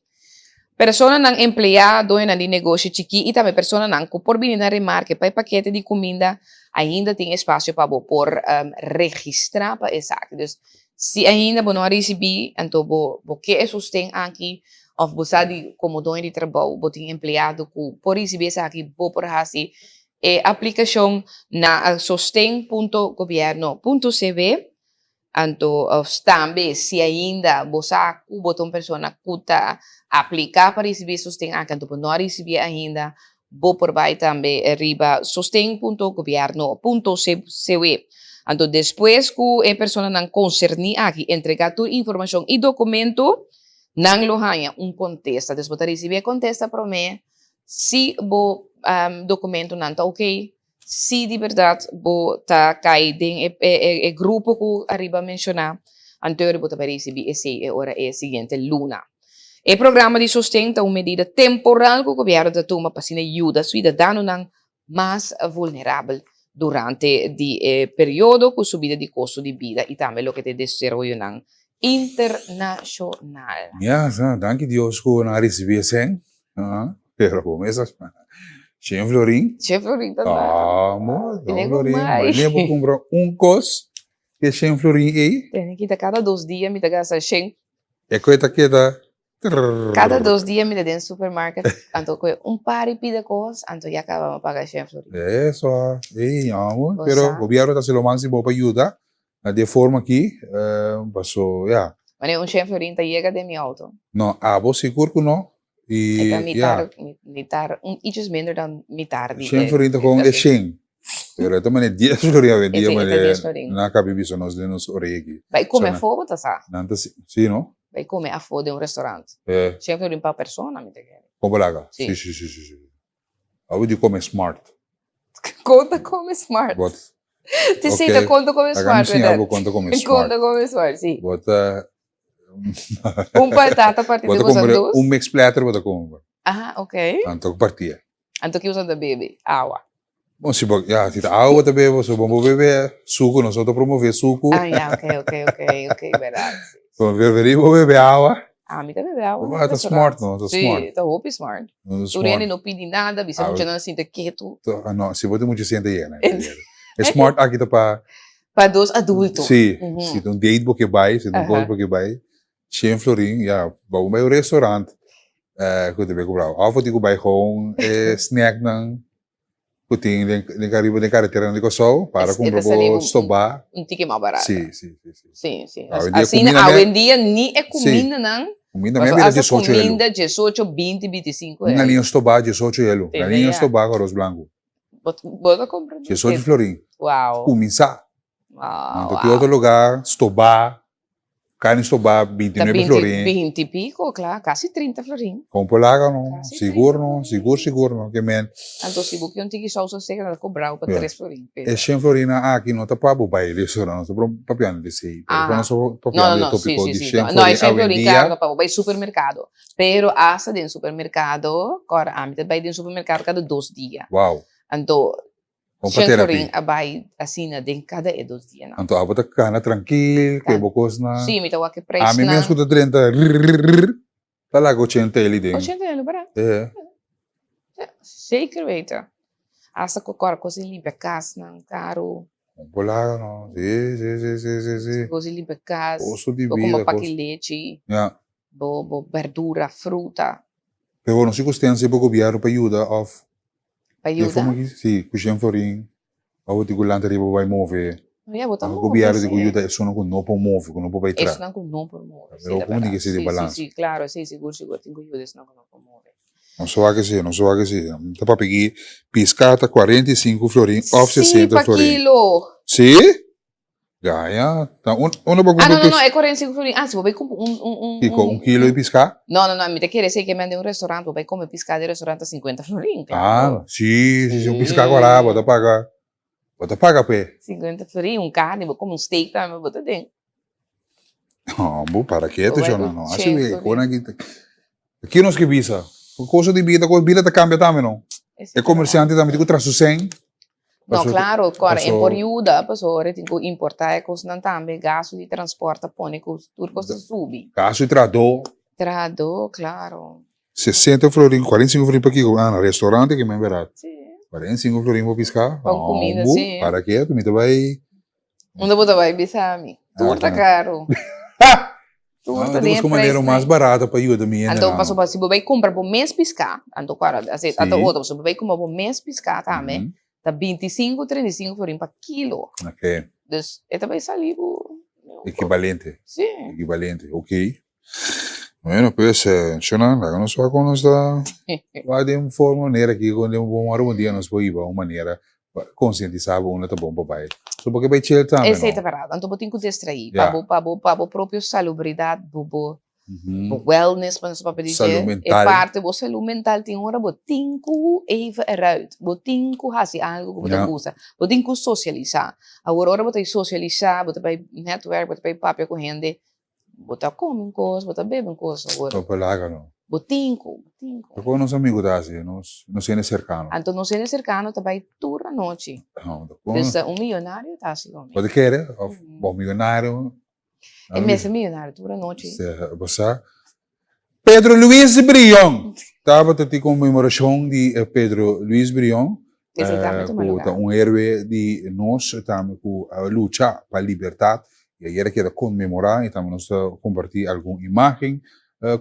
[SPEAKER 2] Personanan empleá, doñonan di negoshi chikí i tambe personanan ku por bini na remarke pa e pakete di kuminda ainda tin espasio pa bo por registrá pa esaki. Dus Si ainda bo no a risibí, anto bo bo ke e sosten aki òf bo sa di komo doño di trabou bo tin empleado ku por risibí esaki, bo por hasi e aplikashon na sosten punto gobièrnu punto cv. Anto òf tambe si ainda bo sa ku bo ta un persona ku ta apliká pa risibí e sosten aki anto bo no a risibí ainda, Bo por bai tambe riba sosten punto gobierno punto cw. Anto despues ku e personanan konserní aki entregá tur informashon i dokumento, nan lo haña un kontesta. Dus bo ta risibí e kontesta promé si bo dokumentonan ta oké, si di bèrdat bo ta kai den e grupo ku ariba menshoná, anto bo ta bai risibí esei e ora e siguiente luna. E programa di sosten ta un medida temporal ku gobièrnu ta tuma pa asina yuda suidadanonan mas vulnerabel durante di e periodo ku subida di kosto di bida i tambe loke ta e desaroyonan internashonal.
[SPEAKER 1] Ya sa, danki Dios ku nan a risibí esei. Pero bo mes a shen florin.
[SPEAKER 2] Shen florin ta nada.
[SPEAKER 1] Amo, shen florin. Wanneer bo kumpra un kos ku e shen florin ei.
[SPEAKER 2] Tene kita kada dos dia mi ta gasta shen.
[SPEAKER 1] E koe ta keda trrrr.
[SPEAKER 2] Kada dos dia mi ta den supermarket, anto koe un par di pida kos, anto ya kaba mi a paga shen florin.
[SPEAKER 1] Eso, ey, amo. Pero gobierno ta hasi lo maximo pa yuda na di e forma aki, paso, ya.
[SPEAKER 2] Wanneer un shen florin ta yega den mi auto?
[SPEAKER 1] No, abo sigur ku no. I
[SPEAKER 2] E ta
[SPEAKER 1] ya.
[SPEAKER 2] mitar, mitar, un ichos minder dan mitar di
[SPEAKER 1] Shen
[SPEAKER 2] e
[SPEAKER 1] florin ta kon e shen. Pero e ta mane dies florin awendia
[SPEAKER 2] E ta
[SPEAKER 1] mane
[SPEAKER 2] dies florin.
[SPEAKER 1] nan a kabi bisa nos den nos orea aki.
[SPEAKER 2] Bai kome
[SPEAKER 1] So nan
[SPEAKER 2] afó bo ta sa.
[SPEAKER 1] nan ta si, si no?
[SPEAKER 2] Bai kome afó den un restaurant.
[SPEAKER 1] E.
[SPEAKER 2] Shen florin pa persona mi ta kere.
[SPEAKER 1] Kon bo laga?
[SPEAKER 2] Si.
[SPEAKER 1] Si, si, si, si, si. Abo di kome smart.
[SPEAKER 2] Kon ta kome smart?
[SPEAKER 1] Bot.
[SPEAKER 2] Ti si ta
[SPEAKER 1] Ok.
[SPEAKER 2] kon ta kome
[SPEAKER 1] Laga mi
[SPEAKER 2] smart,
[SPEAKER 1] siña
[SPEAKER 2] berdad?
[SPEAKER 1] bo kon ta kome
[SPEAKER 2] Kon
[SPEAKER 1] smart.
[SPEAKER 2] ta kome smart, si.
[SPEAKER 1] Bo ta
[SPEAKER 2] Un patata partí
[SPEAKER 1] Bo
[SPEAKER 2] den
[SPEAKER 1] ta
[SPEAKER 2] boso
[SPEAKER 1] kumpra
[SPEAKER 2] dos.
[SPEAKER 1] un mix platter bo ta kumpra.
[SPEAKER 2] Ah, ok.
[SPEAKER 1] Anto partié.
[SPEAKER 2] Anto ki boso ta bebe? Awa.
[SPEAKER 1] Bon, si bo, ya, si ta awa bo ta bebe, so bon bo bebe suku, nos no ta promove suku.
[SPEAKER 2] Ah, ya, ok, ok, ok, ok, berdad. Si.
[SPEAKER 1] Bo preferí bo bebe awa.
[SPEAKER 2] Ah, mi ta bebe awa
[SPEAKER 1] Bo
[SPEAKER 2] na
[SPEAKER 1] ta smart,
[SPEAKER 2] restaurant.
[SPEAKER 1] no, ta
[SPEAKER 2] Si,
[SPEAKER 1] smart.
[SPEAKER 2] ta hopi smart.
[SPEAKER 1] No, ta
[SPEAKER 2] Tur hende
[SPEAKER 1] smart.
[SPEAKER 2] no pidi nada, bisa
[SPEAKER 1] Awe.
[SPEAKER 2] muchanan sinta ketu.
[SPEAKER 1] Ah, no, si bo tin mucha senta yena. E smart aki ta pa
[SPEAKER 2] Pa dos adulto.
[SPEAKER 1] Si, si ta un date bo ke bai, si ta un kos bo ke bai, shen florin, ya, bo bai un restaurant ku ta bai kubrau. Òf bo tin ku bai gewoon e snacknan ku tin den den kariba den kareteranan di Kòrsou para kumpra bo stobá.
[SPEAKER 2] Un tiki mas barato.
[SPEAKER 1] Si, si, si, si.
[SPEAKER 2] Si, si.
[SPEAKER 1] Awendia
[SPEAKER 2] Asina
[SPEAKER 1] kuminda me
[SPEAKER 2] awendia ni e kumindanan,
[SPEAKER 1] kuminda me a
[SPEAKER 2] pasobra
[SPEAKER 1] bira
[SPEAKER 2] asta
[SPEAKER 1] diesocho elu.
[SPEAKER 2] kuminda diesocho, binti, bintisinko
[SPEAKER 1] Un
[SPEAKER 2] elu.
[SPEAKER 1] galiña stobá diesocho elu.
[SPEAKER 2] Tende
[SPEAKER 1] Galiña
[SPEAKER 2] ya.
[SPEAKER 1] stobá ku aros blanku.
[SPEAKER 2] Bo bo ta comprende?
[SPEAKER 1] Diesocho florin.
[SPEAKER 2] Wow.
[SPEAKER 1] Kuminsá.
[SPEAKER 2] Wow,
[SPEAKER 1] Anto tin otro
[SPEAKER 2] wow.
[SPEAKER 1] lugá stobá, karni stobá binti
[SPEAKER 2] Ta
[SPEAKER 1] nuebe
[SPEAKER 2] binti,
[SPEAKER 1] florin.
[SPEAKER 2] binti piko, kla, kasi trinta florin.
[SPEAKER 1] Kon por laga no,
[SPEAKER 2] Kasi
[SPEAKER 1] sigur
[SPEAKER 2] trinta
[SPEAKER 1] no,
[SPEAKER 2] florin.
[SPEAKER 1] sigur sigur no, ke men.
[SPEAKER 2] Anto si bo ke un tiki sousa seka nan ta kobrá bo pa
[SPEAKER 1] Ya.
[SPEAKER 2] tres florin,
[SPEAKER 1] E
[SPEAKER 2] pero.
[SPEAKER 1] shen florinnan aki no ta pa bo bai restaurant, nos ta papiando di esei, pero
[SPEAKER 2] Aha.
[SPEAKER 1] nos ta
[SPEAKER 2] No, no,
[SPEAKER 1] papiando di
[SPEAKER 2] no, si,
[SPEAKER 1] topiko
[SPEAKER 2] si,
[SPEAKER 1] di
[SPEAKER 2] si.
[SPEAKER 1] shen
[SPEAKER 2] No, e
[SPEAKER 1] florin
[SPEAKER 2] shen florin
[SPEAKER 1] awendia.
[SPEAKER 2] klaro ta pa bo bai supermerkado. Pero asta den supermerkado, kòrda ami ta bai den supermerkado kada dos dia.
[SPEAKER 1] Wow.
[SPEAKER 2] Anto,
[SPEAKER 1] Kon pa
[SPEAKER 2] shen
[SPEAKER 1] terapi.
[SPEAKER 2] florin a bai asina den kada e dos dianan.
[SPEAKER 1] Anto abo ta kana trankil, ku e bo kosnan.
[SPEAKER 2] Sí, mi ta wak e
[SPEAKER 1] Ami
[SPEAKER 2] preisnan.
[SPEAKER 1] mes ku ta drenta rrrrrrr, ta laga ochenta eli den.
[SPEAKER 2] Ochenta eli barat.
[SPEAKER 1] E.
[SPEAKER 2] Zeker weten. Asta ku kòrda kos di limpia kasnan karu.
[SPEAKER 1] Kon por laga no. Sí, sí, sí, sí, sí, sí.
[SPEAKER 2] Kos di limpia kas.
[SPEAKER 1] Kosto di
[SPEAKER 2] Bo kumpra
[SPEAKER 1] bida,
[SPEAKER 2] paki
[SPEAKER 1] kos.
[SPEAKER 2] lechi.
[SPEAKER 1] Ya.
[SPEAKER 2] Bo bo berdura, fruta.
[SPEAKER 1] Pero bo no si ku stensia pa gobierno pa yuda of
[SPEAKER 2] Pa
[SPEAKER 1] de
[SPEAKER 2] yuda?
[SPEAKER 1] forma ki si ku shen florin of bo tin ku lanta riba bai move.
[SPEAKER 2] No ya bo ta
[SPEAKER 1] Of
[SPEAKER 2] move
[SPEAKER 1] gobierno tin ku
[SPEAKER 2] si.
[SPEAKER 1] yuda esunnan ku no por move ku no por bai tra.
[SPEAKER 2] Esunnan ku no por move si
[SPEAKER 1] Pero
[SPEAKER 2] ta
[SPEAKER 1] komo tin
[SPEAKER 2] berdad.
[SPEAKER 1] ke si di
[SPEAKER 2] Si si
[SPEAKER 1] balans.
[SPEAKER 2] si klaro si sigur sigur tin ku yuda esunnan ku no por move.
[SPEAKER 1] No sa wak esei no sa wak esei. Mi ta papia ki piska ta 45 florin of
[SPEAKER 2] Si
[SPEAKER 1] 60
[SPEAKER 2] pa
[SPEAKER 1] florin.
[SPEAKER 2] kilo.
[SPEAKER 1] Si? Gaña. Ta un, unda bo
[SPEAKER 2] Ah,
[SPEAKER 1] kumpra
[SPEAKER 2] no, no, no,
[SPEAKER 1] pis?
[SPEAKER 2] e 45 florin. Ah, si bo bai kumpra un, un, un,
[SPEAKER 1] Kiko, un
[SPEAKER 2] un,
[SPEAKER 1] kilo di
[SPEAKER 2] un.
[SPEAKER 1] piská?
[SPEAKER 2] No, no, no, mi ta kere esei ke men den un restaurant, bo bai kome piská den restaurant ta 50 florin,
[SPEAKER 1] Ah,
[SPEAKER 2] klaro.
[SPEAKER 1] si, si, si, un piská kòrá, bo ta
[SPEAKER 2] Sí.
[SPEAKER 1] paga, bo ta paga p'e.
[SPEAKER 2] 50 florin, un karni, bo kome un steak tambe, bo ta den.
[SPEAKER 1] No, bo para
[SPEAKER 2] Bo
[SPEAKER 1] ketu,
[SPEAKER 2] bai
[SPEAKER 1] shon,
[SPEAKER 2] ku
[SPEAKER 1] no, no, asi
[SPEAKER 2] 100
[SPEAKER 1] wei,
[SPEAKER 2] florin.
[SPEAKER 1] kona ki, ki nos ke bisa? Kosa di bida, bida ta kambia tambe, no?
[SPEAKER 2] Esei
[SPEAKER 1] E
[SPEAKER 2] ta
[SPEAKER 1] komersiante
[SPEAKER 2] bèrdat.
[SPEAKER 1] tambe tin ku traha su sèn.
[SPEAKER 2] No,
[SPEAKER 1] Paso,
[SPEAKER 2] claro, cora en
[SPEAKER 1] paso,
[SPEAKER 2] por yuda, paso ora tin cu importa e cosnan tambe, gasto di transport ta pone cu tur cos ta subi.
[SPEAKER 1] Gasto di trahadó.
[SPEAKER 2] Trahadó, claro.
[SPEAKER 1] 60 florin, 45 florin pa kiko? Ah, na restaurante ki men berat.
[SPEAKER 2] Sí.
[SPEAKER 1] 45 florin pa pisca?
[SPEAKER 2] Pa un comida,
[SPEAKER 1] Hombo,
[SPEAKER 2] sí.
[SPEAKER 1] para ketu, mi ta bay.
[SPEAKER 2] Unda bo ta bay bisa mi? Tur ta caro. Tur
[SPEAKER 1] Ah,
[SPEAKER 2] ta
[SPEAKER 1] ta
[SPEAKER 2] den e
[SPEAKER 1] busca manera
[SPEAKER 2] prijs
[SPEAKER 1] mas
[SPEAKER 2] nan.
[SPEAKER 1] barato pa yuda mi
[SPEAKER 2] Anto,
[SPEAKER 1] hendenan.
[SPEAKER 2] pasobra si bo bay cumpra bo mes pisca, anto cuara, así, anto
[SPEAKER 1] Sí.
[SPEAKER 2] otro, pasobra bo bay cumpra bo mes pisca tambe,
[SPEAKER 1] Mhm.
[SPEAKER 2] ta 25, 35 florin pa kilo.
[SPEAKER 1] Ok.
[SPEAKER 2] Dus e ta bay sali bo.
[SPEAKER 1] Equivalente.
[SPEAKER 2] Sí.
[SPEAKER 1] Equivalente, ok. Bueno, pues, Shona, laga nos wak con nos ta wak den un forma, manera aki, con den un bon ora, un dia nos por hiba un manera pa concientisa bo unda ta bon pa bai. So bo ke bai chill tambe,
[SPEAKER 2] Esei
[SPEAKER 1] no?
[SPEAKER 2] ta berdad. Anto bo tin cu distraí
[SPEAKER 1] Ja.
[SPEAKER 2] pa bo, pa bo, pa bo propio salubridad, bo, bo,
[SPEAKER 1] Mhm.
[SPEAKER 2] bo wellness, pa nos papia di dje.
[SPEAKER 1] Salud
[SPEAKER 2] E
[SPEAKER 1] mental.
[SPEAKER 2] parte bo salud mental tin ora bo tin cu even eruit. Bo tin cu haci algo cu bo ta
[SPEAKER 1] Ja.
[SPEAKER 2] gusta. Bo tin cu socialisa. Awor ora bo ta socialisa, bo ta bai netwerk, bo ta bai papia cu hende, Bo ta come un cos, bo ta bebe un cos awor.
[SPEAKER 1] No por laga no.
[SPEAKER 2] Bo tin cu, bo tin cu.
[SPEAKER 1] Pero con nos amigo ta haci? Nos, nos hende cercano.
[SPEAKER 2] Anto nos hende cercano ta bay tur anochi.
[SPEAKER 1] No, ta con.
[SPEAKER 2] Dus un millonario ta haci lo
[SPEAKER 1] Bo ta kere? Of bo millonario?
[SPEAKER 2] E mester millonario tur anochi.
[SPEAKER 1] Bo sa. Pedro Luis Brion tabata tin conmemoracion di Pedro Luis Brion cu ta un heroe di nos tambe cu a lucha pa libertad y ayer a keda conmemora y tambe nos ta comparti algun imagen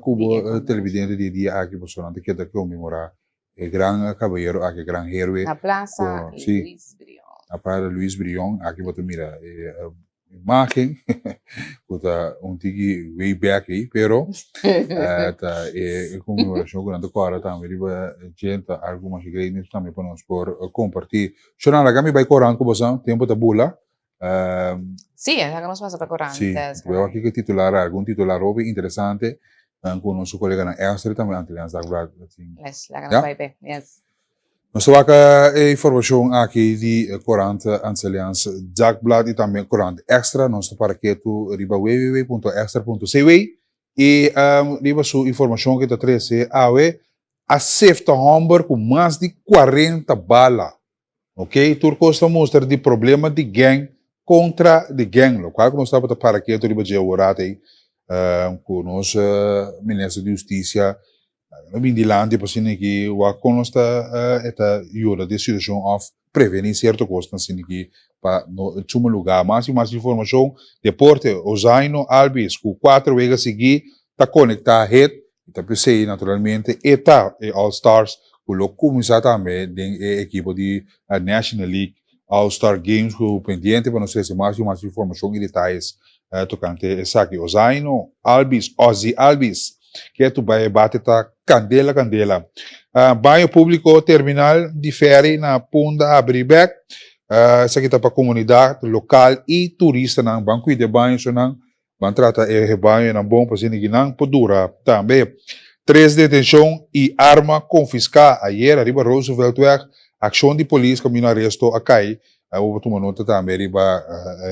[SPEAKER 1] cu bo televidente di e dia aki pasobra nan ta keda conmemora e gran cabayero aki e gran heroe
[SPEAKER 2] Na Plaza Luis Brion.
[SPEAKER 1] Na Plaza Luis Brion aki bo ta mira e. imagen ku ta un tiki way back ei, pero ta e konmemorashon ku nan ta kòrda tambe riba dje ta algu masha great news tambe pa nos por kompartí. Shonal, laga mi bai korant ku boso, tempu ta bula.
[SPEAKER 2] Sí, laga nos pasa pa korant.
[SPEAKER 1] Sí, bo aki ke titular, algun titular hopi interesante ku nos koleganan Esther tambe Antilliaans Dagblad.
[SPEAKER 2] Yes, laga nos bai p'e, yes.
[SPEAKER 1] Nos ta wak e informashon aki di korant Antilliaans Dagblad i tambe korant Extra. Nos ta para ketu riba www.extra.cw i riba su informashon ku e ta trese awe a sefta hòmber ku mas di 40 bala. Ok, tur kos ta mustra di problema di gang kontra di gang, lokual ku nos tabata para ketu riba dje aworat ei ku nos minister di hustisia A bin dilanti pa asina ki wak kon nos ta e ta yuda den situashon òf prevení sierto kosnan asina ki pa no tuma lugá. Mas i mas informashon, Deporte, Ozaino Albies ku kuater wega sigui ta konektá het i ta p'esei naturalmente e ta e All Stars ku lo kuminsá tambe den e ekipo di National League All Star Games ku pendiente pa nos trese mas i mas informashon i detayes tokante esaki. Ozaino Albies, Ozzy Albies, ketu bai e bate ta kandela kandela. Baño públiko terminal di fèri na Punda abri bèk. Esaki ta pa komunidat lokal i turistanan. Ban kuida e bañonan Ban trata e rebañonan bon pa asina ki nan por dura tambe. Tres detenshon i arma konfiská ayera riba Rooseveltweg. Akshon di polis kaminda aresto a kai. Bo por tuma nota tambe riba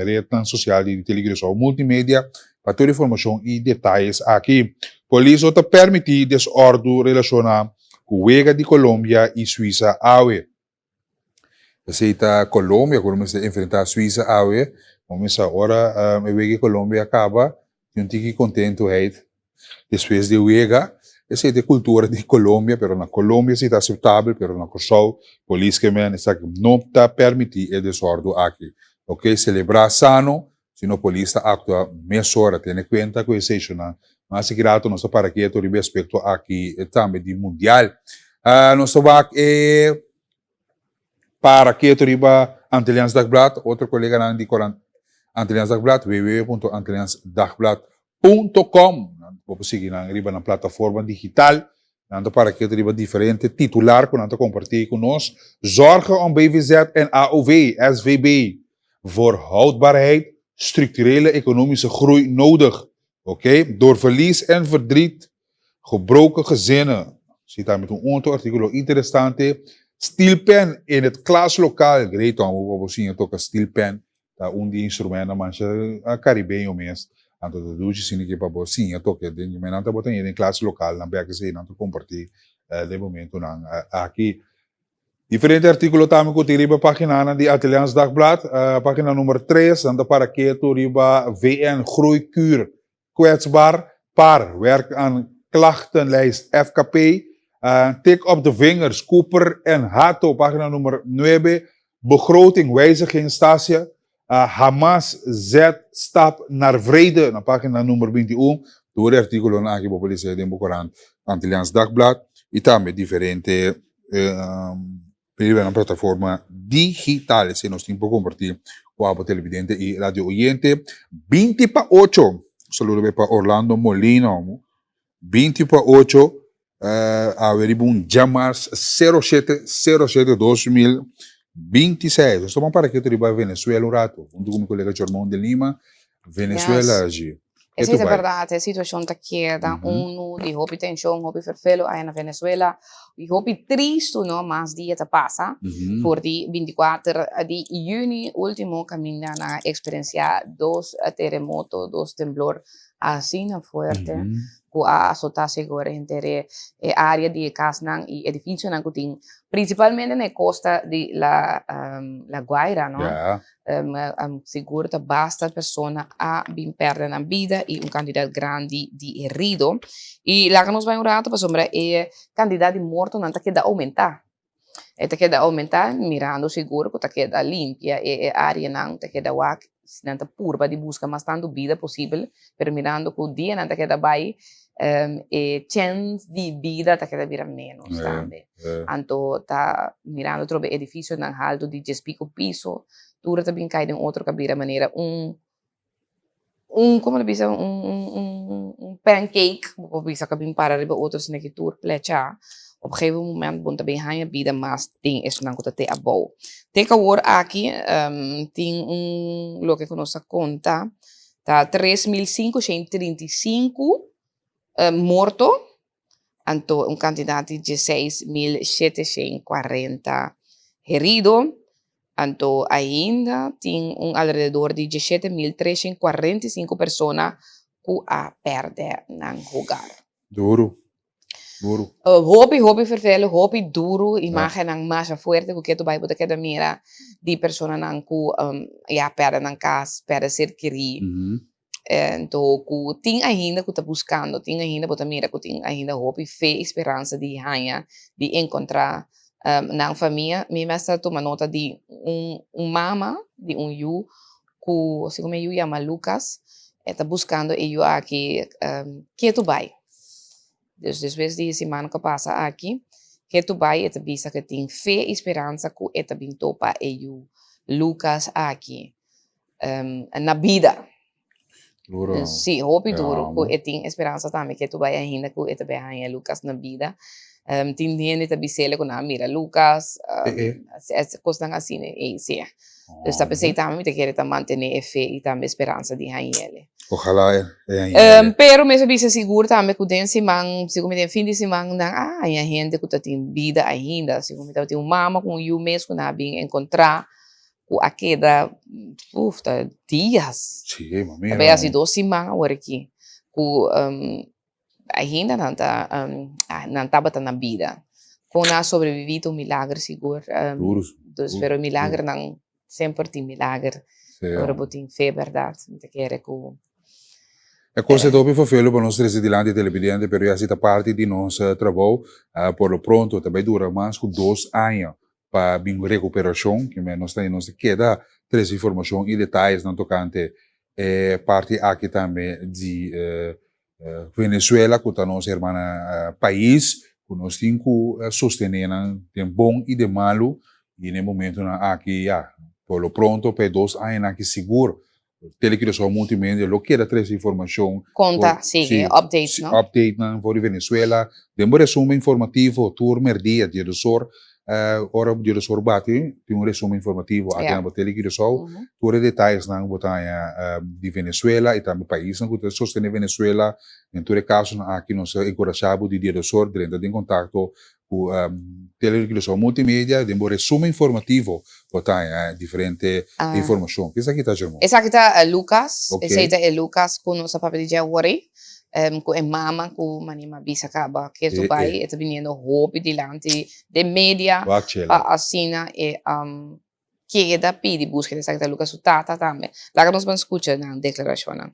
[SPEAKER 1] retnan sosial di Telecuraçao Multimedia pa tur informashon i detayes aki. Polis no ta permití desòrdu relashoná ku wega di Colombia i Suisa awe. Esei ta Colombia ku lo mester enfrentá Suiza awe. Bo mester sa ora e wega di Colombia a kaba, tin un tiki kontentuheid despues di e wega. Esei ta e kultura di Colombia, pero na Colombia esei ta aseptabel, pero na Kòrsou polis ke men esaki no ta permití e desòrdu aki. Oke, selebrá sano, sino polis ta aktua mesora. Tene kuenta ku esei shonnan. Mas aki rato nos ta para ketu riba e aspekto aki tambe di mundial. Nos ta wak e para ketu riba Antilliaans Dagblad, otro koleganan di korant Antilliaans Dagblad, www.antilliaansdagblad.com. Bo por sigui nan riba nan plataforma digital. Nan ta para ketu riba diferente titular ku nan ta kompartí ku nos. Zorgen om BVZ en AOW, SVB, voor houdbaarheid, structurele economische groei nodig. Oké, door verlies en verdriet, gebroken gezinnen. Si tambe ta un otro artíkulo interesante. Steelpan in het klaslokaal. Great hòmber, bo por siña toka steelpan. Ta un di e instrumentonan masha karibeño mes. Anto ta dushi asina ke pa bo siña toka den nan ta bota den klaslokaal nan bek esei nan ta kompartí den momentonan aki. Diferente artíkulo tambe ku tin riba páginanan di Antilliaans Dagblad. Página number tres nan ta para ketu riba VN Groeikuur Kwetsbaar Paar Werk aan Klachtenlijst FKP. Tik op de vingers Cooper en Hato página number nuebe Begroting wijziging Stasia Hamas zet stap naar vrede na página number 21. Tur e artíkulonan aki bo por lesa den bo korant Antilliaans Dagblad i tambe diferente riba nan plataforma digital. Esei nos tin por kompartí ku abo televidente i radio oyente. 20 pa ocho, saludo bai pa Orlando Molina. 20 pa ocho, awe riba un djamars 07 07 2026. Nos ta ban para ketu riba Venezuela un rato, huntu ku mi kolega Jormon de Lima. Venezuela,
[SPEAKER 2] Yes.
[SPEAKER 1] G.
[SPEAKER 2] Esei
[SPEAKER 1] Ketu
[SPEAKER 2] ta
[SPEAKER 1] bai.
[SPEAKER 2] bèrdat, e situashon ta keda unu di hopi tenshon, hopi ferfelo aya na Venezuela i hopi tristu no, mas dia ta pasa. For di 24 di yüni último kaminda nan a eksperensiá dos teremoto, dos temblor asina fuerte ku a asotá sigur henter e área di e kasnan i edifisionan ku tin prinsipalmente na e kosta di La La Guaira no. Sigur ta basta persona a bin pèrdè nan bida i un kantidat grandi di herido. I laga nos bai un rato pasobra e kantidat di mortonan ta keda oumentá. E ta keda oumentá mirando sigur ku ta keda limpia e areanan, ta keda wak si nan ta purba di buska mas tantu bida posibel, pero mirando ku dianan ta keda bai e chèns di bida ta keda bira ménos tambe. Anto ta mirando atrobe edifisionan haltu di djes piko piso, tur ta bin kai den otro ka bira manera un. Un, como ta bisa, un, un, un, un pancake, bo por bisa, ku a bin para riba otro asina ki tur plechá. Op gegeven moment bo no ta bin haña bida mas den esunnan ku ta te abou. Te ku awor aki tin un loke ku nos a konta ta 3535 morto, anto un kantidat di 16740 herido, anto ainda tin un alrededor di 17345 persona ku a pèrdè nan hogar.
[SPEAKER 1] Duru, duru.
[SPEAKER 2] Hopi, hopi fervelo, hopi duru, imagennan masha fuerte ku ketu bai bo ta keda mira di personanan ku ya pèrdè nan kas, pèrdè ser kerí. Anto ku tin ainda ku ta buskando, tin ainda bo ta mira ku tin ainda hopi fe i speransa di haña, di enkontrá nan famia. Mi mes ta tuma nota di un un mama di un yu ku segun mi e yu yama Lucas, e ta buskando e yu aki ketu bai. Dus despues di e siman ku a pasa aki, ketu bai e ta bisa ku e tin fe i speransa ku e ta bin topa e yu Lucas aki. na bida.
[SPEAKER 1] Duro.
[SPEAKER 2] Sí, hopi duro. Ku e tin esperansa tambe ke tu bai ainda ku e ta bai haña Lucas na bida. Tin hende ta bis'el ku nan a mira Lucas, kosnan asina ei, sí. Dus ta p'esei tambe mi ta kere ta mantené e fe i tambe speransa di hañ'el.
[SPEAKER 1] Ojalá e hañ'el.
[SPEAKER 2] Pero mi a bisa sigur tambe ku den siman, segun mi den fin di siman nan a haña hende ku ta tin bida ainda. Segun mi tabatin un mama ku un yu mes ku nan a bin enkontrá Ku a keda, uf, ta dias.
[SPEAKER 1] Sí, ma mira.
[SPEAKER 2] Ta bay hasi dos siman awor aki ku ainda nan ta, nan tabata na bida. Kon nan a sobreviví ta un milager sigur.
[SPEAKER 1] Duru.
[SPEAKER 2] Dus, pero milagernan, semper tin milager.
[SPEAKER 1] Sí.
[SPEAKER 2] Ora bo tin fe, bèrdat? Mi ta kere ku.
[SPEAKER 1] E kos ta hopi ferfelu pa nos trese dilanti televidente, pero ya si ta parti di nos trabou. Por lo pronto ta bay dura mas ku dos aña pa bin recuperacion, ki men nos ta nos ta keda trece informacion y detayesnan tocante e parti aki tambe di Venezuela cu ta nos hermana pais cu nos tin cu sostene nan den bon y den malu y na e momentonan aki ya por lo pronto pa e dos añanan aki sigur Tele Curaçao Multimedia lo keda trece informacion.
[SPEAKER 2] Conta, sigui, updates, no?
[SPEAKER 1] Updatenan for di Venezuela. Den bo resumen informativo tur merdia dia dos or, ora dia dos or bati tin un resumen informativo aki na bo Tele Curaçao. Tur e detayesnan bo ta haña di Venezuela y tambe paisnan cu ta sostene Venezuela. Den tur e casonan aki nos ta encorasha bo di dia dos or drenta den contacto Ku Tele Curaçao Multimedia den bo resumen informativo bo ta haña diferente informashon. Ke esaki ta, Jermon?
[SPEAKER 2] Esaki ta Lucas. Esei ta e Lucas ku nos a papia di dje awor ei. Ku e mama ku manera mi a bisa kaba ke su bai e ta biniendo hopi dilanti den media pa asina e keda pidi buskeda. Esaki ta Lucas su tata tambe. Laga nos ban skucha nan deklarashonnan.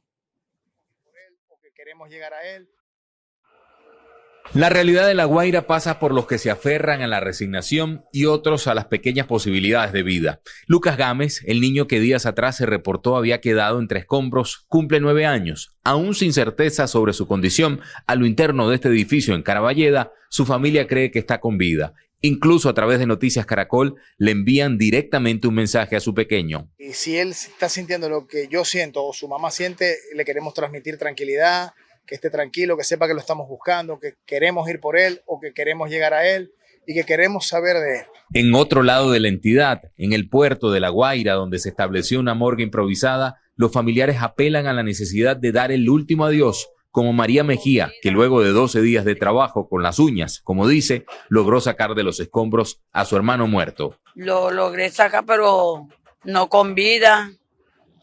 [SPEAKER 3] La realidad de La Guaira pasa por los que se aferran a la resignación y otros a las pequeñas posibilidades de vida. Lucas Gámez, el niño que días atrás se reportó había quedado entre escombros, cumple nueve años. Aún sin certeza sobre su condición, a lo interno de este edificio en Caraballeda, su familia cree que está con vida. Incluso a través de Noticias Caracol le envían directamente un mensaje a su pequeño.
[SPEAKER 4] Y si él está sintiendo lo que yo siento o su mamá siente, le queremos transmitir tranquilidad, que esté tranquilo, que sepa que lo estamos buscando, que queremos ir por él o que queremos llegar a él y que queremos saber de él.
[SPEAKER 3] En otro lado de la entidad, en el puerto de La Guaira, donde se estableció una morgue improvisada, los familiares apelan a la necesidad de dar el último adiós, como María Mejía, que luego de 12 días de trabajo con las uñas, como dice, logró sacar de los escombros a su hermano muerto.
[SPEAKER 5] Lo logré sacar, pero no con vida,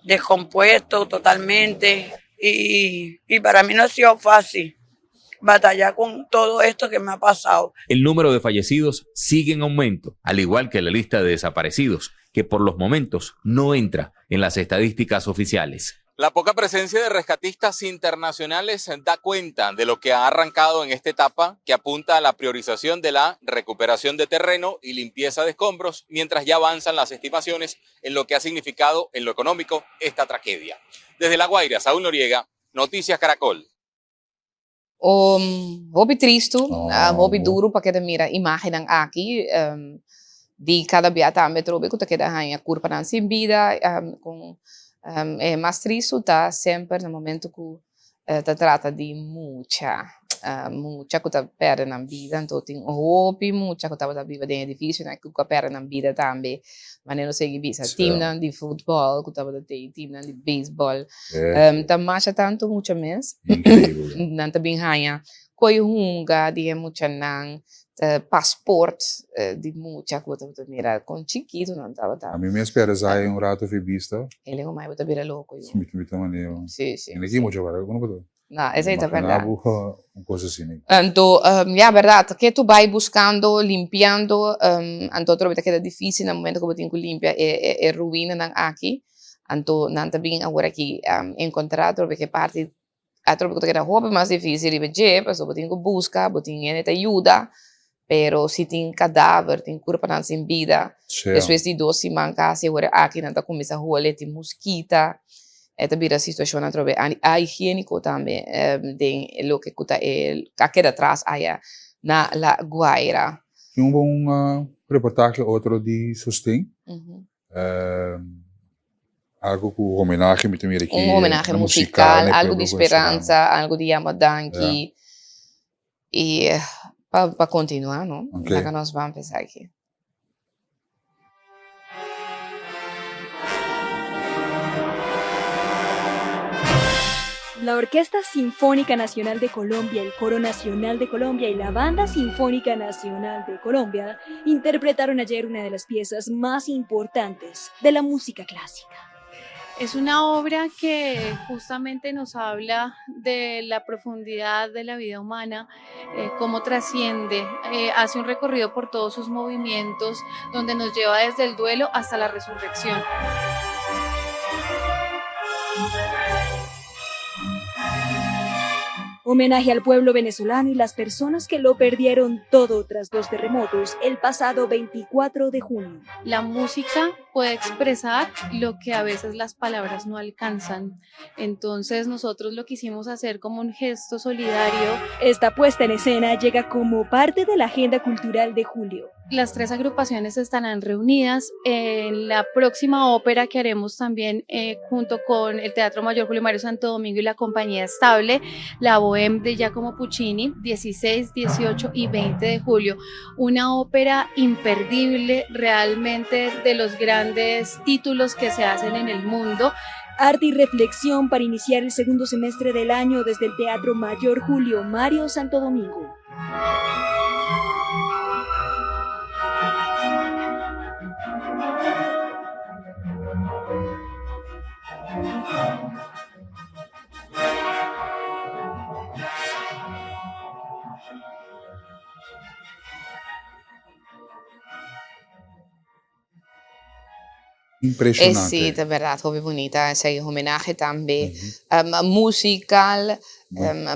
[SPEAKER 5] descompuesto totalmente. Y, y para mí no ha sido fácil batallar con todo esto que me ha pasado.
[SPEAKER 3] El número de fallecidos sigue en aumento, al igual que la lista de desaparecidos, que por los momentos no entra en las estadísticas oficiales.
[SPEAKER 6] La poca presencia de rescatistas internacionales da cuenta de lo que ha arrancado en esta etapa que apunta a la priorización de la recuperación de terreno y limpieza de escombros, mientras ya avanzan las estimaciones en lo que ha significado en lo económico esta tragedia. Desde La Guaira, Saúl Noriega, Noticias Caracol.
[SPEAKER 2] Um, hopi tristu, hopi duru pa keda mira imágennan aki di kada bia tambe trobe ku ta keda haña kurpanan sin bida, kon. E mas tristu ta semper na momento ku ta trata di mucha, mucha ku ta pèrdè nan bida, anto tin hopi mucha ku tabata biba den edifisionan ku a pèrdè nan bida tambe, manera nos sigui bisa, timnan di futbòl ku tabata tei, timnan di beisbòl, ta masha tantu mucha mes, nan ta bin haña Koe hunga di e muchanan, paspoort di mucha ku bo tabata mira kon chikitu nan tabata.
[SPEAKER 1] Ami mes perde zaya un rato fi bista.
[SPEAKER 2] E lego mai bo ta bira loko yu.
[SPEAKER 1] Mi ta manera.
[SPEAKER 2] Si, si.
[SPEAKER 1] Mira ki mucha wara ku no bo ta.
[SPEAKER 2] No, esei ta berdad.
[SPEAKER 1] Imagina bo un kos asina.
[SPEAKER 2] Anto, ya berdad, ke tu bai buskando, limpiando, anto atrobe ta keda difisil na momento ku bo tin ku limpia e ruinanan aki. Anto nan ta bin awor aki enkontra atrobe ke parti Atrobe ku ta keda hopi mas difísil riba dje, pasobra bo tin ku buska, bo tin hende ta yuda, pero si tin kadaver, tin kurpanan sin bida, despues di dos siman kasi awor aki nan ta kuminsá hole, tin muskita, e ta bira situashon atrobe ahigiéniko tambe den loke ku ta e a keda tras aya na La Guaira.
[SPEAKER 1] Tin un bon reportahe otro di sosten. Algo ku homenahe mi ta mira aki.
[SPEAKER 2] Un homenahe musical, algo di speransa, algo di yama danki. I pa kontinua no, laga nos ban pa esaki.
[SPEAKER 7] La Orquesta Sinfónica Nacional de Colombia, el Coro Nacional de Colombia y la Banda Sinfónica Nacional de Colombia interpretaron ayer una de las piezas más importantes de la música clásica.
[SPEAKER 8] Es una obra que justamente nos habla de la profundidad de la vida humana, eh, cómo trasciende, eh, hace un recorrido por todos sus movimientos, donde nos lleva desde el duelo hasta la resurrección.
[SPEAKER 7] Homenaje al pueblo venezolano y las personas que lo perdieron todo tras dos terremotos el pasado 24 de junio.
[SPEAKER 8] La música puede expresar lo que a veces las palabras no alcanzan. Entonces nosotros lo quisimos hacer como un gesto solidario.
[SPEAKER 7] Esta puesta en escena llega como parte de la agenda cultural de julio.
[SPEAKER 8] Las tres agrupaciones estarán reunidas en la próxima ópera que haremos también eh, junto con el Teatro Mayor Julio Mario Santo Domingo y la Compañía Estable, la Bohème de Giacomo Puccini, 16, 18 y 20 de julio. Una ópera imperdible, realmente de los grandes títulos que se hacen en el mundo.
[SPEAKER 7] Arte y reflexión para iniciar el segundo semestre del año desde el Teatro Mayor Julio Mario Santo Domingo.
[SPEAKER 1] Impresionante.
[SPEAKER 2] Sí, ta berdad, hopi bunita esei homenahe tambe musical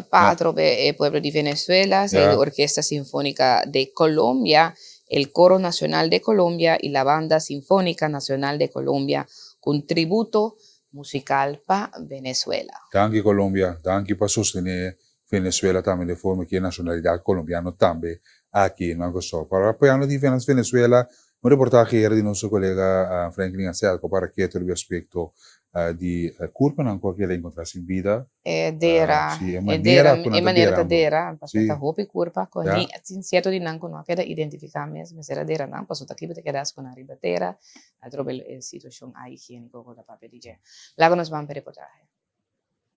[SPEAKER 2] pa atrobe e pueblo di Venezuela, esei Orquesta Sinfónica de Colombia, el Coro Nacional de Colombia y la Banda Sinfónica Nacional de Colombia cu un tributo musical pa Venezuela.
[SPEAKER 1] Danki Colombia, danki pa sostene Venezuela tambe den forma ki e nacionalidad colombiano tambe aki na Kòrsou. Para apoyando di Venezuela, un reportahe era di nos colega Franklin Acelco para keto riba e aspecto di curpanan cu a keda encontra sin bida.
[SPEAKER 2] E dera,
[SPEAKER 1] Si, e
[SPEAKER 2] e
[SPEAKER 1] manera
[SPEAKER 2] dera,
[SPEAKER 1] cu
[SPEAKER 2] e
[SPEAKER 1] nan ta
[SPEAKER 2] manera ta
[SPEAKER 1] derando.
[SPEAKER 2] dera, pasobra
[SPEAKER 1] Si.
[SPEAKER 2] ta hopi curpa cu
[SPEAKER 1] Ya.
[SPEAKER 2] ni tin cierto di nan cu no a keda identifica mes, mester a dera nan, pasobra ta kiba ta keda asco nan riba tera, atrobe e situacion ahigienico cu ta papia di dje. Laga nos ban pa e reportahe.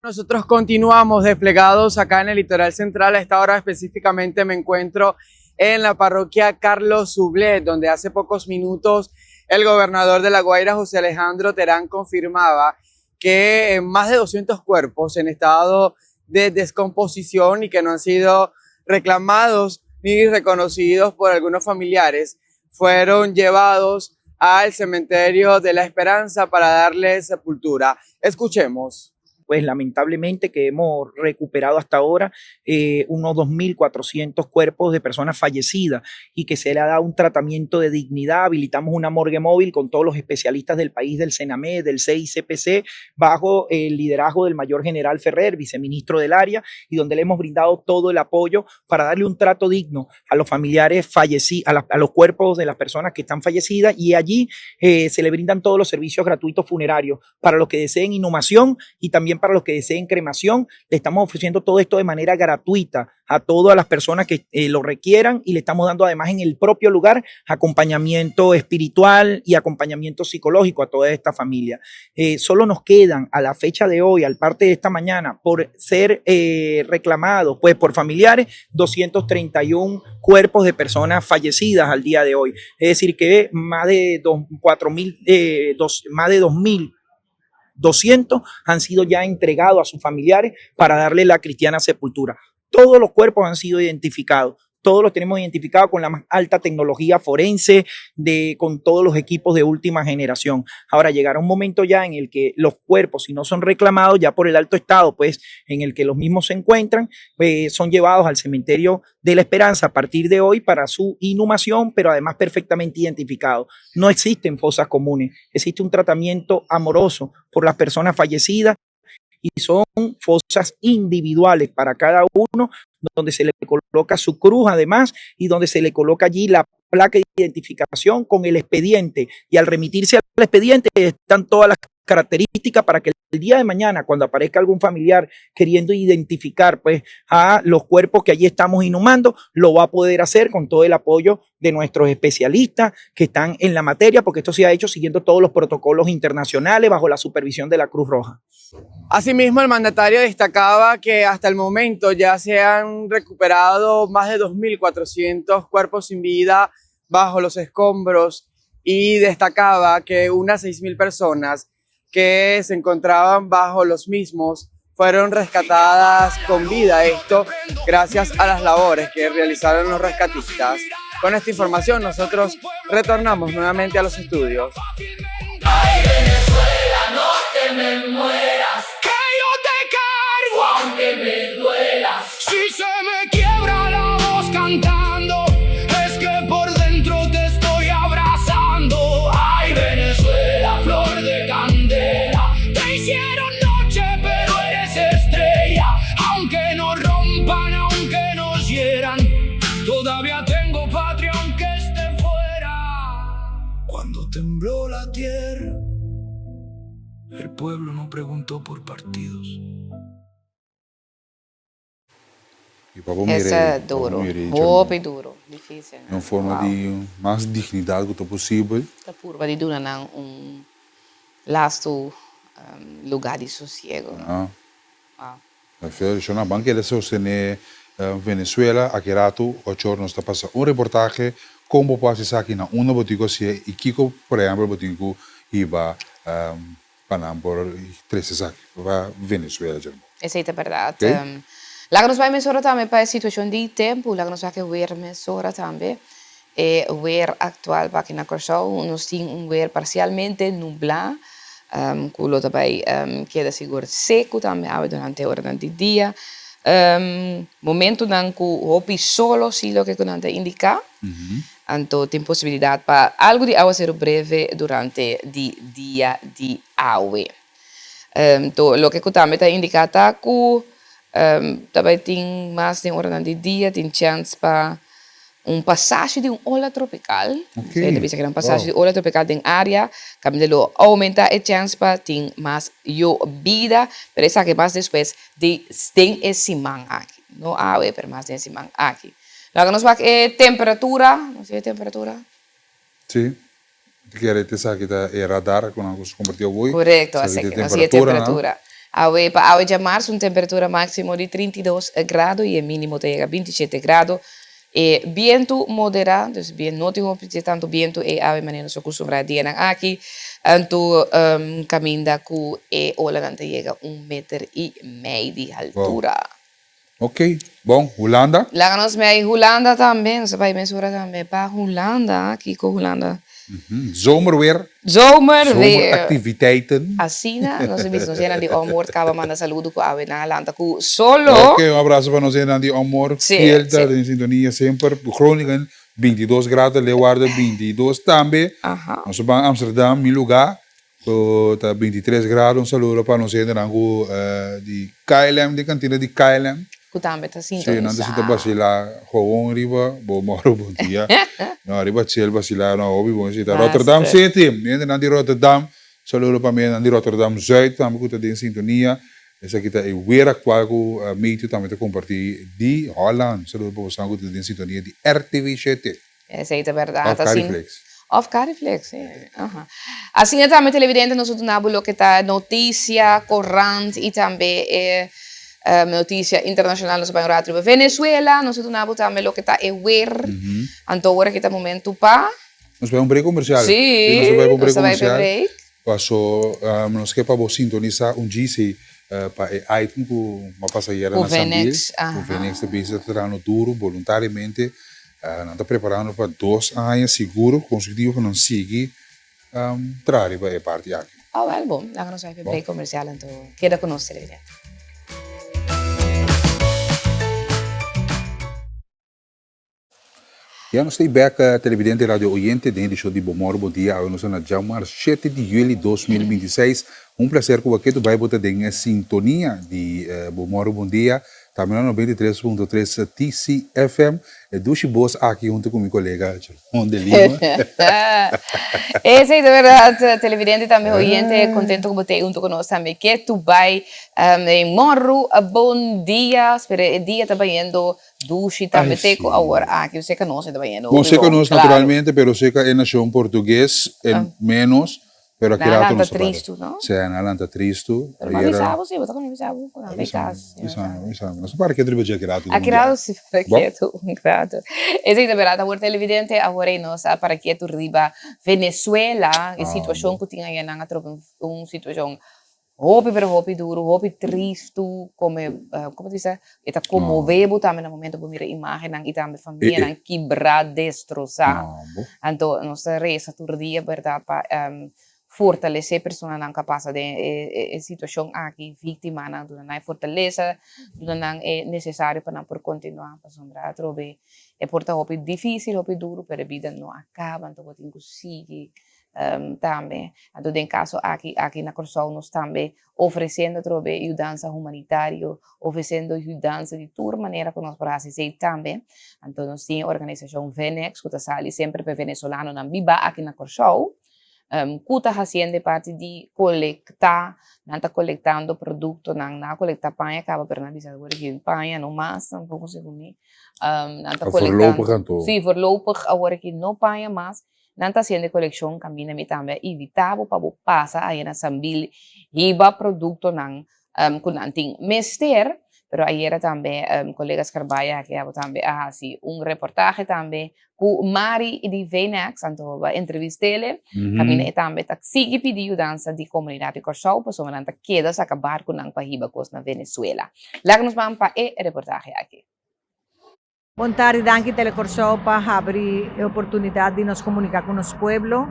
[SPEAKER 9] Nosotros continuamos desplegados acá en el litoral central. A esta hora específicamente me encuentro en la parroquia Carlos Sublet, donde hace pocos minutos el gobernador de La Guaira, José Alejandro Terán, confirmaba que eh, más de 200 cuerpos en estado de descomposición y que no han sido reclamados ni reconocidos por algunos familiares fueron llevados al cementerio de la Esperanza para darle sepultura. Escuchemos.
[SPEAKER 10] Pues lamentablemente que hemos recuperado hasta ahora eh, unos 2.400 cuerpos de personas fallecidas y que se le ha dado un tratamiento de dignidad. Habilitamos una morgue móvil con todos los especialistas del país, del SENAME, del CICPC, bajo el liderazgo del mayor general Ferrer, viceministro del área, y donde le hemos brindado todo el apoyo para darle un trato digno a los familiares fallecidos, a, los cuerpos de las personas que están fallecidas, y allí eh, se le brindan todos los servicios gratuitos funerarios para los que deseen inhumación y también para los que deseen cremación. Le estamos ofreciendo todo esto de manera gratuita a todas las personas que eh, lo requieran y le estamos dando además en el propio lugar acompañamiento espiritual y acompañamiento psicológico a toda esta familia. Eh, solo nos quedan a la fecha de hoy, al parte de esta mañana, por ser eh, reclamados pues, por familiares, 231 cuerpos de personas fallecidas al día de hoy. Es decir, que más de 4.000, más de 2.000 200 han sido ya entregados a sus familiares para darle la cristiana sepultura. Todos los cuerpos han sido identificados. Todos los tenemos identificados con la más alta tecnología forense, de, con todos los equipos de última generación. Ahora llegará un momento ya en el que los cuerpos, si no son reclamados ya por el alto estado, pues en el que los mismos se encuentran, eh, son llevados al cementerio de la Esperanza a partir de hoy para su inhumación, pero además perfectamente identificados. No existen fosas comunes, existe un tratamiento amoroso por las personas fallecidas y son fosas individuales para cada uno, donde se le coloca su cruz además y donde se le coloca allí la placa de identificación con el expediente. Y al remitirse al expediente están todas las características para que el día de mañana, cuando aparezca algún familiar queriendo identificar pues, a los cuerpos que allí estamos inhumando, lo va a poder hacer con todo el apoyo de nuestros especialistas que están en la materia, porque esto se ha hecho siguiendo todos los protocolos internacionales bajo la supervisión de la Cruz Roja.
[SPEAKER 9] Asimismo, el mandatario destacaba que hasta el momento ya se han recuperado más de 2.400 cuerpos sin vida bajo los escombros y destacaba que unas 6.000 personas que se encontraban bajo los mismos fueron rescatadas con vida. Esto gracias a las labores que realizaron los rescatistas. Con esta información nosotros retornamos nuevamente a los estudios.
[SPEAKER 11] Ay, Venezuela, no te me mueras, que yo te cargo aunque me duela. Si se me quiebra la voz cantando, es que por dentro te estoy abrazando. Ay, Venezuela, flor de candela, te hicieron noche, pero eres estrella. Aunque nos rompan, aunque nos hieran, todavía tengo patria aunque esté fuera. Cuando tembló la tierra, el pueblo no preguntó por partidos.
[SPEAKER 1] Y pa bo mira
[SPEAKER 2] Esa
[SPEAKER 1] ei, pa bo
[SPEAKER 2] duro,
[SPEAKER 1] mira ei,
[SPEAKER 2] hopi duro, difícil.
[SPEAKER 1] Den un forma
[SPEAKER 2] Wow.
[SPEAKER 1] di mas dignidad cu ta posibel.
[SPEAKER 2] Ta purba di duna nan un lastu lugar di sosiego.
[SPEAKER 1] Ah.
[SPEAKER 2] Wow.
[SPEAKER 1] Federashon a ban keda sostené Venezuela. Aki ratu ocho or nos ta pasa un reportahe kon bo por hasi esaki na unda bo tin ku hasié i kiko por ehèmpel bo tin ku hiba pa nan por trese esaki pa Venezuela dje.
[SPEAKER 2] Esei ta bèrdat. Laga nos bai mesora tambe pa e situashon di tempu. Laga nos wak e wer mesora tambe. E wer aktual pa aki na Kòrsou, nos tin un wer parsialmente nublá, ku lo ta bai keda sigur seku tambe awe durante e oranan di dia. Momentunan ku hopi solo si loke ku nan ta indiká. Anto tin posibilidat pa algu di awaseru breve durante di dia di awe. To loke ku tambe ta indiká ta ku ta bai tin mas den oranan di dia tin chèns pa un pasashi di un ola tropikal. Esei ta bisa ku un pasashi di ola tropikal den área kaminda lo oumentá e chèns pa tin mas yobida, pero esaki mas despues di den e siman aki. No awe, pero mas den e siman aki. Laga nos wak e temperatura, nos tin e temperatura?
[SPEAKER 1] Sí. Ti kere ta esaki ta e radar ku nan a kompartí awor.
[SPEAKER 2] Korekto, aseki nos tin e temperatura. Awe pa awe djamarsu un temperatura máksimo di 32 grado i e mínimo ta yega 27 grado. E bientu moderá, dus bien no tin hopi di tantu bientu ei awe manera nos a kustumbrá e dianan aki. Anto kaminda ku e olanan ta yega un meter i mei di haltura.
[SPEAKER 1] Ok, bon, Hulanda?
[SPEAKER 2] Laga nos mei Hulanda tambe, nos a bai mesora tambe pa Hulanda, kiko Hulanda?
[SPEAKER 1] Zomerweer.
[SPEAKER 2] Zomerweer.
[SPEAKER 1] Zomeractiviteiten.
[SPEAKER 2] Asina nos a bisa nos hendenan di Ommoord kaba manda saludo ku awe nan a lanta ku solo.
[SPEAKER 1] Ok, un abraso pa nos hendenan di Ommoord. Fiel ta den sintonia semper. Groningen 22 grado, Leeuwarden 22 tambe. Nos a ban Amsterdam, mi lugar, ku ta 23 grado. Un saludo pa nos hendenan ku di KLM, di kantina di KLM.
[SPEAKER 2] Ku tambe ta sintonisá.
[SPEAKER 1] Sí, nan ta sinta basilá gewoon riba Bo Moro Bon Dia. No, riba chill basilá, no, hopi bon si ta. Rotterdam City, mi hendenan di Rotterdam, saludo pa mi hendenan di Rotterdam Zuid tambe ku ta den sintonia. Esaki ta e weer aktual ku Meteo tambe ta kompartí di Holland. Saludo pa bosan ku ta den sintonia di RTV shete.
[SPEAKER 2] Esei ta bèrdat.
[SPEAKER 1] Òf Cariflex.
[SPEAKER 2] Òf Cariflex, sí. Aha. Asina tambe televidente nos ta duna bo loke ta notisia, korant i tambe e notisia internashonal. Nos ta bai un ratu riba Venezuela, nos ta duna bo tambe loke ta e wer. Anto ora ki ta momentu pa.
[SPEAKER 1] Nos bai un break komersial.
[SPEAKER 2] Sí,
[SPEAKER 1] nos ta bai pa un break
[SPEAKER 2] nos ta bai pa e
[SPEAKER 1] komersial.
[SPEAKER 2] break.
[SPEAKER 1] Paso nos ke pa bo sintonisa un djisi pa e item ku a pasa ayera
[SPEAKER 2] Ku
[SPEAKER 1] na Sambil.
[SPEAKER 2] Venex,
[SPEAKER 1] Ku
[SPEAKER 2] aha.
[SPEAKER 1] Venex ta bisa ta trahando duru boluntariamente. Nan ta preparando pa dos aña siguro konsekutivo pa nan sigui traha riba e parti aki.
[SPEAKER 2] Oh wel bon, laga nos bai pa e break comercial anto keda ku nos televidente.
[SPEAKER 1] Ya nos ta bek televidente y radio oyente den edicion di Bo Moro Bo Dia. Awe nos ta na djamars shete di juli 2026. Un placer cu bo ketu bai bo ta den sintonia di Bo Moro Bon Dia. Tambe na 93.3 TCFM. E dushi bos aki hunto cu mi colega Jerome de Lima.
[SPEAKER 2] Esey ta berdad televidente tambe oyente contento cu bo ta hunto cu nos tambe ketu bai den Moro Bon Dia. Spera e dia ta bayendo Dushi tambe te cu awor aki seca nos e ta bayendo
[SPEAKER 1] Bon seca nos naturalmente pero seca e nacion portugues e menos pero aki rato nos ta para.
[SPEAKER 2] Tristu no?
[SPEAKER 1] Si nan lanta tristu.
[SPEAKER 2] Pero m'a bisa bo si bo ta con bisa bo cu nan ta cas.
[SPEAKER 1] Bisa bisa nos ta para ketu riba dje aki rato.
[SPEAKER 2] Aki rato si para ketu un rato. Esey ta berdad awor televidente awor ey nos a para ketu riba Venezuela e situacion cu tin aya nan a trobe un situacion Hopi pero hopi duru, hopi tristu, come, como ta bisa, e ta conmove bo tambe na momento bo mira imagennan y tambe famianan kibra, destrosa. Anto nos ta resa tur dia berdad pa fortalece personanan cu a pasa den e situacion aki, victimanan, duna nan e fortalesa, duna nan e necesario pa nan por continua, pasobra atrobe e por ta hopi dificil, hopi duru, pero e bida no a caba, anto bo tin cu sigui Tambe, anto den kaso aki, aki na Kòrsou nos tambe ofresiendo atrobe yudansa humanitario, ofresiendo yudansa di tur manera ku nos por hasi esei tambe. Anto nos tin e organisashon VENEX ku ta sali semper pa e venezolanonan biba aki na Kòrsou, ku ta hasiendo e parti di kolektá, nan ta kolektando produktonan, nan a kolektá paña kaba pero nan a bisa awor aki paña no mas tampoko segun mi, nan ta kolektando.
[SPEAKER 1] Voorlopig anto.
[SPEAKER 2] Sí, voorlopig awor aki no paña mas. Nan ta hasiendo e kolekshon kaminda mi tambe a invitá bo pa bo pasa aya na Sambil hiba produktonan ku nan tin mester. Pero ayera tambe kolega Scarbaya aki abo tambe a hasi un reportahe tambe ku Mari di VNEX, anto bo a entrevist'ele, kaminda e tambe ta sigui pidi yudansa di komunidat di Kòrsou pasobra nan ta keda saka barkunan pa hiba kos na Venezuela. Laga nos ban pa e reportahe aki.
[SPEAKER 12] Bon tardi, danki Telekòrsou pa habri e oportunidat di nos komuniká ku nos pueblo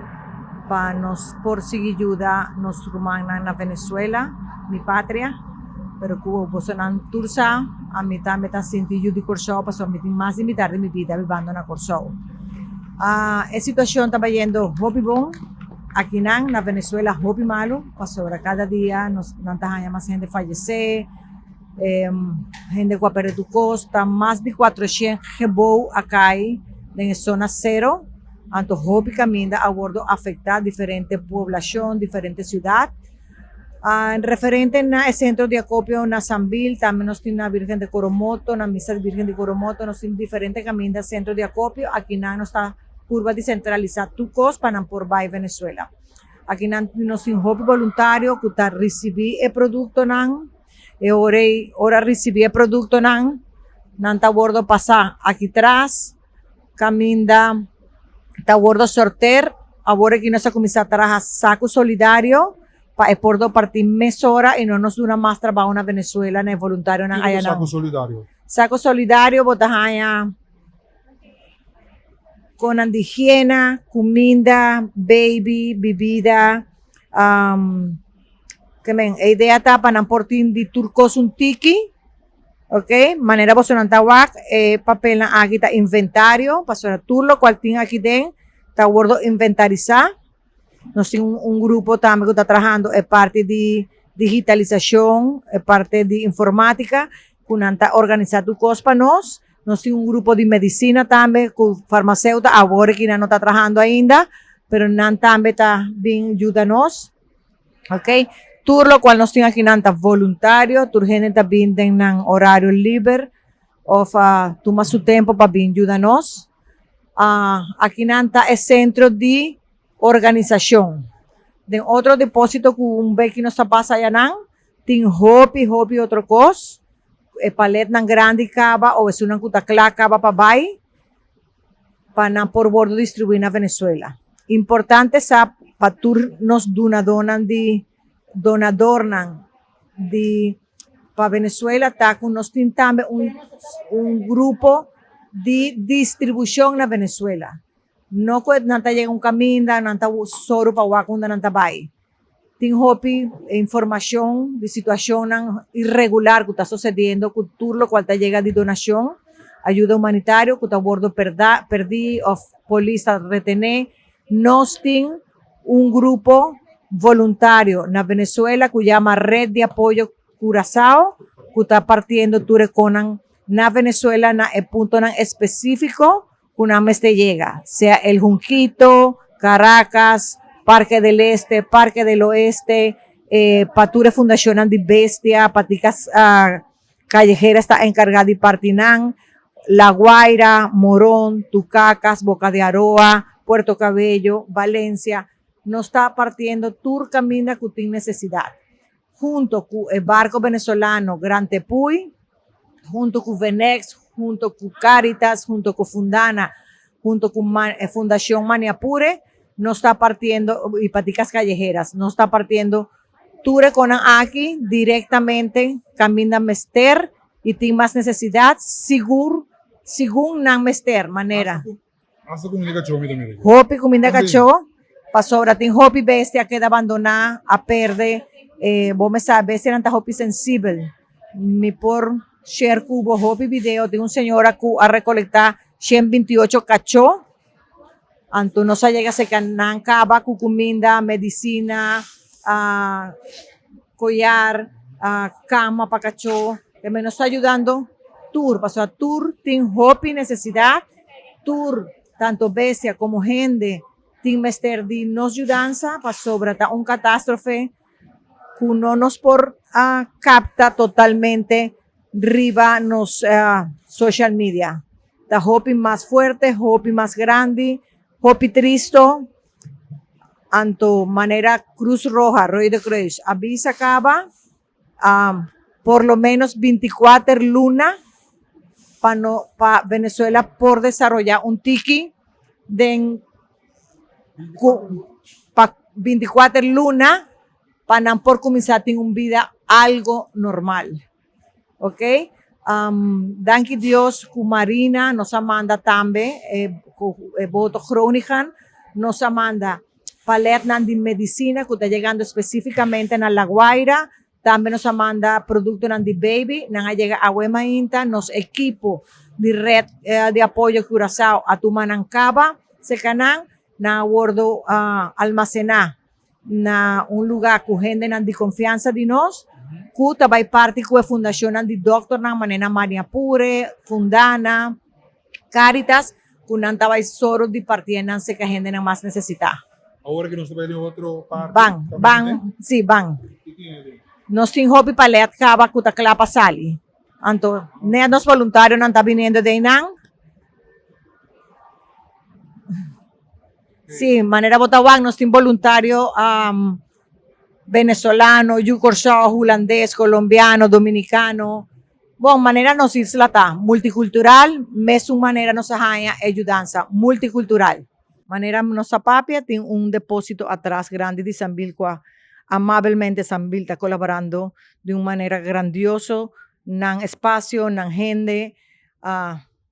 [SPEAKER 12] pa nos por sigui yuda nos rumannan na Venezuela, mi patria, pero ku bosonan tur sa ami tambe ta sinti yu di Kòrsou pasobra mi tin mas di mitar di mi bida bibando na Kòrsou. E situashon ta bayendo hopi bon akinan na Venezuela hopi malu pasobra kada dia nos nan ta haña mas hende fayesé. Hende ku a perde tur kos, ta mas di kuatroshent gebou a kai den e zona sero, anto hopi kaminda a wordo afektá, diferente poblashon, diferente siudat. Referente na e sentro di akopio na Sambil, tambe nos tin na Virgen de Coromoto, na misa di Virgen de Coromoto, nos tin diferente kaminda sentro di akopio, akinan nos ta purba di sentralisá tur kos pa nan por bai Venezuela. Akinan nos tin hopi boluntario ku ta risibí e produktonan. E ora ei, ora risibí e produktonan, nan ta wordo pasá aki tras, kaminda ta wordo sorter. Awor aki nos a kuminsá traha saku solidario pa e por do partí mesora i no nos duna mas trabou na Venezuela na e voluntarionan
[SPEAKER 13] Kiko ta
[SPEAKER 12] ayanan.
[SPEAKER 13] saku solidario?
[SPEAKER 12] Saku solidario bo ta haña. Konan di higiena, kuminda, baby, bibida, ke men e idea ta pa nan por tin di tur kos un tiki, ok, manera bosonan ta wak e papelnan aki ta inventario pasobra tur lokual tin aki den ta wordo inventarisá. Nos tin un grupo tambe ku ta trahando e parti di digitalisashon, e parti di informátika ku nan ta organisá tur kos pa nos. Nos tin un grupo di medisina tambe ku farmaseuta, awor aki nan no ta trahando ainda, pero nan tambe ta bin yuda nos. Ok, tur lokual nos tin aki nan ta voluntario, tur hende ta bin den nan orario liber òf a tuma su tempu pa bin yuda nos. Aki nan ta e sentro di organisashon. Den otro depósito ku un beki nos ta pasa ayanan, Tin hopi hopi otro kos, e paletnan grandi kaba o esunnan ku ta kla kaba pa bai pa nan por wordo distribuí na Venezuela. Importante sa pa tur nos dunadónan di donadornan di pa Venezuela ta ku nos tin tambe un un grupo di distribushon na Venezuela. No ku nan ta yega un kaminda, nan ta soru pa wak unda nan ta bai. Tin hopi informashon di situashonnan iregular ku ta sosediendo ku tur lokual ta yega di donashon, ayuda humanitario ku ta wordo perdí òf polis ta retené. Nos tin un grupo voluntario na Venezuela ku yama Red de Apoyo Curaçao ku ta partiendo tur e konan na Venezuela na e puntonan espesífiko ku nan mester yega, sea El Junquito, Caracas, Parque del Este, Parque del Oeste, pa tur e fundashonnan di bestia, paticas callejeras ta enkargá di parti nan, La Guaira, Morón, Tucacas, Boca de Aroa, Puerto Cabello, Valencia, nos ta partiendo tur kaminda ku tin nesesidat. Hunto ku e barko venezolano Gran Tepuy, hunto ku Venex, hunto ku Caritas, hunto ku Fundana, hunto ku Fundacion Maniapure, nos ta partiendo, y Paticas Callejeras, nos ta partiendo tur e konan aki directamente kaminda mester y tin mas necesidad, sigur, segun nan mester, manera.
[SPEAKER 1] Hasta kuminda kachó mi ta mira aki.
[SPEAKER 12] Hopi kuminda kachó, pasobra tin hopi bestia a keda bandoná, a perde. Bo mes sa, bestianan ta hopi sensibel. Mi por share ku bo hopi video di un señora ku a rekolektá 128 kachó. Anto nos a yega serka nan kaba ku kuminda, medisina, koyar, kama pa kachó. Tambe nos ta yudando tur, pasobra tur tin hopi nesesidat. Tur, tanto bestia komo hende, tin mester di nos yudansa pasobra ta un katastrofe ku no nos por a kapta totalmente riba nos social media. Ta hopi mas fuerte, hopi mas grandi, hopi tristo. Anto manera Cruz Roja, Rode Kruis, a bisa kaba por lo menos 24 luna pa no pa Venezuela por desaroyá un tiki den ku pa 24 luna pa nan por kuminsá tin un bida algo normal. Ok danki Dios ku Marina nos a manda tambe e boto Groningen nos a manda paletnan di medisina ku ta yegando spesífikamente na La Guaira. Tambe nos a manda produktonan di baby, nan a yega awe mainta. Nos ekipo di Red di Apoyo Curaçao a tuma nan kaba serka nan. Nan a wordo almasená na un lugá ku hendenan di konfiansa di nos ku ta bai parti ku e fundashonnan di dòkternan manera Maniapure, Fundana. Caritas ku nan ta bai soro di partié nan serka hendenan mas nesesitá.
[SPEAKER 1] Awor ke nos ta bai den otro parti?
[SPEAKER 12] Ban, ban, si, ban. Nos tin hopi palet kaba ku ta kla pa sali. Anto, net nos boluntarionan ta biniendo den nan. Si, manera bo ta wak nos tin boluntario venezolano, yu Kòrsou, hulandes, kolombiano, dominikano. Bon, manera nos isla ta multikultural, mesun manera nos a haña e yudansa multikultural. Manera nos a papia, tin un depósito atras grandi di Sambil kua amabelmente Sambil ta kolaborando di un manera grandioso, nan espasio, nan hende.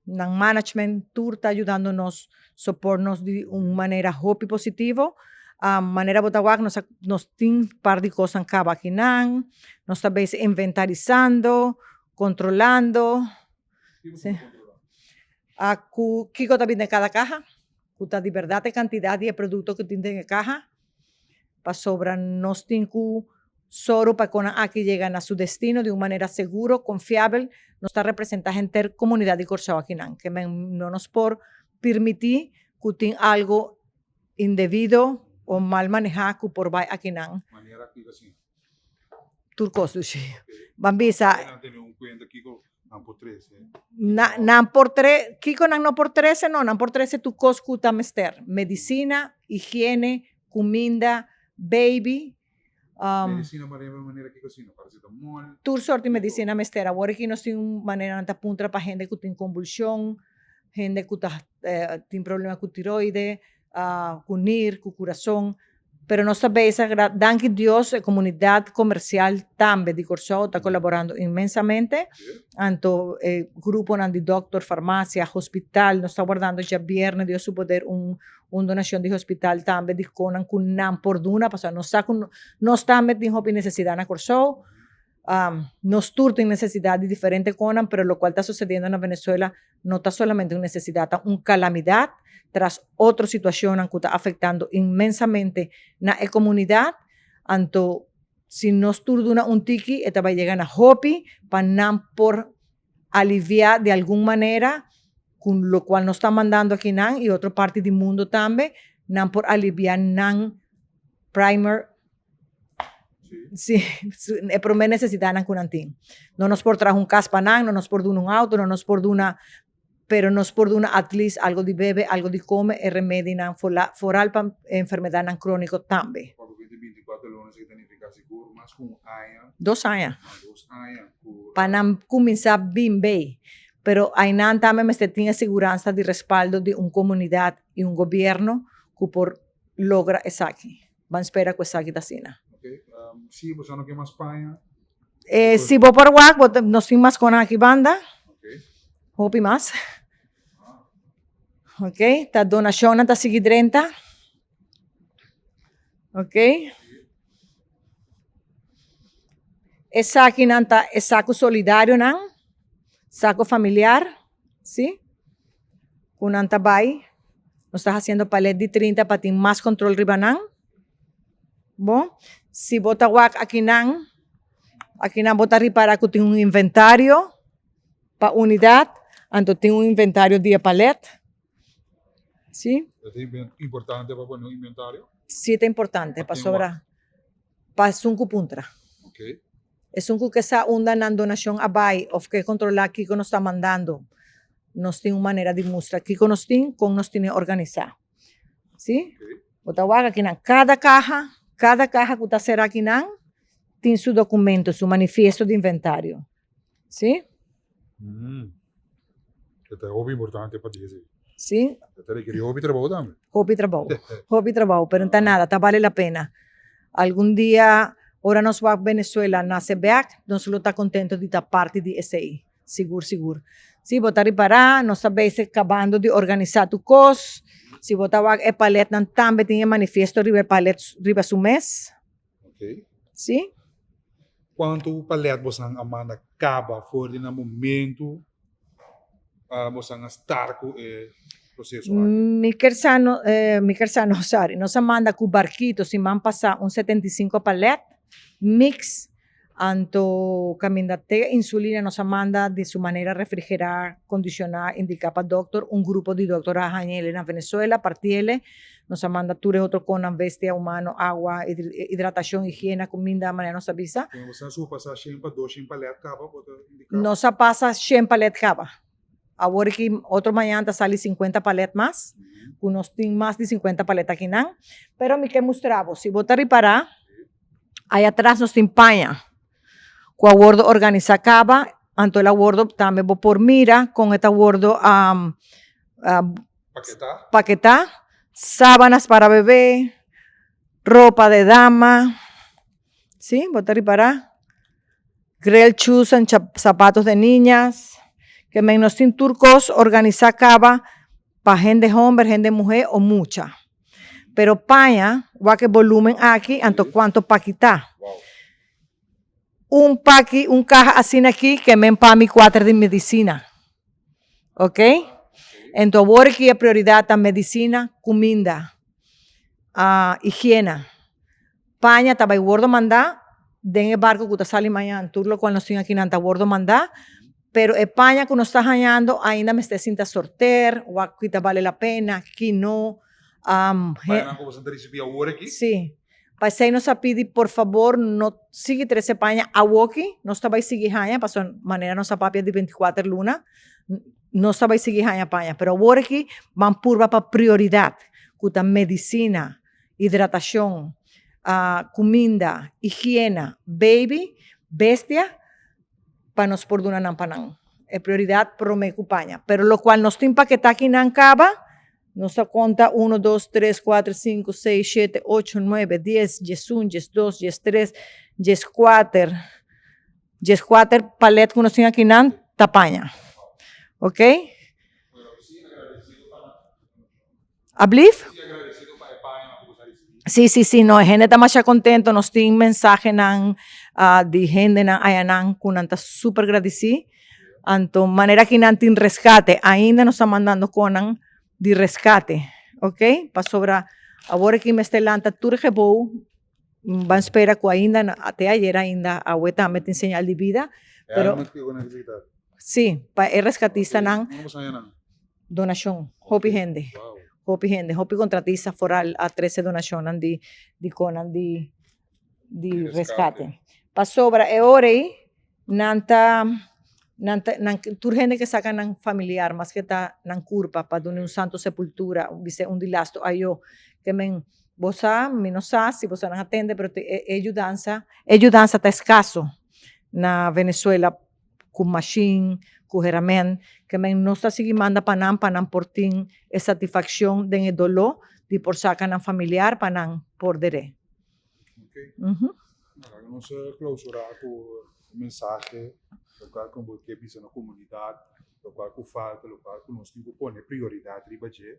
[SPEAKER 12] Nan management tur ta yudando nos support nos di un manera hopi positivo. Manera bo ta wak nos a nos tin par di kosnan kaba akinan, nos ta bezig inventarisando, kontrolando. Si. Ku kiko ta bin den kada kaha, ku ta di bèrdat e kantidat di e produkto ku tin den e kaha, pasobra nos tin ku Sòru pa konan aki yega na su destino di un manera seguro, konfiabel. Nos ta representá henter komunidat di Kòrsou akinan. Ke men no nos por pirmití ku tin algu indebido o mal manehá ku por bai akinan.
[SPEAKER 1] Manera kiko asina?
[SPEAKER 12] Tur kos dushi. Ban bisa.
[SPEAKER 1] Nan tene un kuenta kiko nan por trese.
[SPEAKER 12] Nan por tre, kiko nan no por trese? No, nan por trese tur kos ku ta mester. Medisina, higiene, kuminda, baby.
[SPEAKER 1] Medicina manera manera kiko asina, paracetamol.
[SPEAKER 12] Tur sort di medicina mester. Awor aki nos tin un manera nan ta puntra pa hende ku tin konvulshon, hende ku ta tin problema ku tiroide, ku nir, ku kurason. Pero nos ta bezig, danki Dios e komunidat komersial tambe di Kòrsou ta kolaborando inmensamente. Anto e gruponan di dòkter, farmasia, hospital, nos ta wardando djabièrnè Dios su poder un Un donashon di hospital tambe di konan ku nan por duna pasobra nos sa ku nos tambe tin hopi nesesidat na Kòrsou. Nos tur tin nesesidat di diferente konan pero lokual ta sosediendo na Venezuela no ta solamente un nesesidat ta un kalamidat tras otro situashonnan ku ta afektando inmensamente na e komunidat. Anto si nos tur duna un tiki e ta bai yega na hopi pa nan por alivia di algun manera ku lokual nos ta mandando akinan i otro parti di mundo tambe nan por alivia nan primer si e prome nesesidatnan ku nan tin. No nos por traha un kas pa nan, no nos por duna un auto, no nos por duna pero nos por duna at least algo di bebe, algo di kome, e remedinan foral pa enfermedatnan kroniko tambe. Dos aña. Pa nan kuminsá bin bei. Pero ainan tambe mester tin e siguransa di respaldo di un komunidat i un gobièrnu ku por logra esaki. Ban spera ku esaki ta asina. Si bo por wak, nos tin mas konan aki banda. Hopi mas. Ok, ta donashonnan ta sigui drenta. Ok. Esakinan ta e saku solidarionan, saku familiar, si, ku nan ta bai. Nos ta hasiendo palet di trinta pa tin mas kontrol riba nan. Bon, si bo ta wak akinan, akinan bo ta ripara ku tin un inventario pa unidat, anto tin un inventario di e palet. Si.
[SPEAKER 1] Ta importante pa pone un inventario?
[SPEAKER 12] Si ta importante pasobra pa esun ku puntra. Esun ku ke sa unda nan donashon a bai of ke kontrolá kiko nos ta mandando, nos tin un manera di mustra kiko nos tin, kon nos tene organisá. Si. Bo ta wak akinan kada kaha, kada kaha ku ta será akinan tin su dokumento, su manifiesto di inventario. Si.
[SPEAKER 1] E ta hopi importante pa di esei.
[SPEAKER 12] Si.
[SPEAKER 1] E ta rekerí hopi trabou tambe.
[SPEAKER 12] Hopi trabou, hopi trabou, pero no ta nada, ta bale la pena. Algun dia ora nos wak Venezuela nase bek, nos lo ta kontento di ta parti di esei, sigur sigur. Si bo ta ripará, nos ta bezig kabando di organisá tur kos, si bo ta wak e paletnan tambe tin e manifiesto riba e palet riba su mes.
[SPEAKER 1] Ok.
[SPEAKER 12] Si.
[SPEAKER 1] Kuantu palet bosan a manda kaba for di na momentu bosan a start ku e proseso aki?
[SPEAKER 12] Mi ker sa no, mi ker sa no, sorry. Nos a manda ku barkito siman pasá un 75 palet mix Anto kaminda te insulina nos a manda di su manera refrigerá, kondishoná, indiká pa dòkter. Un grupo di dòkter a haña el'e na Venezuela, parti'e el'e. Nos a manda tur e otro konan, bestia humano, awa, hidratashon, higiena, kuminda, manera nos a bisa.
[SPEAKER 1] Pero boso a surpasá shen pa dos shen palèt kaba, bo ta indiká?
[SPEAKER 12] Nos a pasa shen palèt kaba. Awor aki otro mañan ta sali sinkuenta palèt mas, ku nos tin mas di sinkuenta palèt akinan. Pero mi ke mustra bo, si bo ta ripará. Ay atras nos tin paña cu a wordo organisa caba, anto el a wordo tambe bo por mira con e ta wordo paketa, sabanas para bebe, ropa de dama, si bo ta ripara, grill shoes and zapatos de niñas. Ke men nos tin tur kos organisá kaba pa hende homber, hende muhé o mucha. Pero paña, wak e volumen aki, anto kuanto paki ta. Un paki, un kaha asina aki ke men pa mi kuater di medisina. Ok? Ento awor aki e prioridat ta medisina, kuminda, higiena. Paña ta bai wordo mandá den e barco ku ta sali mañan. Tur lokual nos tin akinan ta wordo mandá, pero e paña ku nos ta hañando ainda mester sinta sorter, wak ki ta bale la pena, ki no.
[SPEAKER 1] Pañanan ku boso ta risibí awor aki?
[SPEAKER 12] Sí. Pa esei nos a pidi por fabor no sigui trese paña awoki, nos ta bai sigui haña pasobra manera nos a papia di 24 luna, nos ta bai sigui haña paña, pero awor aki ban purba pa prioridat ku ta medisina, hidratashon, kuminda, higiena, baby, bestia, pa nos por duna nan pa nan. E prioridat promé ku paña. Pero lokual nos tin paketá kinan kaba, nos ta konta uno, dos, tres, kuater, sinku, seis, shete, ocho, nuebe, dies, diesun, diesdos, diestres, dieskuater, dieskuater palet ku nos tin akinan ta paña. Oké? Ablief? Sí, sí, sí, no, e hende ta masha contento, nos tin mensahenan di hendenan ayanan cu nan ta super gradeci, anto manera ki nan tin rescate, ainda nos ta mandando conan di rescate, ok, pasobra awor aki mester lanta tur e gebou, ban spera cu ainda, te ayer ainda, awe tambe tin señal di bida, pero. Sí, pa e rescatistanan. Donashon, hopi hende, hopi hende, hopi kontratista foral a trese donashonnan di di konan di di reskate. Pasobra e ora ei nan ta nan ta nan tur hende ke saka nan familiar maske ta nan kurpa pa duna un santo sepultura, bis'é un di lastu ayo ke men bo sa mi no sa si boso nan a tende pero e e yudansa e yudansa ta eskaso na Venezuela. Ku mashin, ku heramen, ke men nos ta sigui manda pa nan pa nan por tin e satisfakshon den e doló di por saka nan familiar pa nan por der'é.
[SPEAKER 1] Ok. Laga nos klausurá ku un mensahe lokual ku bo ke bisa na komunidat, lokual ku falta, lokual ku nos tin ku pone prioridat riba dje.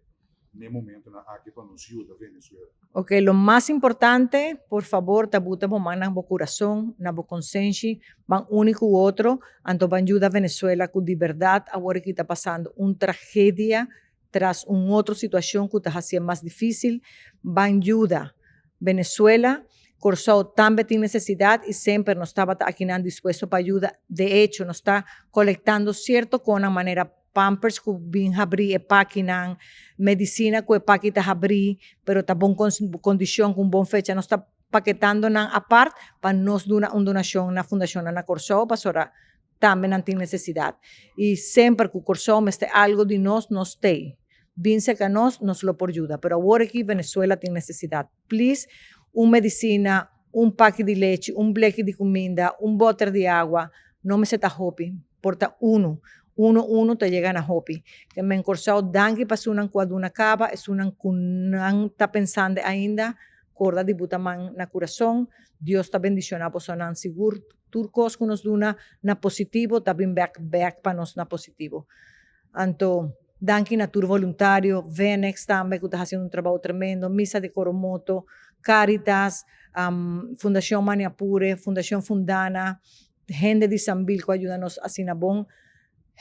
[SPEAKER 1] n'e momentonan aki pa nos yuda Venezuela.
[SPEAKER 12] Ok, lo mas importante, por fabor ta buta bo man na bo kurason, na bo konsenshi, ban uni ku otro, anto ban yuda Venezuela ku di bèrdat awor aki ta pasando un tragedia tras un otro situashon ku ta hasié mas difísil, ban yuda Venezuela, Kòrsou tambe tin nesesidat i semper nos tabata akinan dispuesto pa yuda, de echo nos ta kolektando sierto konan manera pampers ku bin habrí e pakinan, medisina ku e paki ta habrí pero ta bon kondishon ku un bon fecha nos ta paketando nan apart pa nos duna un donashon na fundashonnan na Kòrsou pasobra tambe nan tin nesesidat i semper ku Kòrsou mester algu di nos nos t'ei bin serka nos nos lo por yuda pero awor aki Venezuela tin nesesidat please un medisina un paki di lechi un bleki di kuminda un bòter di awa no mester ta hopi por ta unu Uno uno ta yega na hopi. Ke men Kòrsou danki pa esunnan ku a duna kaba, esunnan ku nan ta pensando ainda, korda di buta man na kurason. Dios ta bendishoná bosonan sigur. Tur kos ku nos duna na positivo ta bin bèk bèk pa nos na positivo. Anto danki na tur voluntario, Venex tambe ku ta hasiendo un trabou tremendo, Misa di Coromoto, Caritas, Fundashon Maniapure, Fundashon Fundana, Hende di Sambil ku a yuda nos asina bon,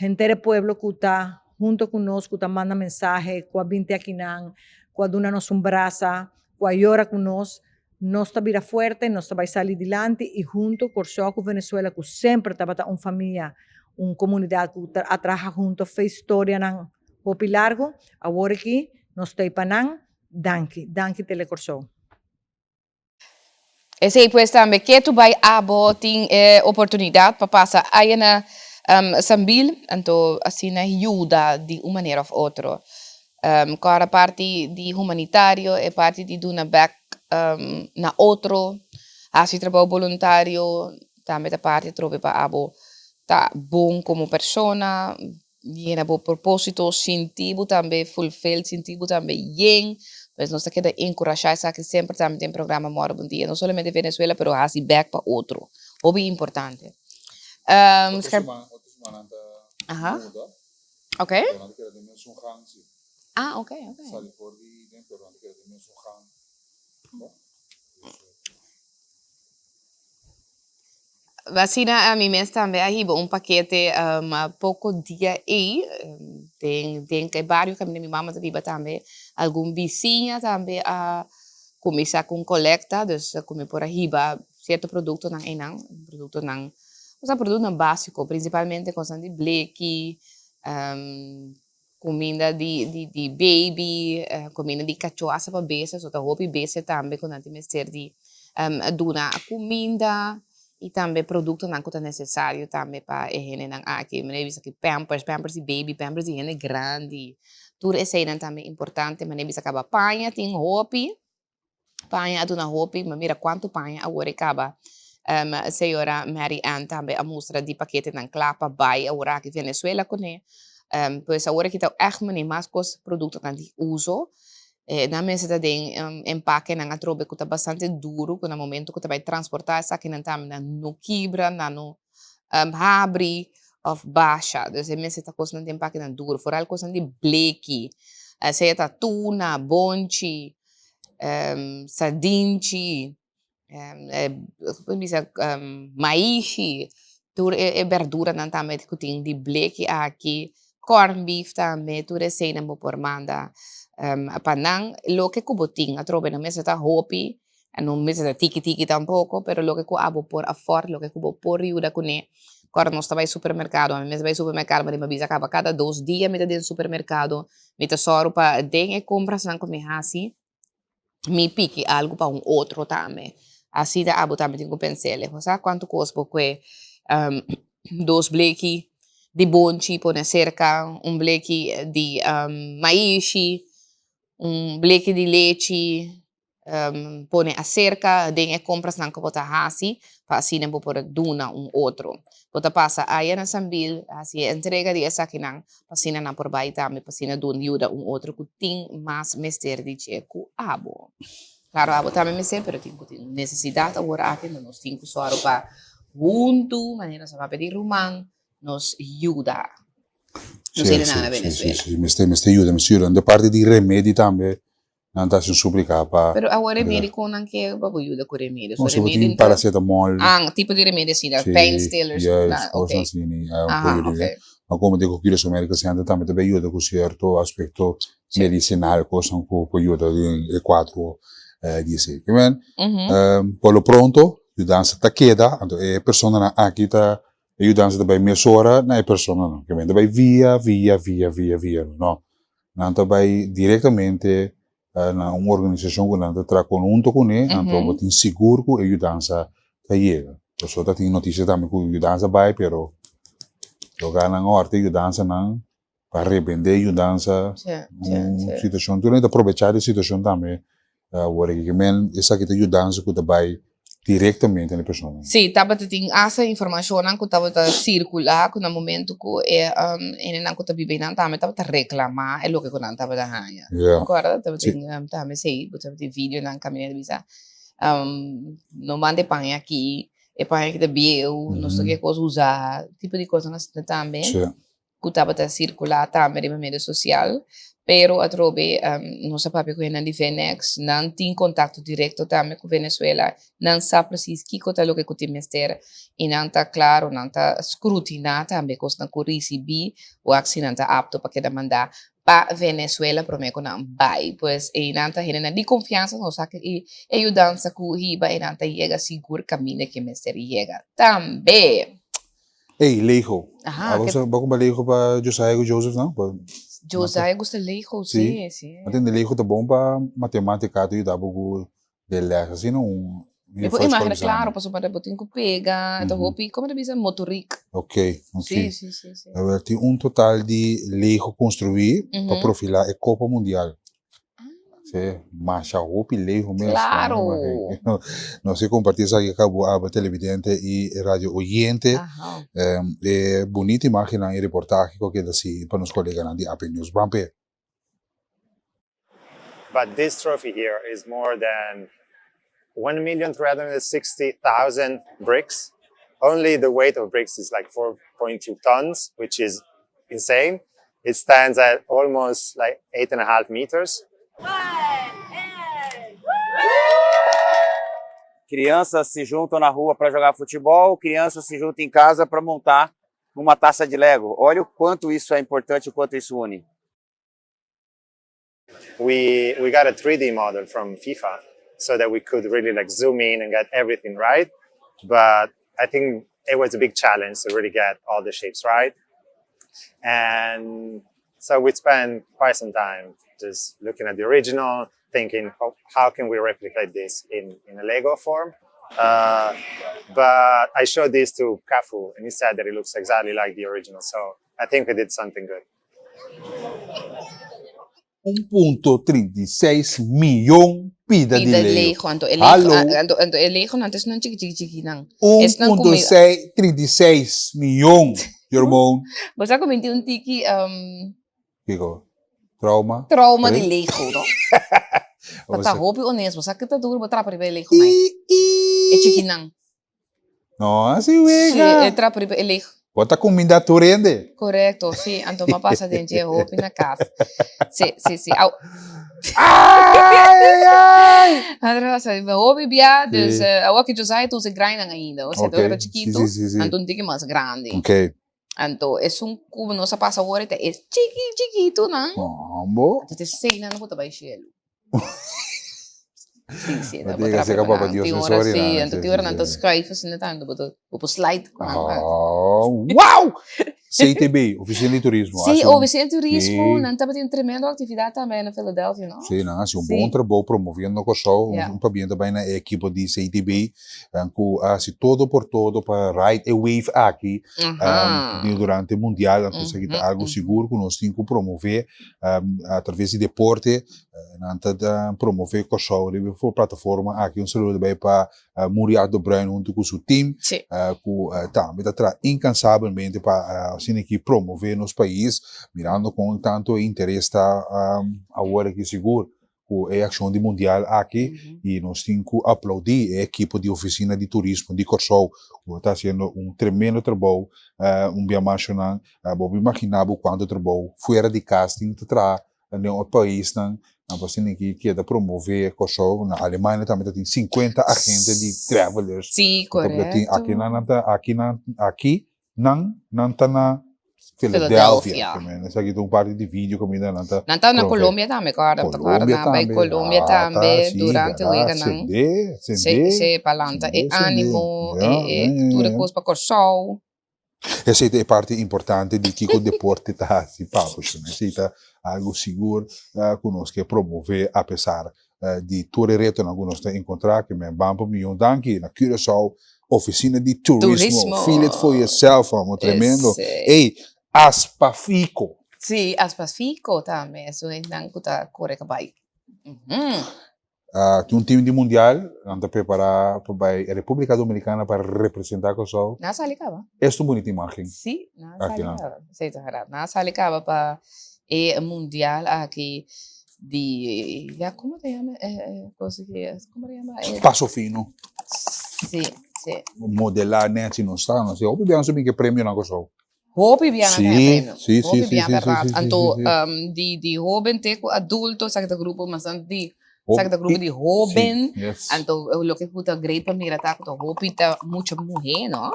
[SPEAKER 12] henter e pueblo ku ta hunto ku nos, ku ta manda mensahe, ku a binti akinan, ku a duna nos un brasa, ku a yora ku nos, nos ta bira fuerte, nos ta bai sali dilanti i hunto Kòrsou ku Venezuela ku semper tabata un famia, un komunidat ku a traha hunto fe historianan hopi largu, awor aki nos ta ei pa nan, danki, danki Telekòrsou.
[SPEAKER 2] Esei pues tambe ketu bai abo tin e oportunidad pa pasa aya na Sambil, anto asina yuda di un manera of otro. Kòrda parti di humanitario, e parti di duna bek na otro, hasi trabou boluntario, tambe ta parti atrobe pa abo ta bon komo persona, Yena bo propósito, sinti bo tambe fulfilled, sinti bo tambe yen. Pues nos ta keda enkurashá esaki semper tambe den programa Mòrdu Bon Dia. No solamente Venezuela, pero hasi bèk pa otro. Hopi importante.
[SPEAKER 1] Otro siman, otro siman nan ta.
[SPEAKER 2] Aha.
[SPEAKER 1] Muda.
[SPEAKER 2] Ok.
[SPEAKER 1] Pero nan ta keda den mesun gang si.
[SPEAKER 2] Ah, ok, ok.
[SPEAKER 1] Sali for di den pero nan ta keda den mesun gang. Bo?
[SPEAKER 2] Asina mi mes tambe a hiba un pakete poko dia ei den den e bario kaminda mi mama ta biba tambe algun bisiña tambe a kuminsá ku un kolekta dus ku mi por a hiba sierto produktonan einan produktonan osea produktonan básiko prinsipalmente kosnan di bleki Kuminda di di di baby, kuminda di kachó hasta pa bestia, so ta hopi bestia tambe ku nan tin mester di duna kuminda i tambe produktonan ku ta nesesario tambe pa e hendenan aki. Mi a bisa ki pampers, pampers di baby, pampers di hende grandi, tur eseinan tambe importante. Mi a bisa kaba paña tin hopi. Paña a duna hopi, ma mira cuanto paña awor e caba. Señora Mary Ann tambe a mustra di paketenan cla pa bay awor aki Venezuela cune. Pues awor aki ta echt mane mas cos productonan di uso. Nan mester ta den empakenan atrobe cu ta bastante duro cu na momento cu ta bay transporta esakinan tambe nan no kibra, nan no habri of basha. Dus e mester ta cosnan den empakenan duro, vooral cosnan di bleki, sea ta tuna, bonchi. sardinchi, bisa maishi, tur e berduranan tambe ku tin di bleki aki, corn beef tambe, tur eseinan bo por manda pa nan. Loke ku bo tin atrobe no mester ta hopi, no mester ta tiki tiki tampoko, pero loke ku abo por afford, loke ku bo por yuda kuné. Ora nos ta bai supermerkado, ami mes bai supermerkado, mi a bisa kaba kada dos dia mi ta den supermerkado, Mi ta sòru pa den e komprasnan ku mi hasi, mi piki algu pa un otro tambe. Asina abo tambe tin ku pens'el. Bo sa kuantu kos bo kue dos bleki di bonchi pone serka, un bleki di maishi, un bleki di lechi. pone aserka den e komprasnan ku bo ta hasi pa asina bo por duna un otro. Bo ta pasa aya na Sambil hasi e entrega di esakinan pa asina nan por bai tambe pa asina duna yuda un otro ku tin mas mester di dje ku abo. Klaro abo tambe mester pero tin ku tin nesesidat awor aki enton nos tin ku sòru pa huntu manera nos a papia di ruman nos yuda nos hendenan na Venezuela.
[SPEAKER 1] Si, si, si, mester mester yuda mester yuda. De parti di remedi tambe Nan ta hasi un súplika pa.
[SPEAKER 2] Pero awor e médiconan ke pa bo yuda ku remedio.
[SPEAKER 1] So si bo tin paracetamol.
[SPEAKER 2] Ah, tipo di remedio asina,
[SPEAKER 1] Sí,
[SPEAKER 2] painkillers.
[SPEAKER 1] juist,
[SPEAKER 2] Ah,
[SPEAKER 1] cosas
[SPEAKER 2] ok.
[SPEAKER 1] asina, eh,
[SPEAKER 2] Aha,
[SPEAKER 1] por yuda.
[SPEAKER 2] ok.
[SPEAKER 1] Ma como te ku Curaçao Medical Center tambe ta bay yuda ku cierto aspecto
[SPEAKER 2] Sí.
[SPEAKER 1] medicinal, cosnan ku por yuda den e cuadro eh, di esey. Ke men,
[SPEAKER 2] Mhm.
[SPEAKER 1] eh, por lo pronto, yudansa ta keda, anto e personanan aki ta, e yudansa ta bay mesora na e personanan. Ke men ta bay via, via, via, via, via, no. Nan ta bai direktamente na un organisashon ku nan ta traha konhunto kuné, anto bo tin sigur ku e yudansa ta yega. Pasobra ta tin notisia tambe ku yudansa bai, pero loganan òrte yudansanan pa rebendé yudansa, un situashon. Tur hende ta probechá di e situashon tambe Awor e men esaki ta yudansa ku ta bai direktamente na e persona.
[SPEAKER 2] Sí, tabata tin asta informashonnan ku tabata sirkulá ku na momentu ku e hendenan ku ta biba einan tambe tabata reklamá e loke ku nan tabata haña.
[SPEAKER 1] Ja.
[SPEAKER 2] Kòrda? Tabatin tambe esei, bo tabatin videonan kaminda ta bisa no manda e paña aki, e paña aki ta bieu, nos ta ke kos usa, tipo di kosnan asina tambe.
[SPEAKER 1] Sí.
[SPEAKER 2] ku tabata sirkulá tambe riba medio sosial, pero atrobe nos a papia ku hendenan di Venex, nan tin kontakto direkto tambe ku Venezuela, nan sa presis kiko ta loke ku tin mester i nan ta klaro, nan ta skrutiná tambe kosnan ku risibí wak si nan ta apto pa keda mandá pa Venezuela promé ku nan bai. Pues einan ta hendenan di konfiansa, nos sa ku e yudansa ku hiba einan ta yega sigur kaminda ke mester yega tambe.
[SPEAKER 1] Ey, Lego.
[SPEAKER 2] Aha,
[SPEAKER 1] Abo
[SPEAKER 2] ke-
[SPEAKER 1] sa- bo kumpa Lego pa Josiah ku Joseph, no? Pa,
[SPEAKER 2] Josiah gusta Lego,
[SPEAKER 1] Sí.
[SPEAKER 2] sí, sí.
[SPEAKER 1] Ma tende Lego ta bon pa matematica, ta yuda bo ku de les, asina un
[SPEAKER 2] Mi por
[SPEAKER 1] juffrouw
[SPEAKER 2] imagina,
[SPEAKER 1] bisa
[SPEAKER 2] claro,
[SPEAKER 1] mi.
[SPEAKER 2] pasobra bo tin ku pega, ta
[SPEAKER 1] Mhm.
[SPEAKER 2] hopi, como ta bisa, motoriek.
[SPEAKER 1] Ok, ok.
[SPEAKER 2] Sí, sí, sí, sí.
[SPEAKER 1] Awor tin un total di Lego construí pa
[SPEAKER 2] Mhm.
[SPEAKER 1] profilá e Copa Mundial. Sí, masha hopi lejos mes.
[SPEAKER 2] Claro.
[SPEAKER 1] Nos ke comparti esaki acá bo abo televidente y radio oyente.
[SPEAKER 2] Aha.
[SPEAKER 1] Em, e bonita imagennan y reportahe cu a keda haci pa nos coleganan di AP News. Ban p'e.
[SPEAKER 13] But this trophy here is more than 1,360,000 bricks. Only the weight of bricks is like 4.2 tons, which is insane. It stands at almost like 8.5 meters.
[SPEAKER 14] Crianças se juntam na rua para jogar futebol, crianças se juntam em casa para montar uma taça de Lego. Olha o quanto isso é importante, o quanto isso une.
[SPEAKER 13] We we got a 3D model from FIFA so that we could really like zoom in and get everything right. But I think it was a big challenge to really get all the shapes right. And so we spent quite some time just looking at the original, thinking how, how can we replicate this in, in a Lego form? Uh, but I showed this to Cafu and he said that it looks exactly like the original. So I think we did something good.
[SPEAKER 1] 1.36 miyon pida di
[SPEAKER 2] Pida
[SPEAKER 1] Lego.
[SPEAKER 2] Lego. Anto e Lego,
[SPEAKER 1] Hallo.
[SPEAKER 2] anto, anto e Lego nan ta esnan chiki chiki chiki nan. Esnan ku mi-
[SPEAKER 1] 1.36 miyon, Jermon.
[SPEAKER 2] Bo sa ku mi tin un tiki um,
[SPEAKER 1] Kiko? Trauma?
[SPEAKER 2] trauma di
[SPEAKER 1] Sorry?
[SPEAKER 2] Lego, no?
[SPEAKER 1] Bo
[SPEAKER 2] Pa ta
[SPEAKER 1] sa-
[SPEAKER 2] hopi honesto, bo sa ku ta duro bo trapa riba e Lego mai. E chiki nan.
[SPEAKER 1] No, así
[SPEAKER 2] Sí,
[SPEAKER 1] wega.
[SPEAKER 2] e trapa riba e Lego.
[SPEAKER 1] Bo ta kuminda tur hende.
[SPEAKER 2] Korekto, sí. Anto m'a pasa den dje hopi na kas. Sí, sí, sí. Au.
[SPEAKER 1] Ai, ai!
[SPEAKER 2] Anto pasa riba hopi bia, dus
[SPEAKER 1] Sí.
[SPEAKER 2] awor ki Josiah ta usa grainan ainda. Osea,
[SPEAKER 1] Ok,
[SPEAKER 2] tabata
[SPEAKER 1] sí,
[SPEAKER 2] chikitu,
[SPEAKER 1] sí, sí, sí.
[SPEAKER 2] anto un tiki mas grandi.
[SPEAKER 1] Ok.
[SPEAKER 2] Anto esun ku nos a pasa awor ta e chiki chikitunan.
[SPEAKER 1] Kombo?
[SPEAKER 2] Anto ta eseinan ku ta bai shelu. Sí, sí,
[SPEAKER 1] Bo
[SPEAKER 2] ta
[SPEAKER 1] tin que
[SPEAKER 2] trapa
[SPEAKER 1] seka
[SPEAKER 2] riba
[SPEAKER 1] papa
[SPEAKER 2] nan.
[SPEAKER 1] Dios
[SPEAKER 2] Tin
[SPEAKER 1] mi
[SPEAKER 2] ora
[SPEAKER 1] sorry
[SPEAKER 2] sí,
[SPEAKER 1] nan.
[SPEAKER 2] anto
[SPEAKER 1] Sí,
[SPEAKER 2] tin ora
[SPEAKER 1] sí,
[SPEAKER 2] nan ta
[SPEAKER 1] sí.
[SPEAKER 2] schuif asina tantu bo ta bo por slide ku nan bak.
[SPEAKER 1] Oh, wow! CTB, Oficina di Turismo,
[SPEAKER 2] Sí,
[SPEAKER 1] haci un
[SPEAKER 2] Oficina di Turismo,
[SPEAKER 1] Sí.
[SPEAKER 2] nan tabatin un tremendo actividad tambe na Philadelphia, no?
[SPEAKER 1] Sí, nan haci un
[SPEAKER 2] Sí.
[SPEAKER 1] bon trabou promoviendo Kòrsou.
[SPEAKER 2] Ja.
[SPEAKER 1] Un pabien ta bai na e ekipo di CTB ku a hasi todo por todo pa ride e wave aki
[SPEAKER 2] Aha.
[SPEAKER 1] di durante mundial. Anto esaki ta algo sigur ku nos tin ku promove a traves di deporte. Nan ta promove Kòrsou riba e plataforma aki. Un saludo ta bai pa Muriel de Bruin huntu ku su team ku tambe ta traha inkansabelmente pa asina aki promove nos pais mirando kon tantu e interes ta awor aki sigur ku e akshon di mundial aki i nos tin ku aplaudí e ekipo di ofisina di turismo di Kòrsou ku ta hasiendo un tremendo trabou un bia mashonan bo por imaginá bo kuantu trabou fuera di kas tin ta traha den otro paisnan nan por asina ki keda promové Kòrsou na Alemania tambe ta tin sinkuenta agente di travelers
[SPEAKER 2] Sí,
[SPEAKER 1] ku ta tin
[SPEAKER 2] korekto.
[SPEAKER 1] aki nan nan ta aki nan aki nan nan ta na Philadelphia.
[SPEAKER 2] Philadelphia.
[SPEAKER 1] Esaki ta un parti di video kaminda nan ta
[SPEAKER 2] Nan ta na
[SPEAKER 1] promové.
[SPEAKER 2] Colombia tambe, kòrda, ta kòrda
[SPEAKER 1] Colombia
[SPEAKER 2] nan bai
[SPEAKER 1] tambe,
[SPEAKER 2] Colombia
[SPEAKER 1] ah ta
[SPEAKER 2] tambe
[SPEAKER 1] sí
[SPEAKER 2] durante
[SPEAKER 1] bèrdat
[SPEAKER 2] weganan.
[SPEAKER 1] sendé
[SPEAKER 2] Sí,
[SPEAKER 1] sendé
[SPEAKER 2] sí, pa lanta e
[SPEAKER 1] sendé sendé
[SPEAKER 2] ánimo,
[SPEAKER 1] ya
[SPEAKER 2] e e
[SPEAKER 1] ya ya
[SPEAKER 2] tur e
[SPEAKER 1] ya.
[SPEAKER 2] kos pa Kòrsou.
[SPEAKER 1] Esei ta e parti importante di kiko deporte ta hasi pa bo. Esei ta algu sigur ku nos ke promové apesar di tur e retonan ku nos ta enkontrá. Ke men ban pa mion danki na Curaçao Ofisina di Turismo. Feel it for yourself, amo. Tremendo. Ey, Aspafico.
[SPEAKER 2] Sí, Aspafico tambe. Esun esnan ku ta kore kabai.
[SPEAKER 1] Tin un team di mundial, nan ta prepara pa bai Republica Dominicana pa representa Kòrsou.
[SPEAKER 2] Nan a sali kaba.
[SPEAKER 1] Es ta un bunita imagen.
[SPEAKER 2] Sí, nan a sali kaba. Sí, ta verdad. Nan a sali kaba pa e mundial aki di, ya, como ta yama e cosa ki, como ta yama e?
[SPEAKER 1] Paso fino.
[SPEAKER 2] Sí, sí.
[SPEAKER 1] Modela nèchi nos ta, nos hopi biaha nos a bin ku e premionan Kòrsou.
[SPEAKER 2] Hopi biaha nan
[SPEAKER 1] Sí,
[SPEAKER 2] premio.
[SPEAKER 1] sí, sí,
[SPEAKER 2] Hopi
[SPEAKER 1] sí,
[SPEAKER 2] biaha
[SPEAKER 1] sí, sí,
[SPEAKER 2] berdad.
[SPEAKER 1] sí, sí,
[SPEAKER 2] Anto
[SPEAKER 1] sí, sí.
[SPEAKER 2] um, di, di hoben te ku adulto, esaki ta grupo mas tantu di,
[SPEAKER 1] Hopi,
[SPEAKER 2] esaki ta grupo di hoben.
[SPEAKER 1] sí, yes.
[SPEAKER 2] Anto eh, loke ku ta great pa mira ta ku ta hopi ta mucha muhé, no?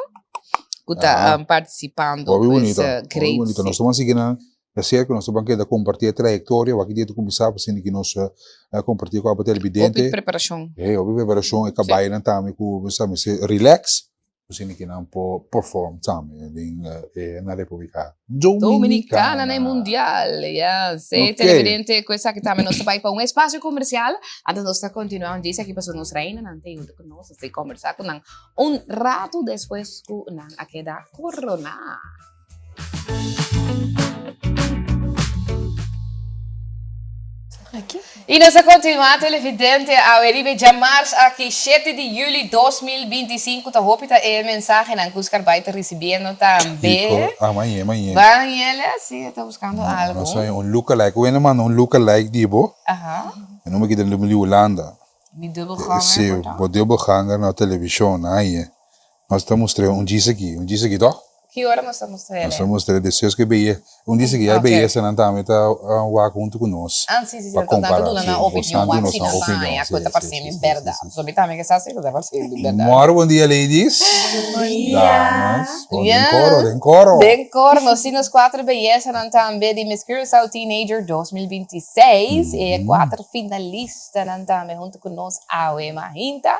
[SPEAKER 2] Ku ta
[SPEAKER 1] Aha.
[SPEAKER 2] um, participando.
[SPEAKER 1] Hopi
[SPEAKER 2] Pues,
[SPEAKER 1] bunita,
[SPEAKER 2] eh,
[SPEAKER 1] hopi
[SPEAKER 2] great,
[SPEAKER 1] bunita.
[SPEAKER 2] sí.
[SPEAKER 1] Nos ta ban sigui nan de cerca, nos ta ban keda comparti e trayectoria, wak dia ta cuminsa pa asina ki nos eh, comparti ku abo televidente.
[SPEAKER 2] Hopi preparashon.
[SPEAKER 1] Hey, hopi preparashon, e kabaynan tambe ku bo sa mester relax. Asina ki nan por perform tambe den e na Republica
[SPEAKER 2] Dominicana na e Mundial. Yes. E
[SPEAKER 1] Ok.
[SPEAKER 2] televidente, cu esaki tambe nos ta bay pa un espacio comercial. Antes nos ta continua un djis aki pasobra nos reinanan ta junto cu nos. Nos ta conversa cu nan un rato despues cu nan a keda corona. Y nos a continua televidente awe riba djamars aki shete di juli 2025 ta hopi ta e mensahenan cu Scarbay ta ricibiendo tambe.
[SPEAKER 1] Kiko? Ah, mañe, mañe.
[SPEAKER 2] Mañele, si, e ta buscando algo.
[SPEAKER 1] Nos a un lookalike. Wende manda un lookalike di bo.
[SPEAKER 2] Aha.
[SPEAKER 1] E nomber kita di Hulanda.
[SPEAKER 2] Mi dubbelganger
[SPEAKER 1] Si,
[SPEAKER 2] por ta?
[SPEAKER 1] bo dubbelganger na television, aye. Nos ta mustr'é un djis aki, un djis aki toch?
[SPEAKER 2] Ki ora nos ta mustra
[SPEAKER 1] Nos ta mustra despues ku e beyesa. Un dice ku ya e beyesanan tambe ta wak huntu ku nos.
[SPEAKER 2] Ah, si, si, si.
[SPEAKER 1] Pa
[SPEAKER 2] Nan ta
[SPEAKER 1] kompara.
[SPEAKER 2] duna nan opinion wak si nan ta haña ku ta parse mi bèrdat. So mi tambe ke sa si ku ta parse mi bèrdat.
[SPEAKER 1] Mòru bon dia ladies.
[SPEAKER 2] Bon dia.
[SPEAKER 1] Damas. Bon den koro, den koro.
[SPEAKER 2] Den koro. Nos tin nos kuater beyesanan tambe di Miss Curaçao Teenager 2026. E kuater finalistanan tambe huntu ku nos awe mahinta.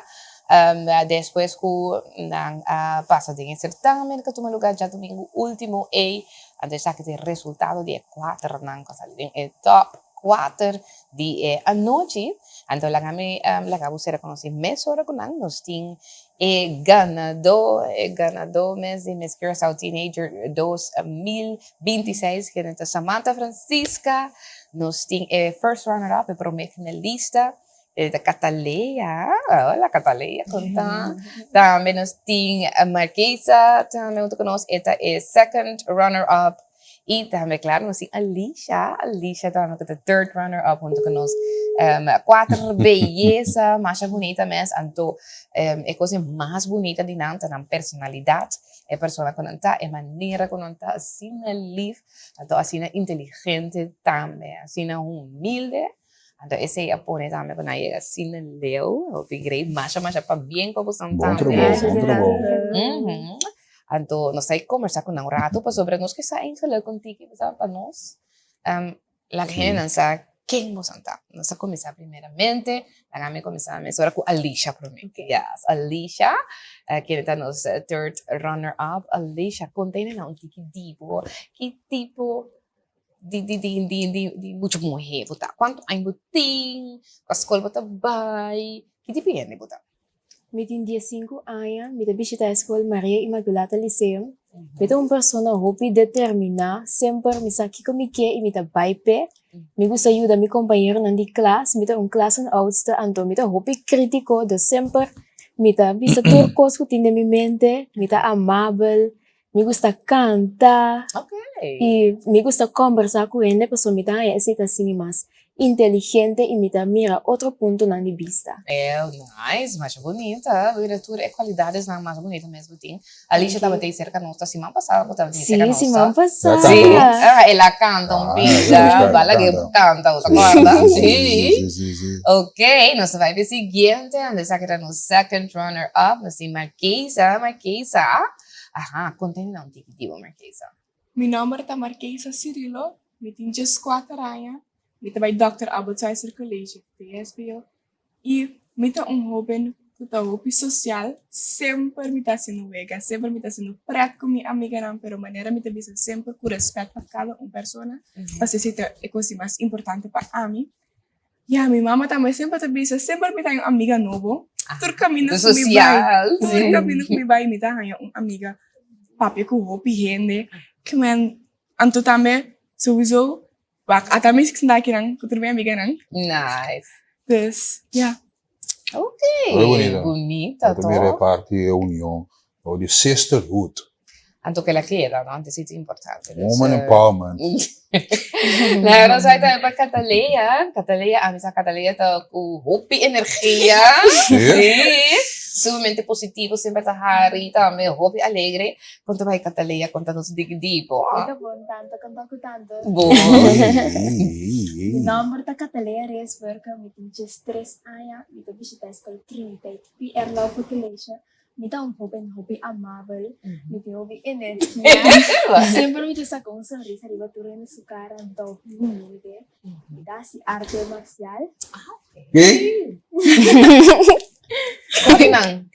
[SPEAKER 2] Despues ku nan a pasa den e sertamen ku a tuma lugá djadumingu último ei, anto esaki ta e resultado di e kuaternan ku a sali den e tòp kuater di e anochi. Anto laga mi laga bo ser konosí mesora ku nan. Nos tin e ganadó, e ganadó mes di Miss Curaçao Teenager 2026, kende ta Samantha Francisca. Nos tin e first runner up, e promé finalista. E ta Cataleya, hola Cataleya, con ta? Tambe nos tin Marquesa, tambe hunto cu nos, e ta e second runner up. Y tambe claro nos tin Alicia, Alicia tambe cu ta third runner up hunto cu nos. Cuater beyesa masha bunita mes, anto e cosa mas bunita di nan ta nan personalidad, e persona cu nan ta, e manera cu nan ta, asina lief, anto asina inteligente tambe, asina humilde. Anto esei a pone tambe ku nan yega asina leu. Hopi great. Masha masha pabien pa boso
[SPEAKER 1] Bon
[SPEAKER 2] tambe.
[SPEAKER 1] trabou, bon trabou.
[SPEAKER 2] Mhm. Anto nos ta kombersá ku nan un ratu pasobra nos ke sa eigenlijk un tiki sa pa nos. Um, laga
[SPEAKER 1] Sí.
[SPEAKER 2] hendenan sa ken boso ta. Nos a kuminsá primeramente, laga mi kuminsá mesora ku Alisha promé. Yes, Alisha, eh, kende ta nos eh, third runner up. Alisha, konta hendenan un tiki di bo. Ki tipo di di di di di di mucha muhé bo ta? Kuantu aña bo tin? Kua skol bo ta bai? Ki tipo di hende bo ta?
[SPEAKER 15] Mi tin diesinku aña, mi ta bishita e skol Maria Immaculata Lyceum. Mi ta un persona hopi determiná, semper mi sa kiko mi ke i mi ta bai p'e. Mi gusta yuda mi kompañeronan di klas, mi ta un klasenoudster, anto mi ta hopi krítiko, dus semper mi ta bisa tur kos ku tin den mi mente, mi ta amabel, Mi gusta kanta i mi gusta kòmbersá ku hende pasobra mi ta haña esei ta hasi mi mas inteligente i mi ta mira otro puntonan di bista.
[SPEAKER 2] Ew, nice, masha bunita. Mira tur e kualidadesnan mas bunita mes bo tin. Alicia tabata ei serka nos ta siman pasá bo tabata ei serka nos
[SPEAKER 15] Sí,
[SPEAKER 2] ta?
[SPEAKER 15] siman pasá.
[SPEAKER 2] Sí, el a kanta un pida, bala ke kanta, bo ta kòrda? Sí. Ok, nos ta bai pa e siguiente, anto esaki ta nos second runner up, nos tin Marquesa, Marquesa. Aha, konta mi nan un tiki di bo, Marquesa.
[SPEAKER 16] Mi nòmber ta Marquesa Cirilo, mi tin djeskuater aña, mi ta bai Dòkter Albert Schweitzer College, VSBO, i mi ta un hóben ku ta hopi sosial, semper mi ta hasiendo wega, semper mi ta hasiendo prèt ku mi amiganan, pero manera mi ta bisa semper ku rèspèt pa kada un persona, pasobra esei ta e kos di mas importante pa ami. Ya, mi mama tambe semper ta bisa, semper mi ta haña un amiga nobo. Tur kaminda ku mi bai, tur kaminda ku mi bai mi ta haña un amiga papia ku hopi hende. Ke men, anto tambe souiso wak ata mi sinta akinan ku tur mi amiganan.
[SPEAKER 2] Nice.
[SPEAKER 16] Dus, ya.
[SPEAKER 2] Ok,
[SPEAKER 1] Muy bonita.
[SPEAKER 2] bunita
[SPEAKER 1] Bo ta mira e
[SPEAKER 2] toch?
[SPEAKER 1] parti e union o di sisterhood.
[SPEAKER 2] Anto kela keda, no? Antes ta importante. Dus,
[SPEAKER 1] Woman empowerment.
[SPEAKER 2] Nou, nos bai tambe pa Cataleya. Cataleya, ami sa Cataleya ta ku hopi energia.
[SPEAKER 1] Sí?
[SPEAKER 2] Sí. Sumamente positivo, semper ta hari tambe, hopi alegre. Kon ta bai Cataleya? Kon ta nos diki dipo?
[SPEAKER 17] Mi ta bon tanto, kon ta ku tanto.
[SPEAKER 2] Bon.
[SPEAKER 17] Mi nomber ta Cataleya Reyes Werker, mi tin 13 aña, mi ta bishita Escol Triniteit PR Laufo College. Mi ta un hoben hopi amabel, mi tin hopi energia. Semper mi ta saca un sonrisa riba tur hende su cara, mi ta hopi humilde. Mi ta haci arte marcial.
[SPEAKER 1] Ke?
[SPEAKER 2] Koki nan?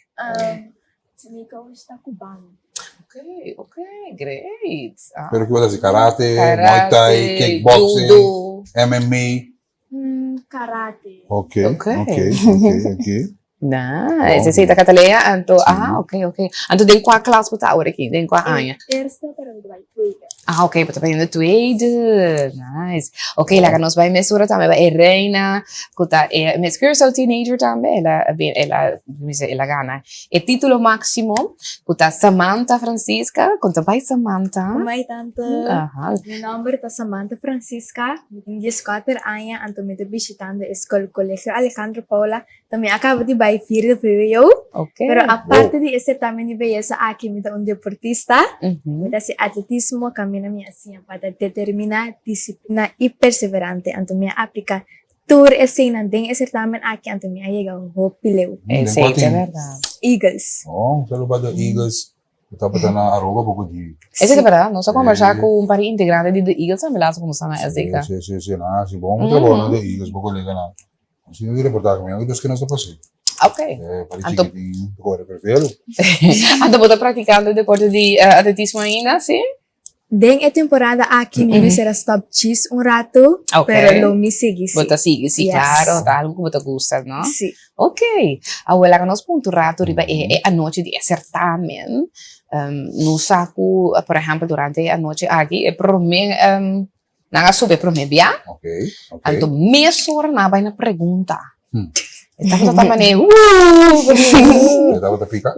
[SPEAKER 17] Mi coach ta cubano.
[SPEAKER 2] Ok, ok, great.
[SPEAKER 1] Pero ki bo ta haci? Karate, Muay Thai, kickboxing,
[SPEAKER 2] judo.
[SPEAKER 1] MMA?
[SPEAKER 17] Karate.
[SPEAKER 1] Ok, ok, ok, ok.
[SPEAKER 2] Nice. Esei ta Cataleya, anto, ah, ok, ok. Anto den kua klas bo ta awor aki? Den kua aña?
[SPEAKER 17] Eerste, pero mi ta bai tweede.
[SPEAKER 2] Ah, ok, bo ta bayendo tweede. Nice. Ok, laga nos bai mesora tambe ba e reina, ku ta e Miss Curaçao Teenager tambe. El a, el a, el a gana e título máximo, ku ta Samantha Francisca. Kon ta bai, Samantha?
[SPEAKER 17] Kon bai, tante?
[SPEAKER 2] Aha.
[SPEAKER 17] Mi nòmber ta Samantha Francisca, mi tin dieskuater aña, anto mi ta bishitando e skol Colegio Alejandro Paula Ta mi a caba di bay vierde vwo,
[SPEAKER 2] Ok.
[SPEAKER 17] pero aparte di e certamen di beyesa aki mi ta un deportista, mi ta haci atletismo, camina mi a siña pa ta determina, disciplina y perseverante, anto mi a aplica tur eseinan den e certamen aki anto mi a yega hopi leu.
[SPEAKER 1] Den
[SPEAKER 2] Esei
[SPEAKER 1] cua
[SPEAKER 2] ta
[SPEAKER 1] team?
[SPEAKER 2] berdad.
[SPEAKER 17] Eagles.
[SPEAKER 1] Oh, un saludo pa The Eagles cu tabata na Aruba poco di.
[SPEAKER 2] Esei ta berdad, nos a conversa cu un par di integrante di The Eagles tambe laatst cu nos ta na SDK.
[SPEAKER 1] Si, si, si, nan a haci bon trabou nan The Eagles, bo coleganan. Si no di reportaje mi dos ke nos ta pasa.
[SPEAKER 2] Ok.
[SPEAKER 1] Eh, pari
[SPEAKER 2] Anto-
[SPEAKER 1] chikitin kore perfelo.
[SPEAKER 2] Anto bo ta practicando deporte di eh, atletismo ainda, sí?
[SPEAKER 17] Den e temporada aki mi mester a stop djis un rato,
[SPEAKER 2] Ok.
[SPEAKER 17] pero lo mi sigui
[SPEAKER 2] Bo
[SPEAKER 17] sí.
[SPEAKER 2] ta sigui, sí,
[SPEAKER 17] Yes.
[SPEAKER 2] claro, ta algo ku bo ta gusta, no?
[SPEAKER 17] Sí.
[SPEAKER 2] Ok. Awor laga nos punta un rato riba e, e anochi di e certamen. Um, nos sa ku, por ehempel, durante e anochi aki, e prome um, Nan a subi e promé bia.
[SPEAKER 1] Ok, ok.
[SPEAKER 2] Anto mesora nan a bai na pregunta.
[SPEAKER 1] Hmm.
[SPEAKER 2] E tabata ta manera, uh!
[SPEAKER 1] E tabata pika?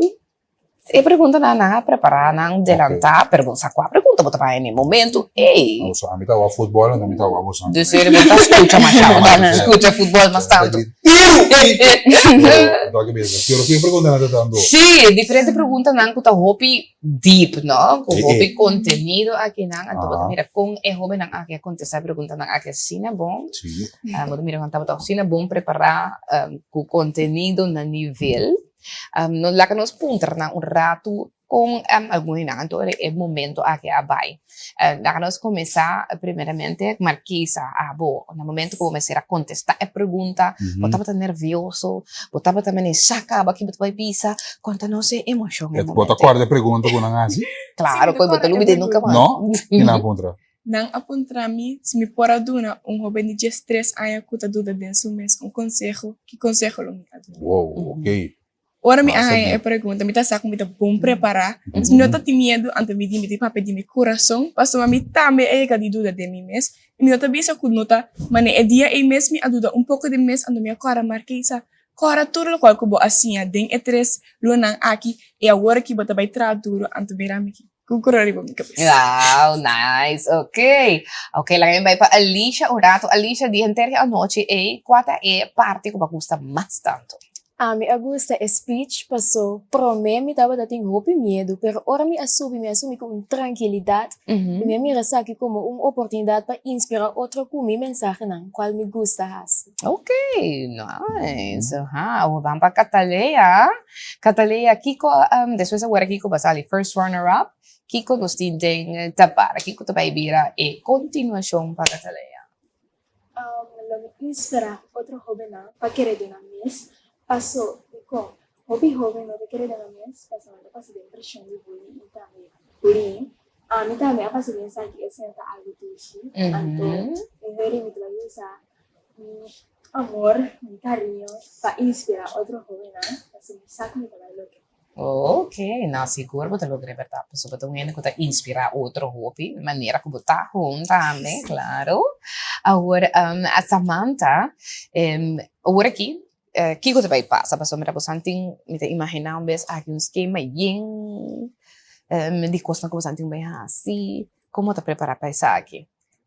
[SPEAKER 2] E preguntanan nan a prepará nan delantá, pero bo sa kua pregunta bo ta bai na e momento ei.
[SPEAKER 1] No, so ami ta wak futbòl, anto mi ta wak boso.
[SPEAKER 2] Dus bo ta skucha masha, bo ta skucha futbòl mas tantu.
[SPEAKER 1] Pero ki preguntanan ta dando?
[SPEAKER 2] Sí, diferente preguntanan ku ta hopi deep, no? Ku hopi kontenido akinan. Anto bo ta mira kon e hóbennan aki a kontestá e preguntanan aki asina bon. Bo ta mira kon tabata asina bon prepará ku kontenido na nivel. No laga nos puntra nan un ratu kon algun di nan anto e momento aki a bai. Laga nos kuminsá primeramente Markisa, abo na momento ku bo mester a kontestá e pregunta bo tabata nervioso, bo tabata mene sa kaba ki bo ta bai bisa, konta nos e emoshon e
[SPEAKER 1] Bo ta
[SPEAKER 2] momento.
[SPEAKER 1] kòrda e pregunta ku nan hasi?
[SPEAKER 2] Klaro ku bo ta lubid'é nunka mas.
[SPEAKER 1] No? Ki nan a puntra?
[SPEAKER 16] Nan a puntra mi si mi por a duna un hóben di diestres aña ku ta duda den su mes un konseho, ki konseho lo mi a duna?
[SPEAKER 1] Wow, okey.
[SPEAKER 16] Ora mi a haña e pregunta, mi ta sa ku mi ta bon prepará. Si mi no ta tin miedu, anto mi di mi tin papia di mi kurason, pasobra mi tambe a yega di duda den mi mes. I mi no ta bisa ku no ta manera e dia ei mes mi a duda un poko den mi mes, anto mi a kòrda Marquesa, kòrda tur lokual ku bo a siña den e tres lunanan aki i awor aki bo ta bai traha duru, anto mira mi aki ku kura riba mi kabes.
[SPEAKER 2] Wow, nice. Ok. Ok, laga mi bai pa Alicia un ratu. Alicia, di henter e anochi ei, kua ta e parti ku bo a gusta mas tantu?
[SPEAKER 15] Ami a gusta e speech paso prome mi tabata tin hopi miedu pero ora mi a subi mi a sumi ku un trankilidat i mi a mira esaki komo un oportunidat pa inspira otro ku mi mensahenan kual mi gusta hasi.
[SPEAKER 2] Ok, nice. Aha, awor ban pa Catalea. Catalea, kiko, despues awor kiko bo a sali first runner up, kiko nos tin den tapara, kiko ta bai bira e kontinuashon pa Catalea?
[SPEAKER 17] Lo mi inspirá otro hóbennan pa kere den nan mes. Paso dikon hopi hóben no ta kere den nan mes? Pasobra nan ta pasa den preshon di bullying i tambe bullying. Ami tambe a pasa den esaki, esei no ta algu dushi. Anto mi weri mi ta bai usa mi amor, mi kariño pa inspirá otro hóbennan pasobra mi sa ku mi ta bai loke.
[SPEAKER 2] Ok, no, sigur bo ta logra e berdad, pasobra bo ta un hende ku ta inspirá otro hopi, manera ku bo ta hon tambe, klaro. Awor, Samantha, awor aki, kiko ta bai pasa? Pasobra bo san tin, mi ta imaginá un bes aki un skema yen di kosnan ku bo san tin bai hasi, kon bo ta prepará pa esaki?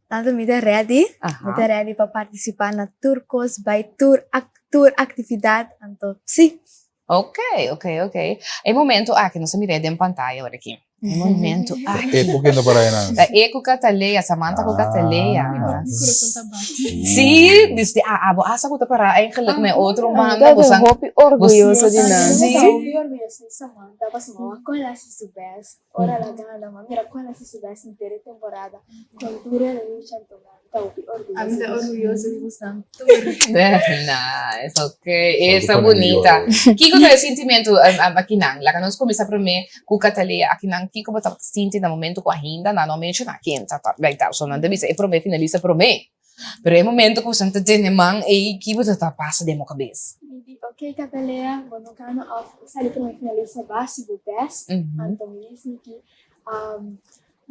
[SPEAKER 17] Tanto mi ta ready, mi ta ready pa partisipá na tur kos, bai tur tur aktividat, anto si.
[SPEAKER 2] Ok, ok, ok. E momento aki, nos a mir'é den pantaya ora aki. E momento aki.
[SPEAKER 1] E ku ken ta para einan?
[SPEAKER 2] Ta e ku Catalea, Samantha ku Catalea.
[SPEAKER 16] Mi kurason ta bati.
[SPEAKER 2] Sí, dus di a abo asa ku ta para eigenlijk na e otro banda.
[SPEAKER 15] Mi ta hopi orguyoso di nan.
[SPEAKER 2] Sí.
[SPEAKER 17] Mi ta hopi orguyoso di Samantha pasobra mi wak kon el a hasi su best. Ora el a gana, mi a mira kon el a hasi su best henter e temporada. Kon duru el a lucha anto Mi ta hopi orguyoso.
[SPEAKER 16] Ami ta orguyoso di bosan tur.
[SPEAKER 2] Nice, ok. Esa bunita. Kiko ta e sintimentu akinan? Laga nos kuminsá promé ku Catalea. Akinan kiko bo ta sinti na momento ku ainda nan no a menshoná ken ta ta bai ta. So nan ta bisa e promé finalista promé. Pero e momento ku bosan ta tene man ei ki bo ta ta pasa den bo kabes?
[SPEAKER 17] Mi di ok Catalea, bo no gana òf bo sali promé finalista bo a hasi bo bèst. Anto mi di sinti.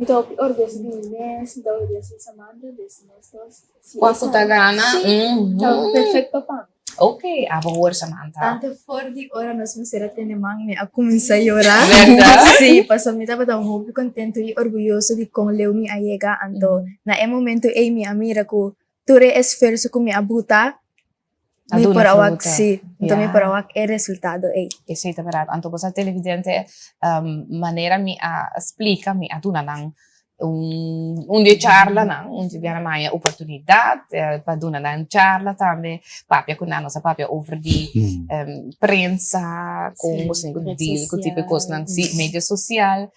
[SPEAKER 17] Mi ta hopi orguyoso di mi mes, mi ta orguyoso di Samantha, dus nos dos. Si
[SPEAKER 2] Kua ku ta gana?
[SPEAKER 17] Si, ta perfecto pa mi.
[SPEAKER 2] Ok, abo hoor Samantha.
[SPEAKER 17] Tanto for di ora nos mester a tene man mi a cuminsa yora.
[SPEAKER 2] Verdad?
[SPEAKER 17] Si, pasobra mi tabata hopi contento y orguyoso di con leu mi a yega, anto na e momento ey mi a mira cu tur e esfuerso cu mi a buta
[SPEAKER 2] A
[SPEAKER 17] Mi
[SPEAKER 2] duna
[SPEAKER 17] por a wak,
[SPEAKER 2] fruta.
[SPEAKER 17] sí. Anto mi
[SPEAKER 2] Ya.
[SPEAKER 17] por a wak e resultado ei.
[SPEAKER 2] Esei ta berdad. Anto bo sa televidente, manera mi a splika, mi a duna nan un, un di e charlanan, un di biaha mi a haña oportunidat pa duna nan charla tambe, papia ku nan, nos a papia over di prensa, kon bo tin ku deal ku tipo e kosnan, sí, medio sosial.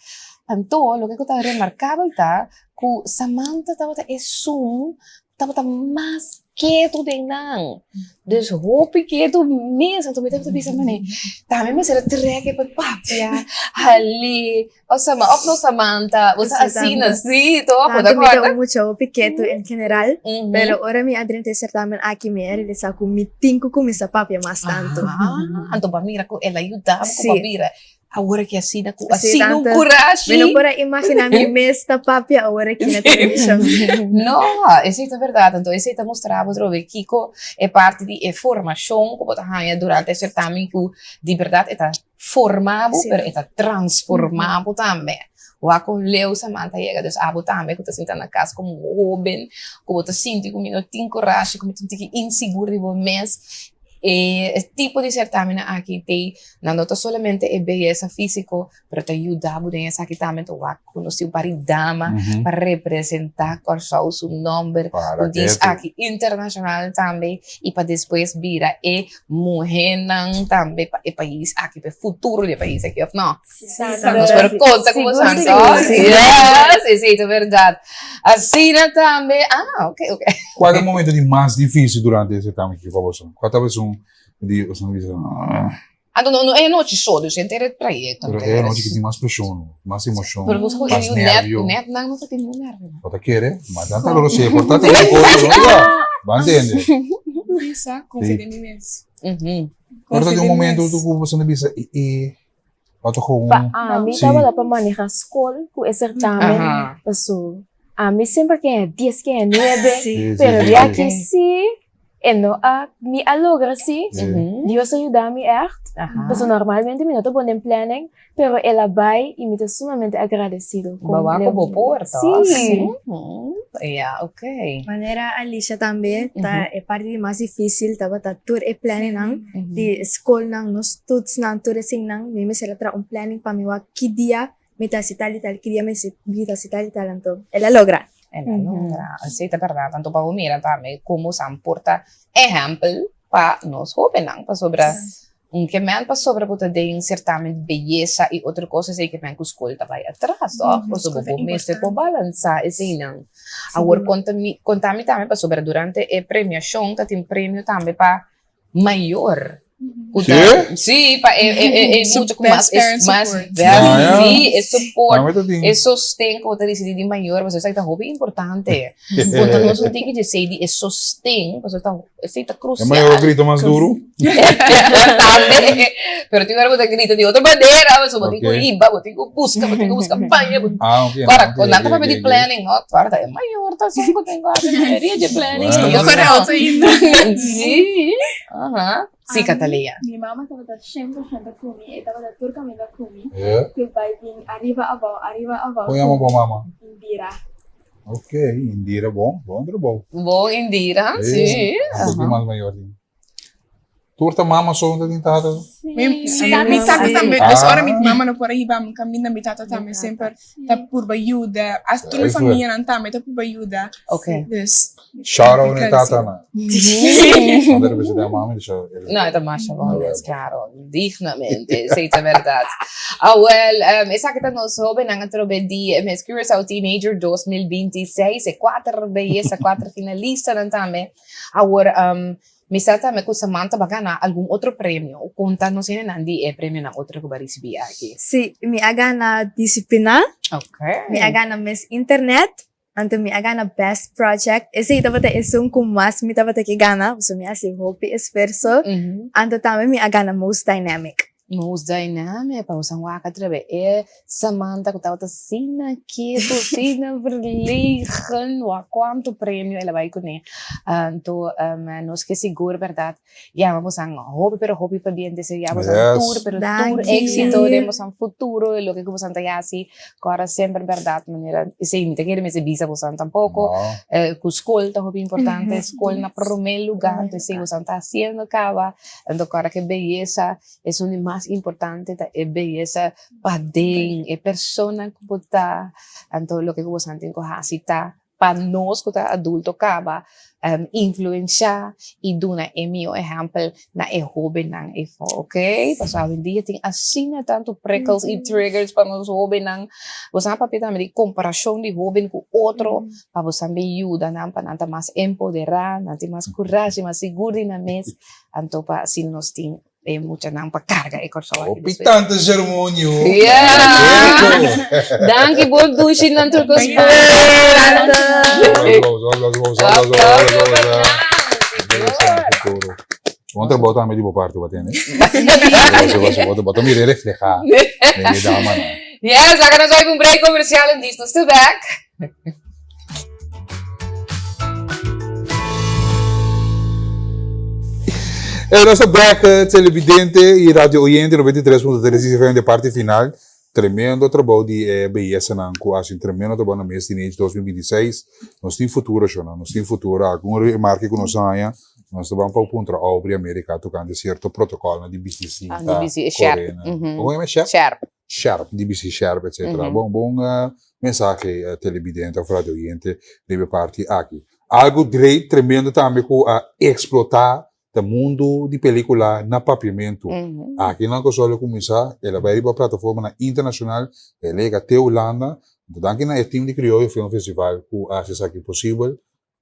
[SPEAKER 2] Anto loke ku ta remarkabel ta ku Samantha tabata esun tabata mas ketu den nan. Dus hopi ketu mes. Anto mi tabata bisa mane, tambe mester a trek e pa papia, hal'é, of Sama, of no Samantha, bo sa asina, si, toch? Bo ta
[SPEAKER 17] Tanto mi ta
[SPEAKER 2] kòrda?
[SPEAKER 17] un mucha hopi ketu en general, pero ora mi a drenta e certamen aki mi a realisa ku mi tin ku kuminsá papia mas tantu.
[SPEAKER 2] Ah, anto bo a mira ku el a yuda bo ku bo a bira Awor aki asina ku
[SPEAKER 17] Sí,
[SPEAKER 2] asina un
[SPEAKER 17] tanto.
[SPEAKER 2] kurashi.
[SPEAKER 17] Mi no por a imagina mi mes ta papia awor aki na televishon.
[SPEAKER 2] No, esei ta bèrdat. Anto esei ta mustra bo atrobe kiko e parti di e formashon ku bo ta haña durante e sertamen ku di bèrdat e ta forma bo, pero e ta transforma bo tambe. Wak kon leu Samantha yega, dus abo tambe ku ta sinta na kas komo hóben, ku bo ta sinti ku mi no tin kurashi, ku mi ta un tiki insigur di bo mes, E tipo di certamennan aki t'ei nan no ta solamente e beyesa físico, pero ta yuda bo den esaki tambe ta wak konosí un par di dama pa representá Kòrsou su nòmber ku dis aki internashonal tambe i pa despues bira e muhénan tambe pa e pais aki, pa e futuro di e pais aki, òf no? Nos por konta ku boso anto? Yes, esei ta bèrdat. Asina tambe, ah, ok, ok.
[SPEAKER 1] Kua ta e momento di mas difísil durante e certamen aki pa boso? Kua tabata esun di boso a bisa, ah.
[SPEAKER 2] Anto no, no e anochi so, dus henter e trayecto.
[SPEAKER 1] Pero e anochi ki tin mas preshon, mas emocion,
[SPEAKER 2] Pero boso
[SPEAKER 1] mas nervio.
[SPEAKER 2] Net, net nan no ta tin niun nervio.
[SPEAKER 1] Bo ta kere? Ma nan ta loro si e por ta tin un cosa, no? Ya, bo a ntende.
[SPEAKER 16] Bisa, konfia den mi mes.
[SPEAKER 1] Pero ta tin un momento ku boso ta bisa, e, e.
[SPEAKER 15] Pa ami tabata pa maneha skol ku e sertamen paso ami semper ke haña dies ke haña nuebe pero di aki si e no a mi a logra si Dios a yuda mi ègt paso normalmente mi no ta bon den planning pero el a bai i mi ta sumamente agradesido
[SPEAKER 2] Bo wak ku bo por tòg
[SPEAKER 15] si.
[SPEAKER 2] Ya ok.
[SPEAKER 17] Manera Alicia tambe ta e parti di mas dificil tabata tur e planningnan di scolnan, nos toetsnan, tur esinnan mi mester a traha un planning pa mi wak ki dia mi ta haci tal y tal, ki dia mi ta haci tal y tal, anto el a logra.
[SPEAKER 2] El a logra, si ta berdad, anto pa bo mira tambe como san por ta ehempel pa nos hobennan pasobra Un ke men pasobra bo ta den certamen di beyesa y otro cos esey ke men cu scol ta bay atras toch? Pasobra bo mester por balansa eseynan. Awor conta mi conta mi tambe pasobra durante e premiacion ta tin premio tambe pa mayor cu ta si pa e e e mucha cu mas mas si e support e sosten cu bo ta ricibi di mayor pasobra esaki ta hopi importante. Conta nos un tiki djesey di e sosten pasobra ta Esei ta crucial.
[SPEAKER 1] E mayor grita mas duro.
[SPEAKER 2] Tambe. Pero tin ora bo ta grita di otro manera, so bo tin cu hiba, bo tin cu busca, bo tin cu busca paña.
[SPEAKER 1] Ah, ok.
[SPEAKER 2] Ora, con nan ta papia di planning, no? Ora ta e mayor ta esun cu tin cu haci mayoria dje planning.
[SPEAKER 16] Bueno. Corre auto ainda.
[SPEAKER 2] Sí. Aha. Sí, Catalea.
[SPEAKER 17] Mi mama tabata 100% cu mi, e tabata tur caminda cu mi. Tur bai bin ariba abao, ariba abao.
[SPEAKER 1] Con yama bo mama?
[SPEAKER 17] Indira.
[SPEAKER 1] Ok, Indira, bon, bon trabou.
[SPEAKER 2] Bon, Indira, sí.
[SPEAKER 1] Un poquito mas mayor. Tur ta mama so ta tin tata?
[SPEAKER 16] Mi, sí, mi tata tambe. Dus ora mi mama no por a hiba mi caminda, mi tata tambe semper ta purba yuda. Hasta tur mi famianan tambe ta purba yuda.
[SPEAKER 2] Ok.
[SPEAKER 16] Dus.
[SPEAKER 1] Shout out na tata nan. Anda representa mama di shout.
[SPEAKER 2] No, ta masha bon mes, claro. Dignamente, esei ta berdad. Awel, um, esaki ta nos hobennan atrobe di Miss Curaçao Teenager 2026, e kuater beyesa, kuater finalistanan tambe. Awor, um, mi sa tambe ku Samantha ba gana algun otro premio. Konta nos hendenan di e premionan otro ku ba risibí aki.
[SPEAKER 17] Sí, mi a gana disiplina.
[SPEAKER 2] Okay.
[SPEAKER 17] Mi a gana Miss Internet. Anto mi a gana best project. Esei tabata esun ku mas mi tabata ke gana, pasobra mi a hasi hopi esfuerso. Anto tambe mi a gana most dynamic.
[SPEAKER 2] Most dynamic, pa boso wak atrebe e Samantha ku tabata asina ketu, asina verlegen, wak kuantu premio el a bai kuné. Anto nos ke sigur bèrdat yama boso hopi pero hopi pabien deseá boso tur pero tur éksito den boso futuro i loke ku boso ta hasi kòrda semper bèrdat manera esei mi ta kere mester bisa boso tampoko ku skol ta hopi importante, skol na promé lugá, anto esei boso ta hasiendo kaba. Anto kòrda ku e beyesa esun di mas importante ta e beyesa paden, e persona ku bo ta. Anto loke ku boso tin ku hasi ta pa nos ku ta adulto kaba influenshá i duna e mihó ehèmpel na e hóbennan efo, oke? Pasobra awendia tin asina tantu prikkels i triggers pa nos hóbennan. Boso a papia tambe di komparashon di hóben ku otro pa bo tambe yuda nan pa nan ta mas empoderá, nan tin mas kurashi, mas sigur di nan mes. Anto pa asina nos tin e muchanan pa karga e Kòrsou aki
[SPEAKER 1] Hopi
[SPEAKER 2] despues.
[SPEAKER 1] tanta sermonio.
[SPEAKER 2] Yeah! Danki bon dushi nan tur kos bon.
[SPEAKER 1] Bon trabou tambe di bo parti bo tene. Bo ta mira e refleha den e damanan.
[SPEAKER 2] Yes, laga nos bai pa un break comercial en dis nos ta back.
[SPEAKER 1] E nos ta back televidente y radio oyente 93.3 FM de parte final. Tremendo trabou di e beyesanan cu haci un tremendo trabou na mes Teenage 2026. Nos tin futuro shona, nos tin futuro. Algun remarke cu nos a haña, nos ta ban pa puntra Aubrey America tocante cierto protocolnan di bisti
[SPEAKER 2] Ah, di
[SPEAKER 1] cinta,
[SPEAKER 2] bisti sherp.
[SPEAKER 1] corena. Como yama sherp?
[SPEAKER 2] Sherp.
[SPEAKER 1] Sherp, di bisti sherp, etcetera. Bon, bon mensahe televidente of radio oyente riba e parti aki. Algo great, tremendo tambe cu a explota ta mundu di pelicula na Papiamentu. Aki nan Kòrsou lo cuminsa, el a bay riba plataformanan internacional, el a yega te Hulanda. Danki na e team di Crioyo Film Festival cu a haci esaki posibel.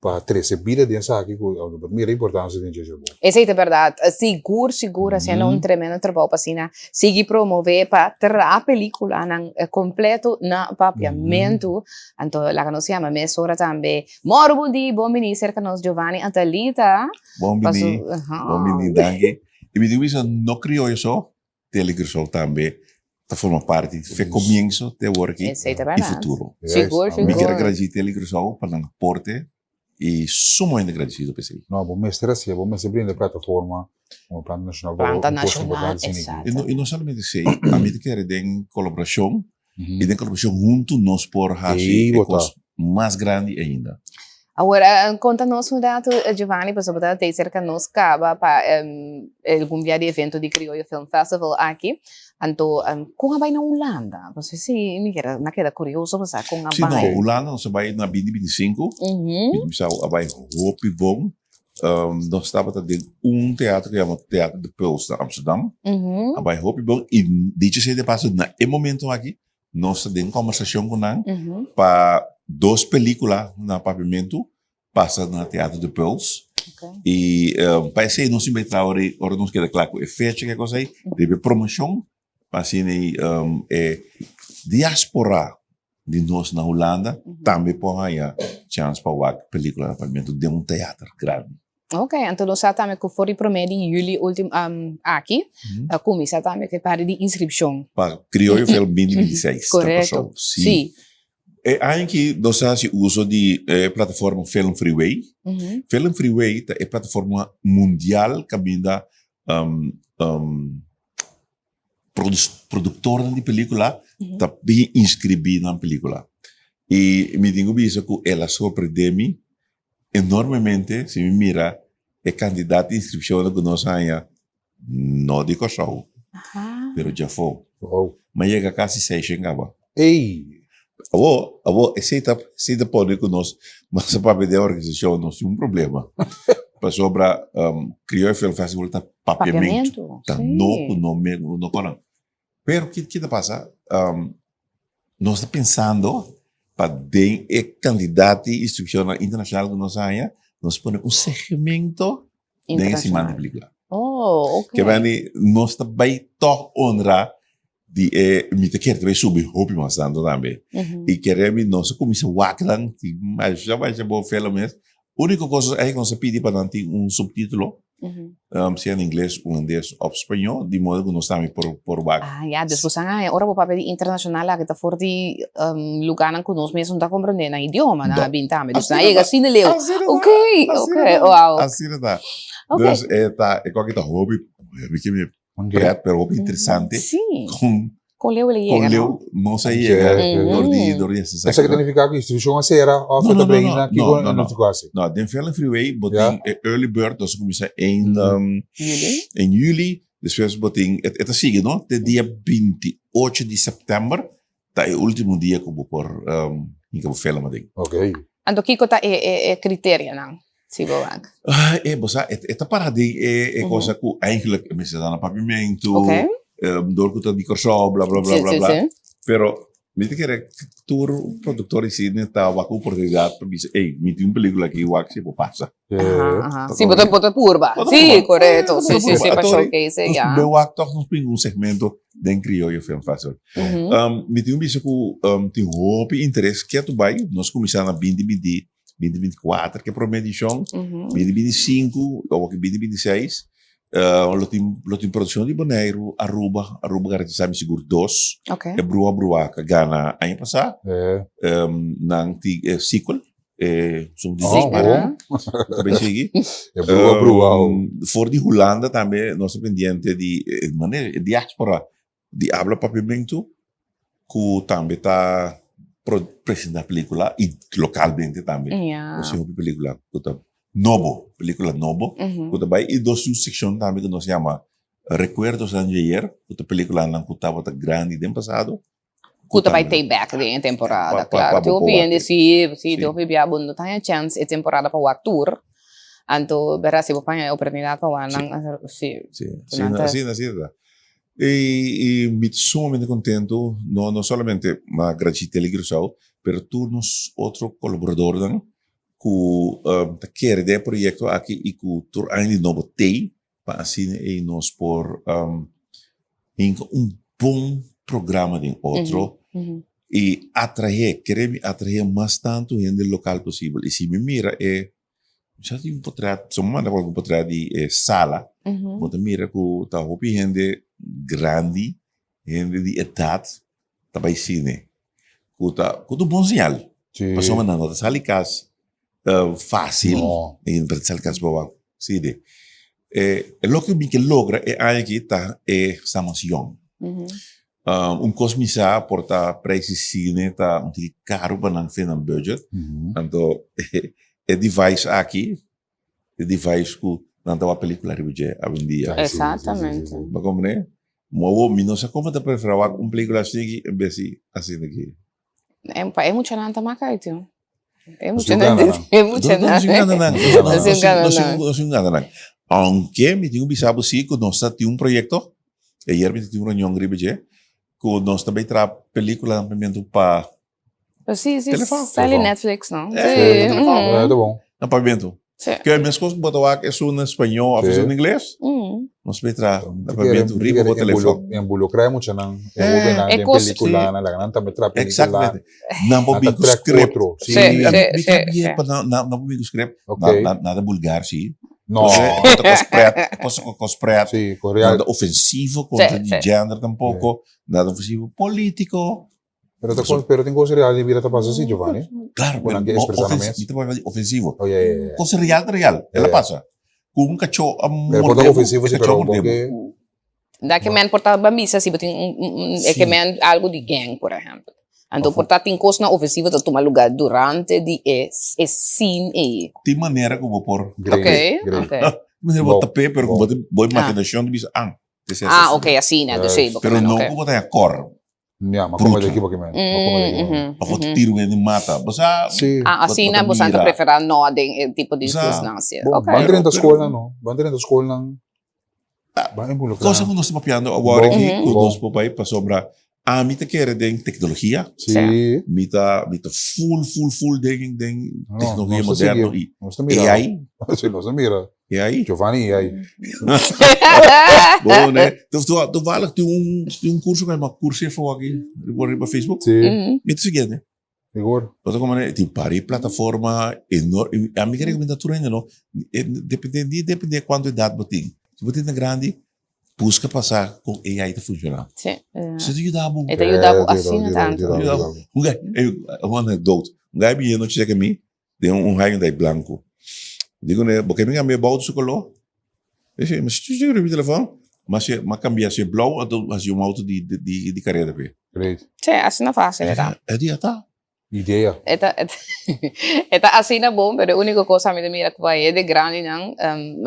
[SPEAKER 1] pa trece bida den esaki cu no por mira importancia den dje bon.
[SPEAKER 2] Esey ta berdad. Sigur sigur haciendo un tremendo trabou pa asina sigui promove pa traha peliculanan completo na Papiamentu. Anto laga nos yama mesora tambe Moro bon di, bon bini cerca nos Giovanni Atalita.
[SPEAKER 18] Bon bini, bon bini, danki. Y mi tin cu bisa no crioyo so, Tele Curaçao tambe ta forma parti fe comienzo te awor aki
[SPEAKER 2] Esey ta
[SPEAKER 18] y
[SPEAKER 2] berdad.
[SPEAKER 18] futuro.
[SPEAKER 2] Sigur,
[SPEAKER 18] Mi kier
[SPEAKER 2] sigur.
[SPEAKER 18] agradeci Tele Curaçao pa nan aporte y sumamente agradecido pa esey.
[SPEAKER 1] No, bo mester hacié, bo mester brinda e plataforma como Planta Nacional pa
[SPEAKER 2] Planta
[SPEAKER 1] un puesto
[SPEAKER 2] Nacional,
[SPEAKER 1] importante asina aki.
[SPEAKER 2] exacto.
[SPEAKER 18] Y no, y no solamente esey, ami ta kere den colaboracion y den colaboracion hunto nos por haci
[SPEAKER 1] Ey,
[SPEAKER 18] e
[SPEAKER 1] bo ta.
[SPEAKER 18] cos mas grandi ainda.
[SPEAKER 2] Awor, konta nos un ratu, Giovanni, pasobra bo ta tei serka nos kaba pa algun bia di evento di Crioyo Film Festival aki. Anto, kon a bai na Hulanda? Pasobra si mi keda, mi a keda kurioso pa sa kon a
[SPEAKER 18] Si, no,
[SPEAKER 2] bai.
[SPEAKER 18] Hulanda nos a bai na binti binti sinku. Mi ta bisa a bai hopi bon. Nos tabata den un teatro ku yama Theater de Puls na Amsterdam. A bai hopi bon i dicho sea de paso na e momento aki Nos ta den kòmbersashon ku nan pa dos pelíkula na Papiamentu pasa na Teatro de Puls. I pa esei nos tin bai traha ora ora nos keda kla ku e fecha ke kos ei, riba e promoshon pa asina ei e diaspora di nos na Hulanda tambe por haña chans pa wak pelíkula na Papiamentu den un teater grandi.
[SPEAKER 2] Ok, anto nos sa tambe ku for di promé di yüli ultimo aki a kuminsá tambe ku e parti di inskripshon.
[SPEAKER 18] Pa Krioyo Film 2026 ta
[SPEAKER 2] Korekto,
[SPEAKER 18] pasó. Sí.
[SPEAKER 2] sí.
[SPEAKER 18] E aña aki nos a hasi uso di e plataforma Film Freeway. Film Freeway ta e plataforma mundial kaminda produktornan di pelikula ta bin inskribí nan pelikula. I mi tin ku bisa ku el a sorprendé mi enormemente si mi mira e kantidat di inskripshonnan ku nos haña no di Kòrsou pero djafó. Mi a yega kasi seishen kaba. Awor, awor esei ta esei ta pone ku nos nos a papia den organisashon nos tin un problema pasobra Crioyo Film Festival ta papiamentu ta no ku no me no konan. Pero ki ta pasa nos ta pensando pa den e kantidat di instrukshonnan internashonal ku nos haña nos pone un segmento den e siman di pelikula.
[SPEAKER 2] Oh, ok.
[SPEAKER 18] Ke bani nos ta bai tòg honra di e mi ta kere ta bai subi hopi mas tantu tambe. I kere mi nos a kuminsá wak nan tin masha masha bon film mes. Uniko kos ku nos a pidi pa nan tin un subtitulo. Sea na ingles, hulandes òf spañó, di modo ku nos tambe por por wak.
[SPEAKER 2] Ah, ya, dus bo sa haña ora bo papia di internashonal aki ta for di lugánan ku nos mes no ta komprendé nan idioma, nan a bin tambe. Dus nan a yega asina leu. Ok, ok, wow.
[SPEAKER 18] Asina ta. Dus e ta, e kòke ta hopi, mi ke mi pret, pero hopi interesante.
[SPEAKER 2] Sí.
[SPEAKER 18] Kon
[SPEAKER 2] Kon leu el a yega,
[SPEAKER 18] Kon leu nos a yega dor di dor di ese
[SPEAKER 1] Esaki ta nifiká ku institushon a sera òf e ta bini na kiko nos tin ku hasi?
[SPEAKER 18] No, den Film Freeway bo tin e early bird, nos a kuminsá en en yüli, despues bo tin e ta sigui no te dia 28 di sèptèmber ta e último dia ku bo por hinka bo film aden.
[SPEAKER 2] Anto kiko ta e e kriterianan si bo wak?
[SPEAKER 18] E bo sa e ta para den e e cosa ku eigenlijk e mester ta na Papiamentu, dor ku ta di Kòrsou bla bla bla bla bla. Pero mi ta kere tur produktor di sine ta wak un oportunidat pa bisa ey mi tin un pelikula aki wak si bo pasa.
[SPEAKER 2] Si bo ta bo ta purba. Si korekto si si si pa showcase ya.
[SPEAKER 18] Nos por wak tòg nos pone un segmento den Krioyo Film Festival. Mi tin un bisa ku tin hopi interes ketu bai nos kuminsá na binti binti binti binti kuater ke promé edishon, binti binti sinku awor ke binti binti seis lo tin lo tin produkshon di Boneiru, Aruba, Aruba garantisá mi sigur dos, e Brua Brua ku a gana aña pasá, nan tin e sequel, e son di dos parti, ta bai sigui.
[SPEAKER 1] E Brua Brua.
[SPEAKER 18] For di Hulanda tambe nos ta pendiente di e manera e diaspora di abla papiamentu ku tambe ta presentá pelíkula i lokalmente tambe. Nos tin hopi pelíkula ku ta nobo, pelíkula nobo ku ta bai i nos tin un sekshon tambe ku nos yama Rekuerdos di ayer ku ta pelíkulanan ku tabata grandi den pasado.
[SPEAKER 2] Ku ta bai tei bèk den e temporada, klaro. Tin hopi hende si, si, tin hopi bia bo no ta haña chèns e temporada pa wak tur. Anto bèrdat si bo paña e oportunidat pa wak nan, si.
[SPEAKER 18] Si, asina, asina ta. I mi ta sumamente contento, no no solamente m'a gradici Tele Curaçao, pero tur nos otro colaboradornan cu ta kere den e proyecto aki y cu tur aña di nobo t'ey pa asina ey nos por hinca un bon programa den otro y atrae, kere mi atrae mas tanto hende local posibel. Y si mi mira e Sa tin un potret, so manda algun potret di e sala, bo ta mira ku ta hopi hende grandi, hende di edat ta bai sine, ku ta ku ta un bon señal. Pasobra nan no ta sali kas fásil, i no ta sali kas pa wak sine. E loke mi ke logra e aña aki ta e sa mas yòn. Un kos mi sa por ta prijs di sine ta un tiki karu pa nan fin nan budget. Anto e device aki, e device ku nan ta wak pelikula riba dje awendia.
[SPEAKER 2] Exactamente.
[SPEAKER 18] Bo komprende? Mo awor mi no sa komo ta prefera wak un pelikula asina en bes di asina aki.
[SPEAKER 2] Pa e muchanan ta maka uit yo. E muchanan, e muchanan.
[SPEAKER 18] Nos tin gana nan. Nos tin gana nan. Aunke mi tin ku bisa bo si ku nos ta tin un proyekto, ayer mi ta tin un reunion riba dje, ku nos ta bay traha pelikula nan pamiento pa
[SPEAKER 2] Si, si, sali Netflix no.
[SPEAKER 18] Si. Nan pamiento. Ke meskos ku bo ta wak esun na spañó òf esun na ingles, nos por traha na papiamentu riba bo telefòn.
[SPEAKER 1] Involukrá e muchanan, e hóbennan den pelíkulanan, laga nan tambe traha pelíkula.
[SPEAKER 18] Eksaktamente. Nan por bin ku script. Mi ta bien pa nan por bin ku script. Nada bulgar si.
[SPEAKER 1] No.
[SPEAKER 18] Nada kos pret, kos kos pret. Nada ofensivo kontra di gender tampoko. Nada ofensivo polítiko.
[SPEAKER 1] Pero ta con, pero tin cosa real di vida ta pasa así, Giovanni.
[SPEAKER 18] Claro,
[SPEAKER 1] pero
[SPEAKER 18] pero
[SPEAKER 1] expresa na mes.
[SPEAKER 18] Mi ta papia di ofensivo.
[SPEAKER 1] Oh, yeah, yeah, yeah.
[SPEAKER 18] Cosa real ta real. Ela pasa. Ku un cacho a
[SPEAKER 1] Pero por ta ofensivo si, pero bo ke
[SPEAKER 2] Da ke men por ta ban bisa si bo tin un, un, e ke men algo di gang, por ehempel. Anto por ta tin cosnan ofensivo ta tuma lugar durante di e, e scene ei.
[SPEAKER 18] Tin manera ku bo por
[SPEAKER 2] tap'é. Ok, ok.
[SPEAKER 18] Tin manera bo tap'é, pero ku bo tin bo imaginacion ta bisa, ah,
[SPEAKER 2] esei
[SPEAKER 18] asina.
[SPEAKER 2] Ah, ok, asina. Dus sí, bo ke
[SPEAKER 18] Pero
[SPEAKER 2] men,
[SPEAKER 18] no
[SPEAKER 2] ok.
[SPEAKER 18] ku bo ta haña kor.
[SPEAKER 1] Ya, ma come de aquí porque me. Ma come de aquí.
[SPEAKER 18] Of bo ta tira un hende mata. Bo sa.
[SPEAKER 1] Sí.
[SPEAKER 2] Ah, asina bo sa ta prefera no den e tipo di discursnan así.
[SPEAKER 1] Bon, ban drenta skolnan no. Ban drenta skolnan. Ban involucra.
[SPEAKER 18] Cosa cu nos ta papiando awor aki cu nos por bay pasobra ami ta kere den tecnologia.
[SPEAKER 1] Sí.
[SPEAKER 18] Mi ta mi ta full full full den den tecnologia moderno y AI.
[SPEAKER 1] Sí, nos ta mira.
[SPEAKER 18] AI.
[SPEAKER 1] Giovanni AI.
[SPEAKER 18] Bon, ne? Toevallig tin un, tin un curso ku yama Curso Info aki, riba, riba Facebook.
[SPEAKER 1] Sí.
[SPEAKER 18] Mi ta siguiendo.
[SPEAKER 1] Sigur.
[SPEAKER 18] Bo ta comprende? Tin par di plataforma enorme. Ami ke recomenda tur hende no, depende di depende cuanto edad bo tin. Si bo tin ta grandi, busca pa sa con AI ta funciona.
[SPEAKER 2] Si.
[SPEAKER 18] Esei ta yuda bo.
[SPEAKER 2] E ta yuda bo asina tanto.
[SPEAKER 18] Un guy, un anekdot. Un guy bini anochi cerca mi den un Hyundai blanco. Di cu ne, bo ke mi cambia e bouto su color? E si, ma si tu riba telefon, ma si ma cambia si blauw anto haci un auto di di di carera pe.
[SPEAKER 1] Great.
[SPEAKER 2] Si, asina facil e ta.
[SPEAKER 18] E di ata.
[SPEAKER 1] Idea.
[SPEAKER 2] E ta e ta asina bon, pero e unico cos ami ta mira cu e de grandinan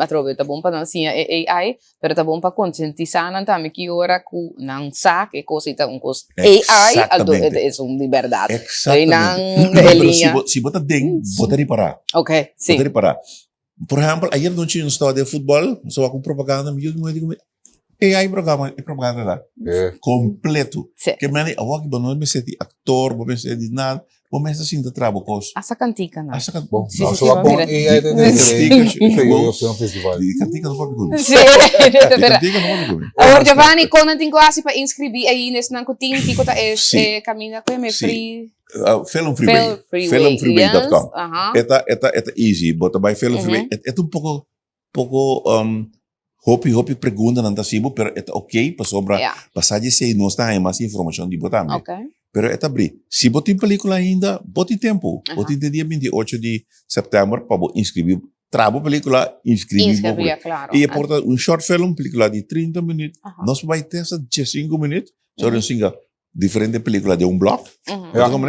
[SPEAKER 2] atrobe ta bon pa nan siña e AI, pero ta bon pa concientisa nan tambe ki ora cu nan sa cu e cos ei ta un cos AI, anto e ta esun di berdad.
[SPEAKER 18] Exactamente. Pero si bo si bo ta den, bo ta ripara.
[SPEAKER 2] Ok, si.
[SPEAKER 18] Bo ta ripara. Por ehempel, ayer nochi nos tabata den futbol, nos tabata wak un propaganda, mi yu muhé di ku mi, AI programa, e propaganda ta kompleto. Ke mende, awor bo no mester di aktor, bo mester di nada, bo mester sinta traha bo kos.
[SPEAKER 2] Hasta kantika nan.
[SPEAKER 18] Hasta
[SPEAKER 1] Bo, nos wak bon AI ta den
[SPEAKER 18] e Di kantika no papia ku mi.
[SPEAKER 2] Sí,
[SPEAKER 18] Di kantika no papia ku mi.
[SPEAKER 2] Awor Giovanni, kon nan tin ku hasi pa inskribí ei esnan ku tin kiko ta e kaminda ku e me free?
[SPEAKER 18] Film Freeway. Filmfreeway.com. E ta, e ta, e ta easy. Bo ta bai Film Freeway. E ta un poko, poko um, hopi, hopi preguntanan ta hasi bo, pero e ta ok pasobra
[SPEAKER 2] Ja.
[SPEAKER 18] pasá di esei nos ta haña mas informashon di bo tambe.
[SPEAKER 2] Ok.
[SPEAKER 18] Pero e ta abrí. Si bo tin pelikula ainda, bo tin tempu. Bo
[SPEAKER 2] Aha.
[SPEAKER 18] tin te dia 28 di sèptèmber pa bo inskribí, traha bo pelikula, inskribí bo.
[SPEAKER 2] Inskribí, ja, klaro.
[SPEAKER 18] I e por ta un short film, pelikula di 30 minüt.
[SPEAKER 2] Aha.
[SPEAKER 18] Nos por bai te hasta 15 minüt. So, nos singa diferente película den un blog.
[SPEAKER 2] Mm.
[SPEAKER 18] Ja. Como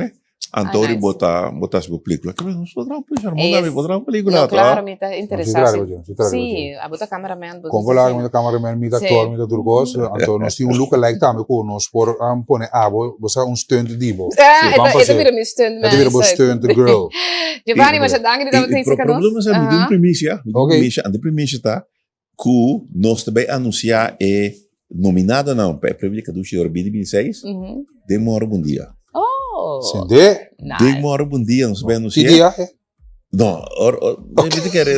[SPEAKER 18] Anto
[SPEAKER 2] ah, nice.
[SPEAKER 18] bota bota su película. Que nos podrá un
[SPEAKER 2] Es,
[SPEAKER 18] podrá una película.
[SPEAKER 2] No, claro, mi ta interesa.
[SPEAKER 1] Sí,
[SPEAKER 2] sí, a bota cameraman.
[SPEAKER 1] Como la mi cameraman, mi actor, mi turcos. Anto nos tin un lookalike tambe ku nos por um, pone abo, bo sa un stunt di bo.
[SPEAKER 2] Ah, eta, eta bira mi stunt man.
[SPEAKER 1] Eta bira bo stunt girl.
[SPEAKER 2] Giovanni, maar dank dat we
[SPEAKER 18] Het problema is, mi tin un primicia, mi tin un primicia, en de primicia ta Ku nos ta bai anunsiá e nominadonan pa e Premio di Kadushi di Oro 2026 den Moro Bon Dia.
[SPEAKER 2] Oh!
[SPEAKER 1] Sende?
[SPEAKER 2] Nice.
[SPEAKER 18] Den Moro Bon Dia nos ta bai anunsiá.
[SPEAKER 1] Ki dia?
[SPEAKER 18] No, or, or, mi ta kere,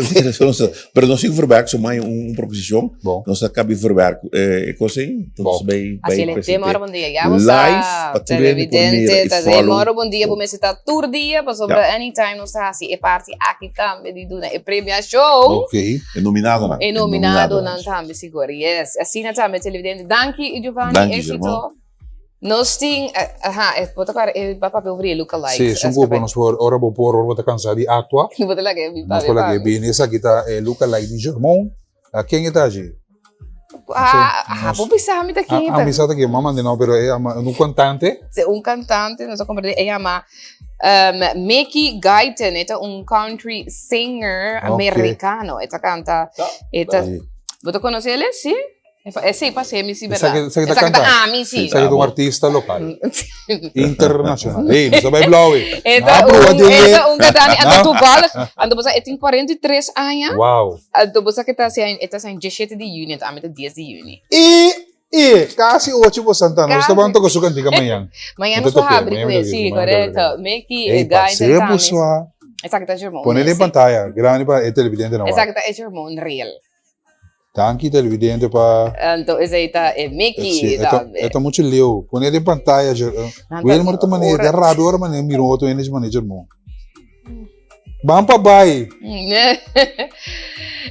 [SPEAKER 18] pero nos tin verwerk, so mai un proposishon.
[SPEAKER 1] Bon.
[SPEAKER 18] Nos ta kabi verwerk e kos ei, enton nos ta bai
[SPEAKER 2] Así
[SPEAKER 18] bai
[SPEAKER 2] el
[SPEAKER 18] present'é.
[SPEAKER 2] Den Moro Bon Dia. Ya bo
[SPEAKER 18] Live
[SPEAKER 2] sa,
[SPEAKER 18] pa tur hende por mira
[SPEAKER 2] televidente,
[SPEAKER 18] i
[SPEAKER 2] ta den
[SPEAKER 18] follow.
[SPEAKER 2] Moro Bon Dia bo mester ta tur dia, pasobra anytime nos ta hasi e parti aki tambe di duna e premiashon.
[SPEAKER 1] Ok.
[SPEAKER 18] E nominadonan.
[SPEAKER 2] E nominadonan tambe sigur. Yes. Asina tambe televidente. Danki Giovanni.
[SPEAKER 18] Danki,
[SPEAKER 2] Éxito.
[SPEAKER 18] Germán.
[SPEAKER 2] Nos tin, aha, e bo ta kòrda e ba papia over e lookalikes.
[SPEAKER 1] Sí, esun ku nos por, ora bo por, ora bo ta kansa di aktua.
[SPEAKER 2] Bo ta laga e bin
[SPEAKER 1] Nos
[SPEAKER 2] papia
[SPEAKER 1] por laga e
[SPEAKER 2] pa mi.
[SPEAKER 1] bini. Esaki ta e lookalike di Germán. A ken e ta aji?
[SPEAKER 2] Ah, ah, bo bisa mi ta ken e ta.
[SPEAKER 1] Ah, mi sa ta ken, mama no, pero e ama un cantante.
[SPEAKER 2] Sí, un cantante, nos a comprende, e yama um, Mickey Guyton, e ta un country singer
[SPEAKER 1] Okay.
[SPEAKER 2] americano, e ta canta, e ta,
[SPEAKER 1] Sí.
[SPEAKER 2] bo ta conoce ele, sí? E sí, pasé mi sí,
[SPEAKER 1] Esaki,
[SPEAKER 2] verdad.
[SPEAKER 1] esaki ta
[SPEAKER 2] Esaki ta
[SPEAKER 1] canta.
[SPEAKER 2] ami, sí.
[SPEAKER 1] Esaki ta un artista local. Internacional. Ey, nos ta bai blauw eh.
[SPEAKER 2] E ta
[SPEAKER 1] Na proba
[SPEAKER 2] un,
[SPEAKER 1] den
[SPEAKER 2] e
[SPEAKER 1] e.
[SPEAKER 2] ta un cantante, anto toevallig, anto bo sa, e tin 43 aña.
[SPEAKER 1] Wow.
[SPEAKER 2] Anto bo sa ke ta hasi, e ta hasi 17 di juni, anto ami ta 10 di juni.
[SPEAKER 1] I, i, kasi ocho bo santa, nos ta ban toka su kantika mañan.
[SPEAKER 2] Mañan
[SPEAKER 1] Mi
[SPEAKER 2] nos
[SPEAKER 1] ta
[SPEAKER 2] lo
[SPEAKER 1] toke,
[SPEAKER 2] habri
[SPEAKER 1] mañan
[SPEAKER 2] ku
[SPEAKER 1] mi
[SPEAKER 2] e,
[SPEAKER 1] ta toke,
[SPEAKER 2] sí,
[SPEAKER 1] mañan mi ta
[SPEAKER 2] korekto.
[SPEAKER 1] toke.
[SPEAKER 2] Mickey,
[SPEAKER 1] Ey,
[SPEAKER 2] e guy
[SPEAKER 1] pasé
[SPEAKER 2] ta
[SPEAKER 1] bo
[SPEAKER 2] ami.
[SPEAKER 1] swa.
[SPEAKER 2] Esaki ta Jermon,
[SPEAKER 1] Pone den
[SPEAKER 2] sí.
[SPEAKER 1] pantaya, grandi pa e televidente nan wak.
[SPEAKER 2] Esaki ta e Jermon real.
[SPEAKER 1] Danki televidente pa.
[SPEAKER 2] Anto esei ta e Mickey
[SPEAKER 1] Sí, e ta,
[SPEAKER 2] tambe.
[SPEAKER 1] e ta mucho leu. Pone den pantaya. Je,
[SPEAKER 2] Nan ta
[SPEAKER 1] Wilmer ta manera,
[SPEAKER 2] ora-
[SPEAKER 1] ta rabia ora manera mira un otro hende manera Jermon. Ban pa bai.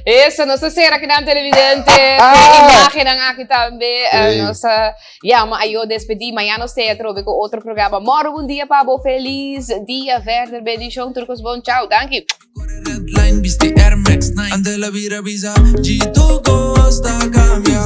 [SPEAKER 2] Eso, nos ta cera kinan televidente. Cu imagennan aki tambe.
[SPEAKER 1] Sí.
[SPEAKER 2] Nos ta yama ayo despedi. Mañana nos te atrobe cu otro programa. Moro buen dia pa bo. Feliz dia verder. Bendicion. Tur cos bon. Chao. Danki.
[SPEAKER 19] Redline, bisti Air Max 9 Ante la bira bisa, G tu gosta cambia.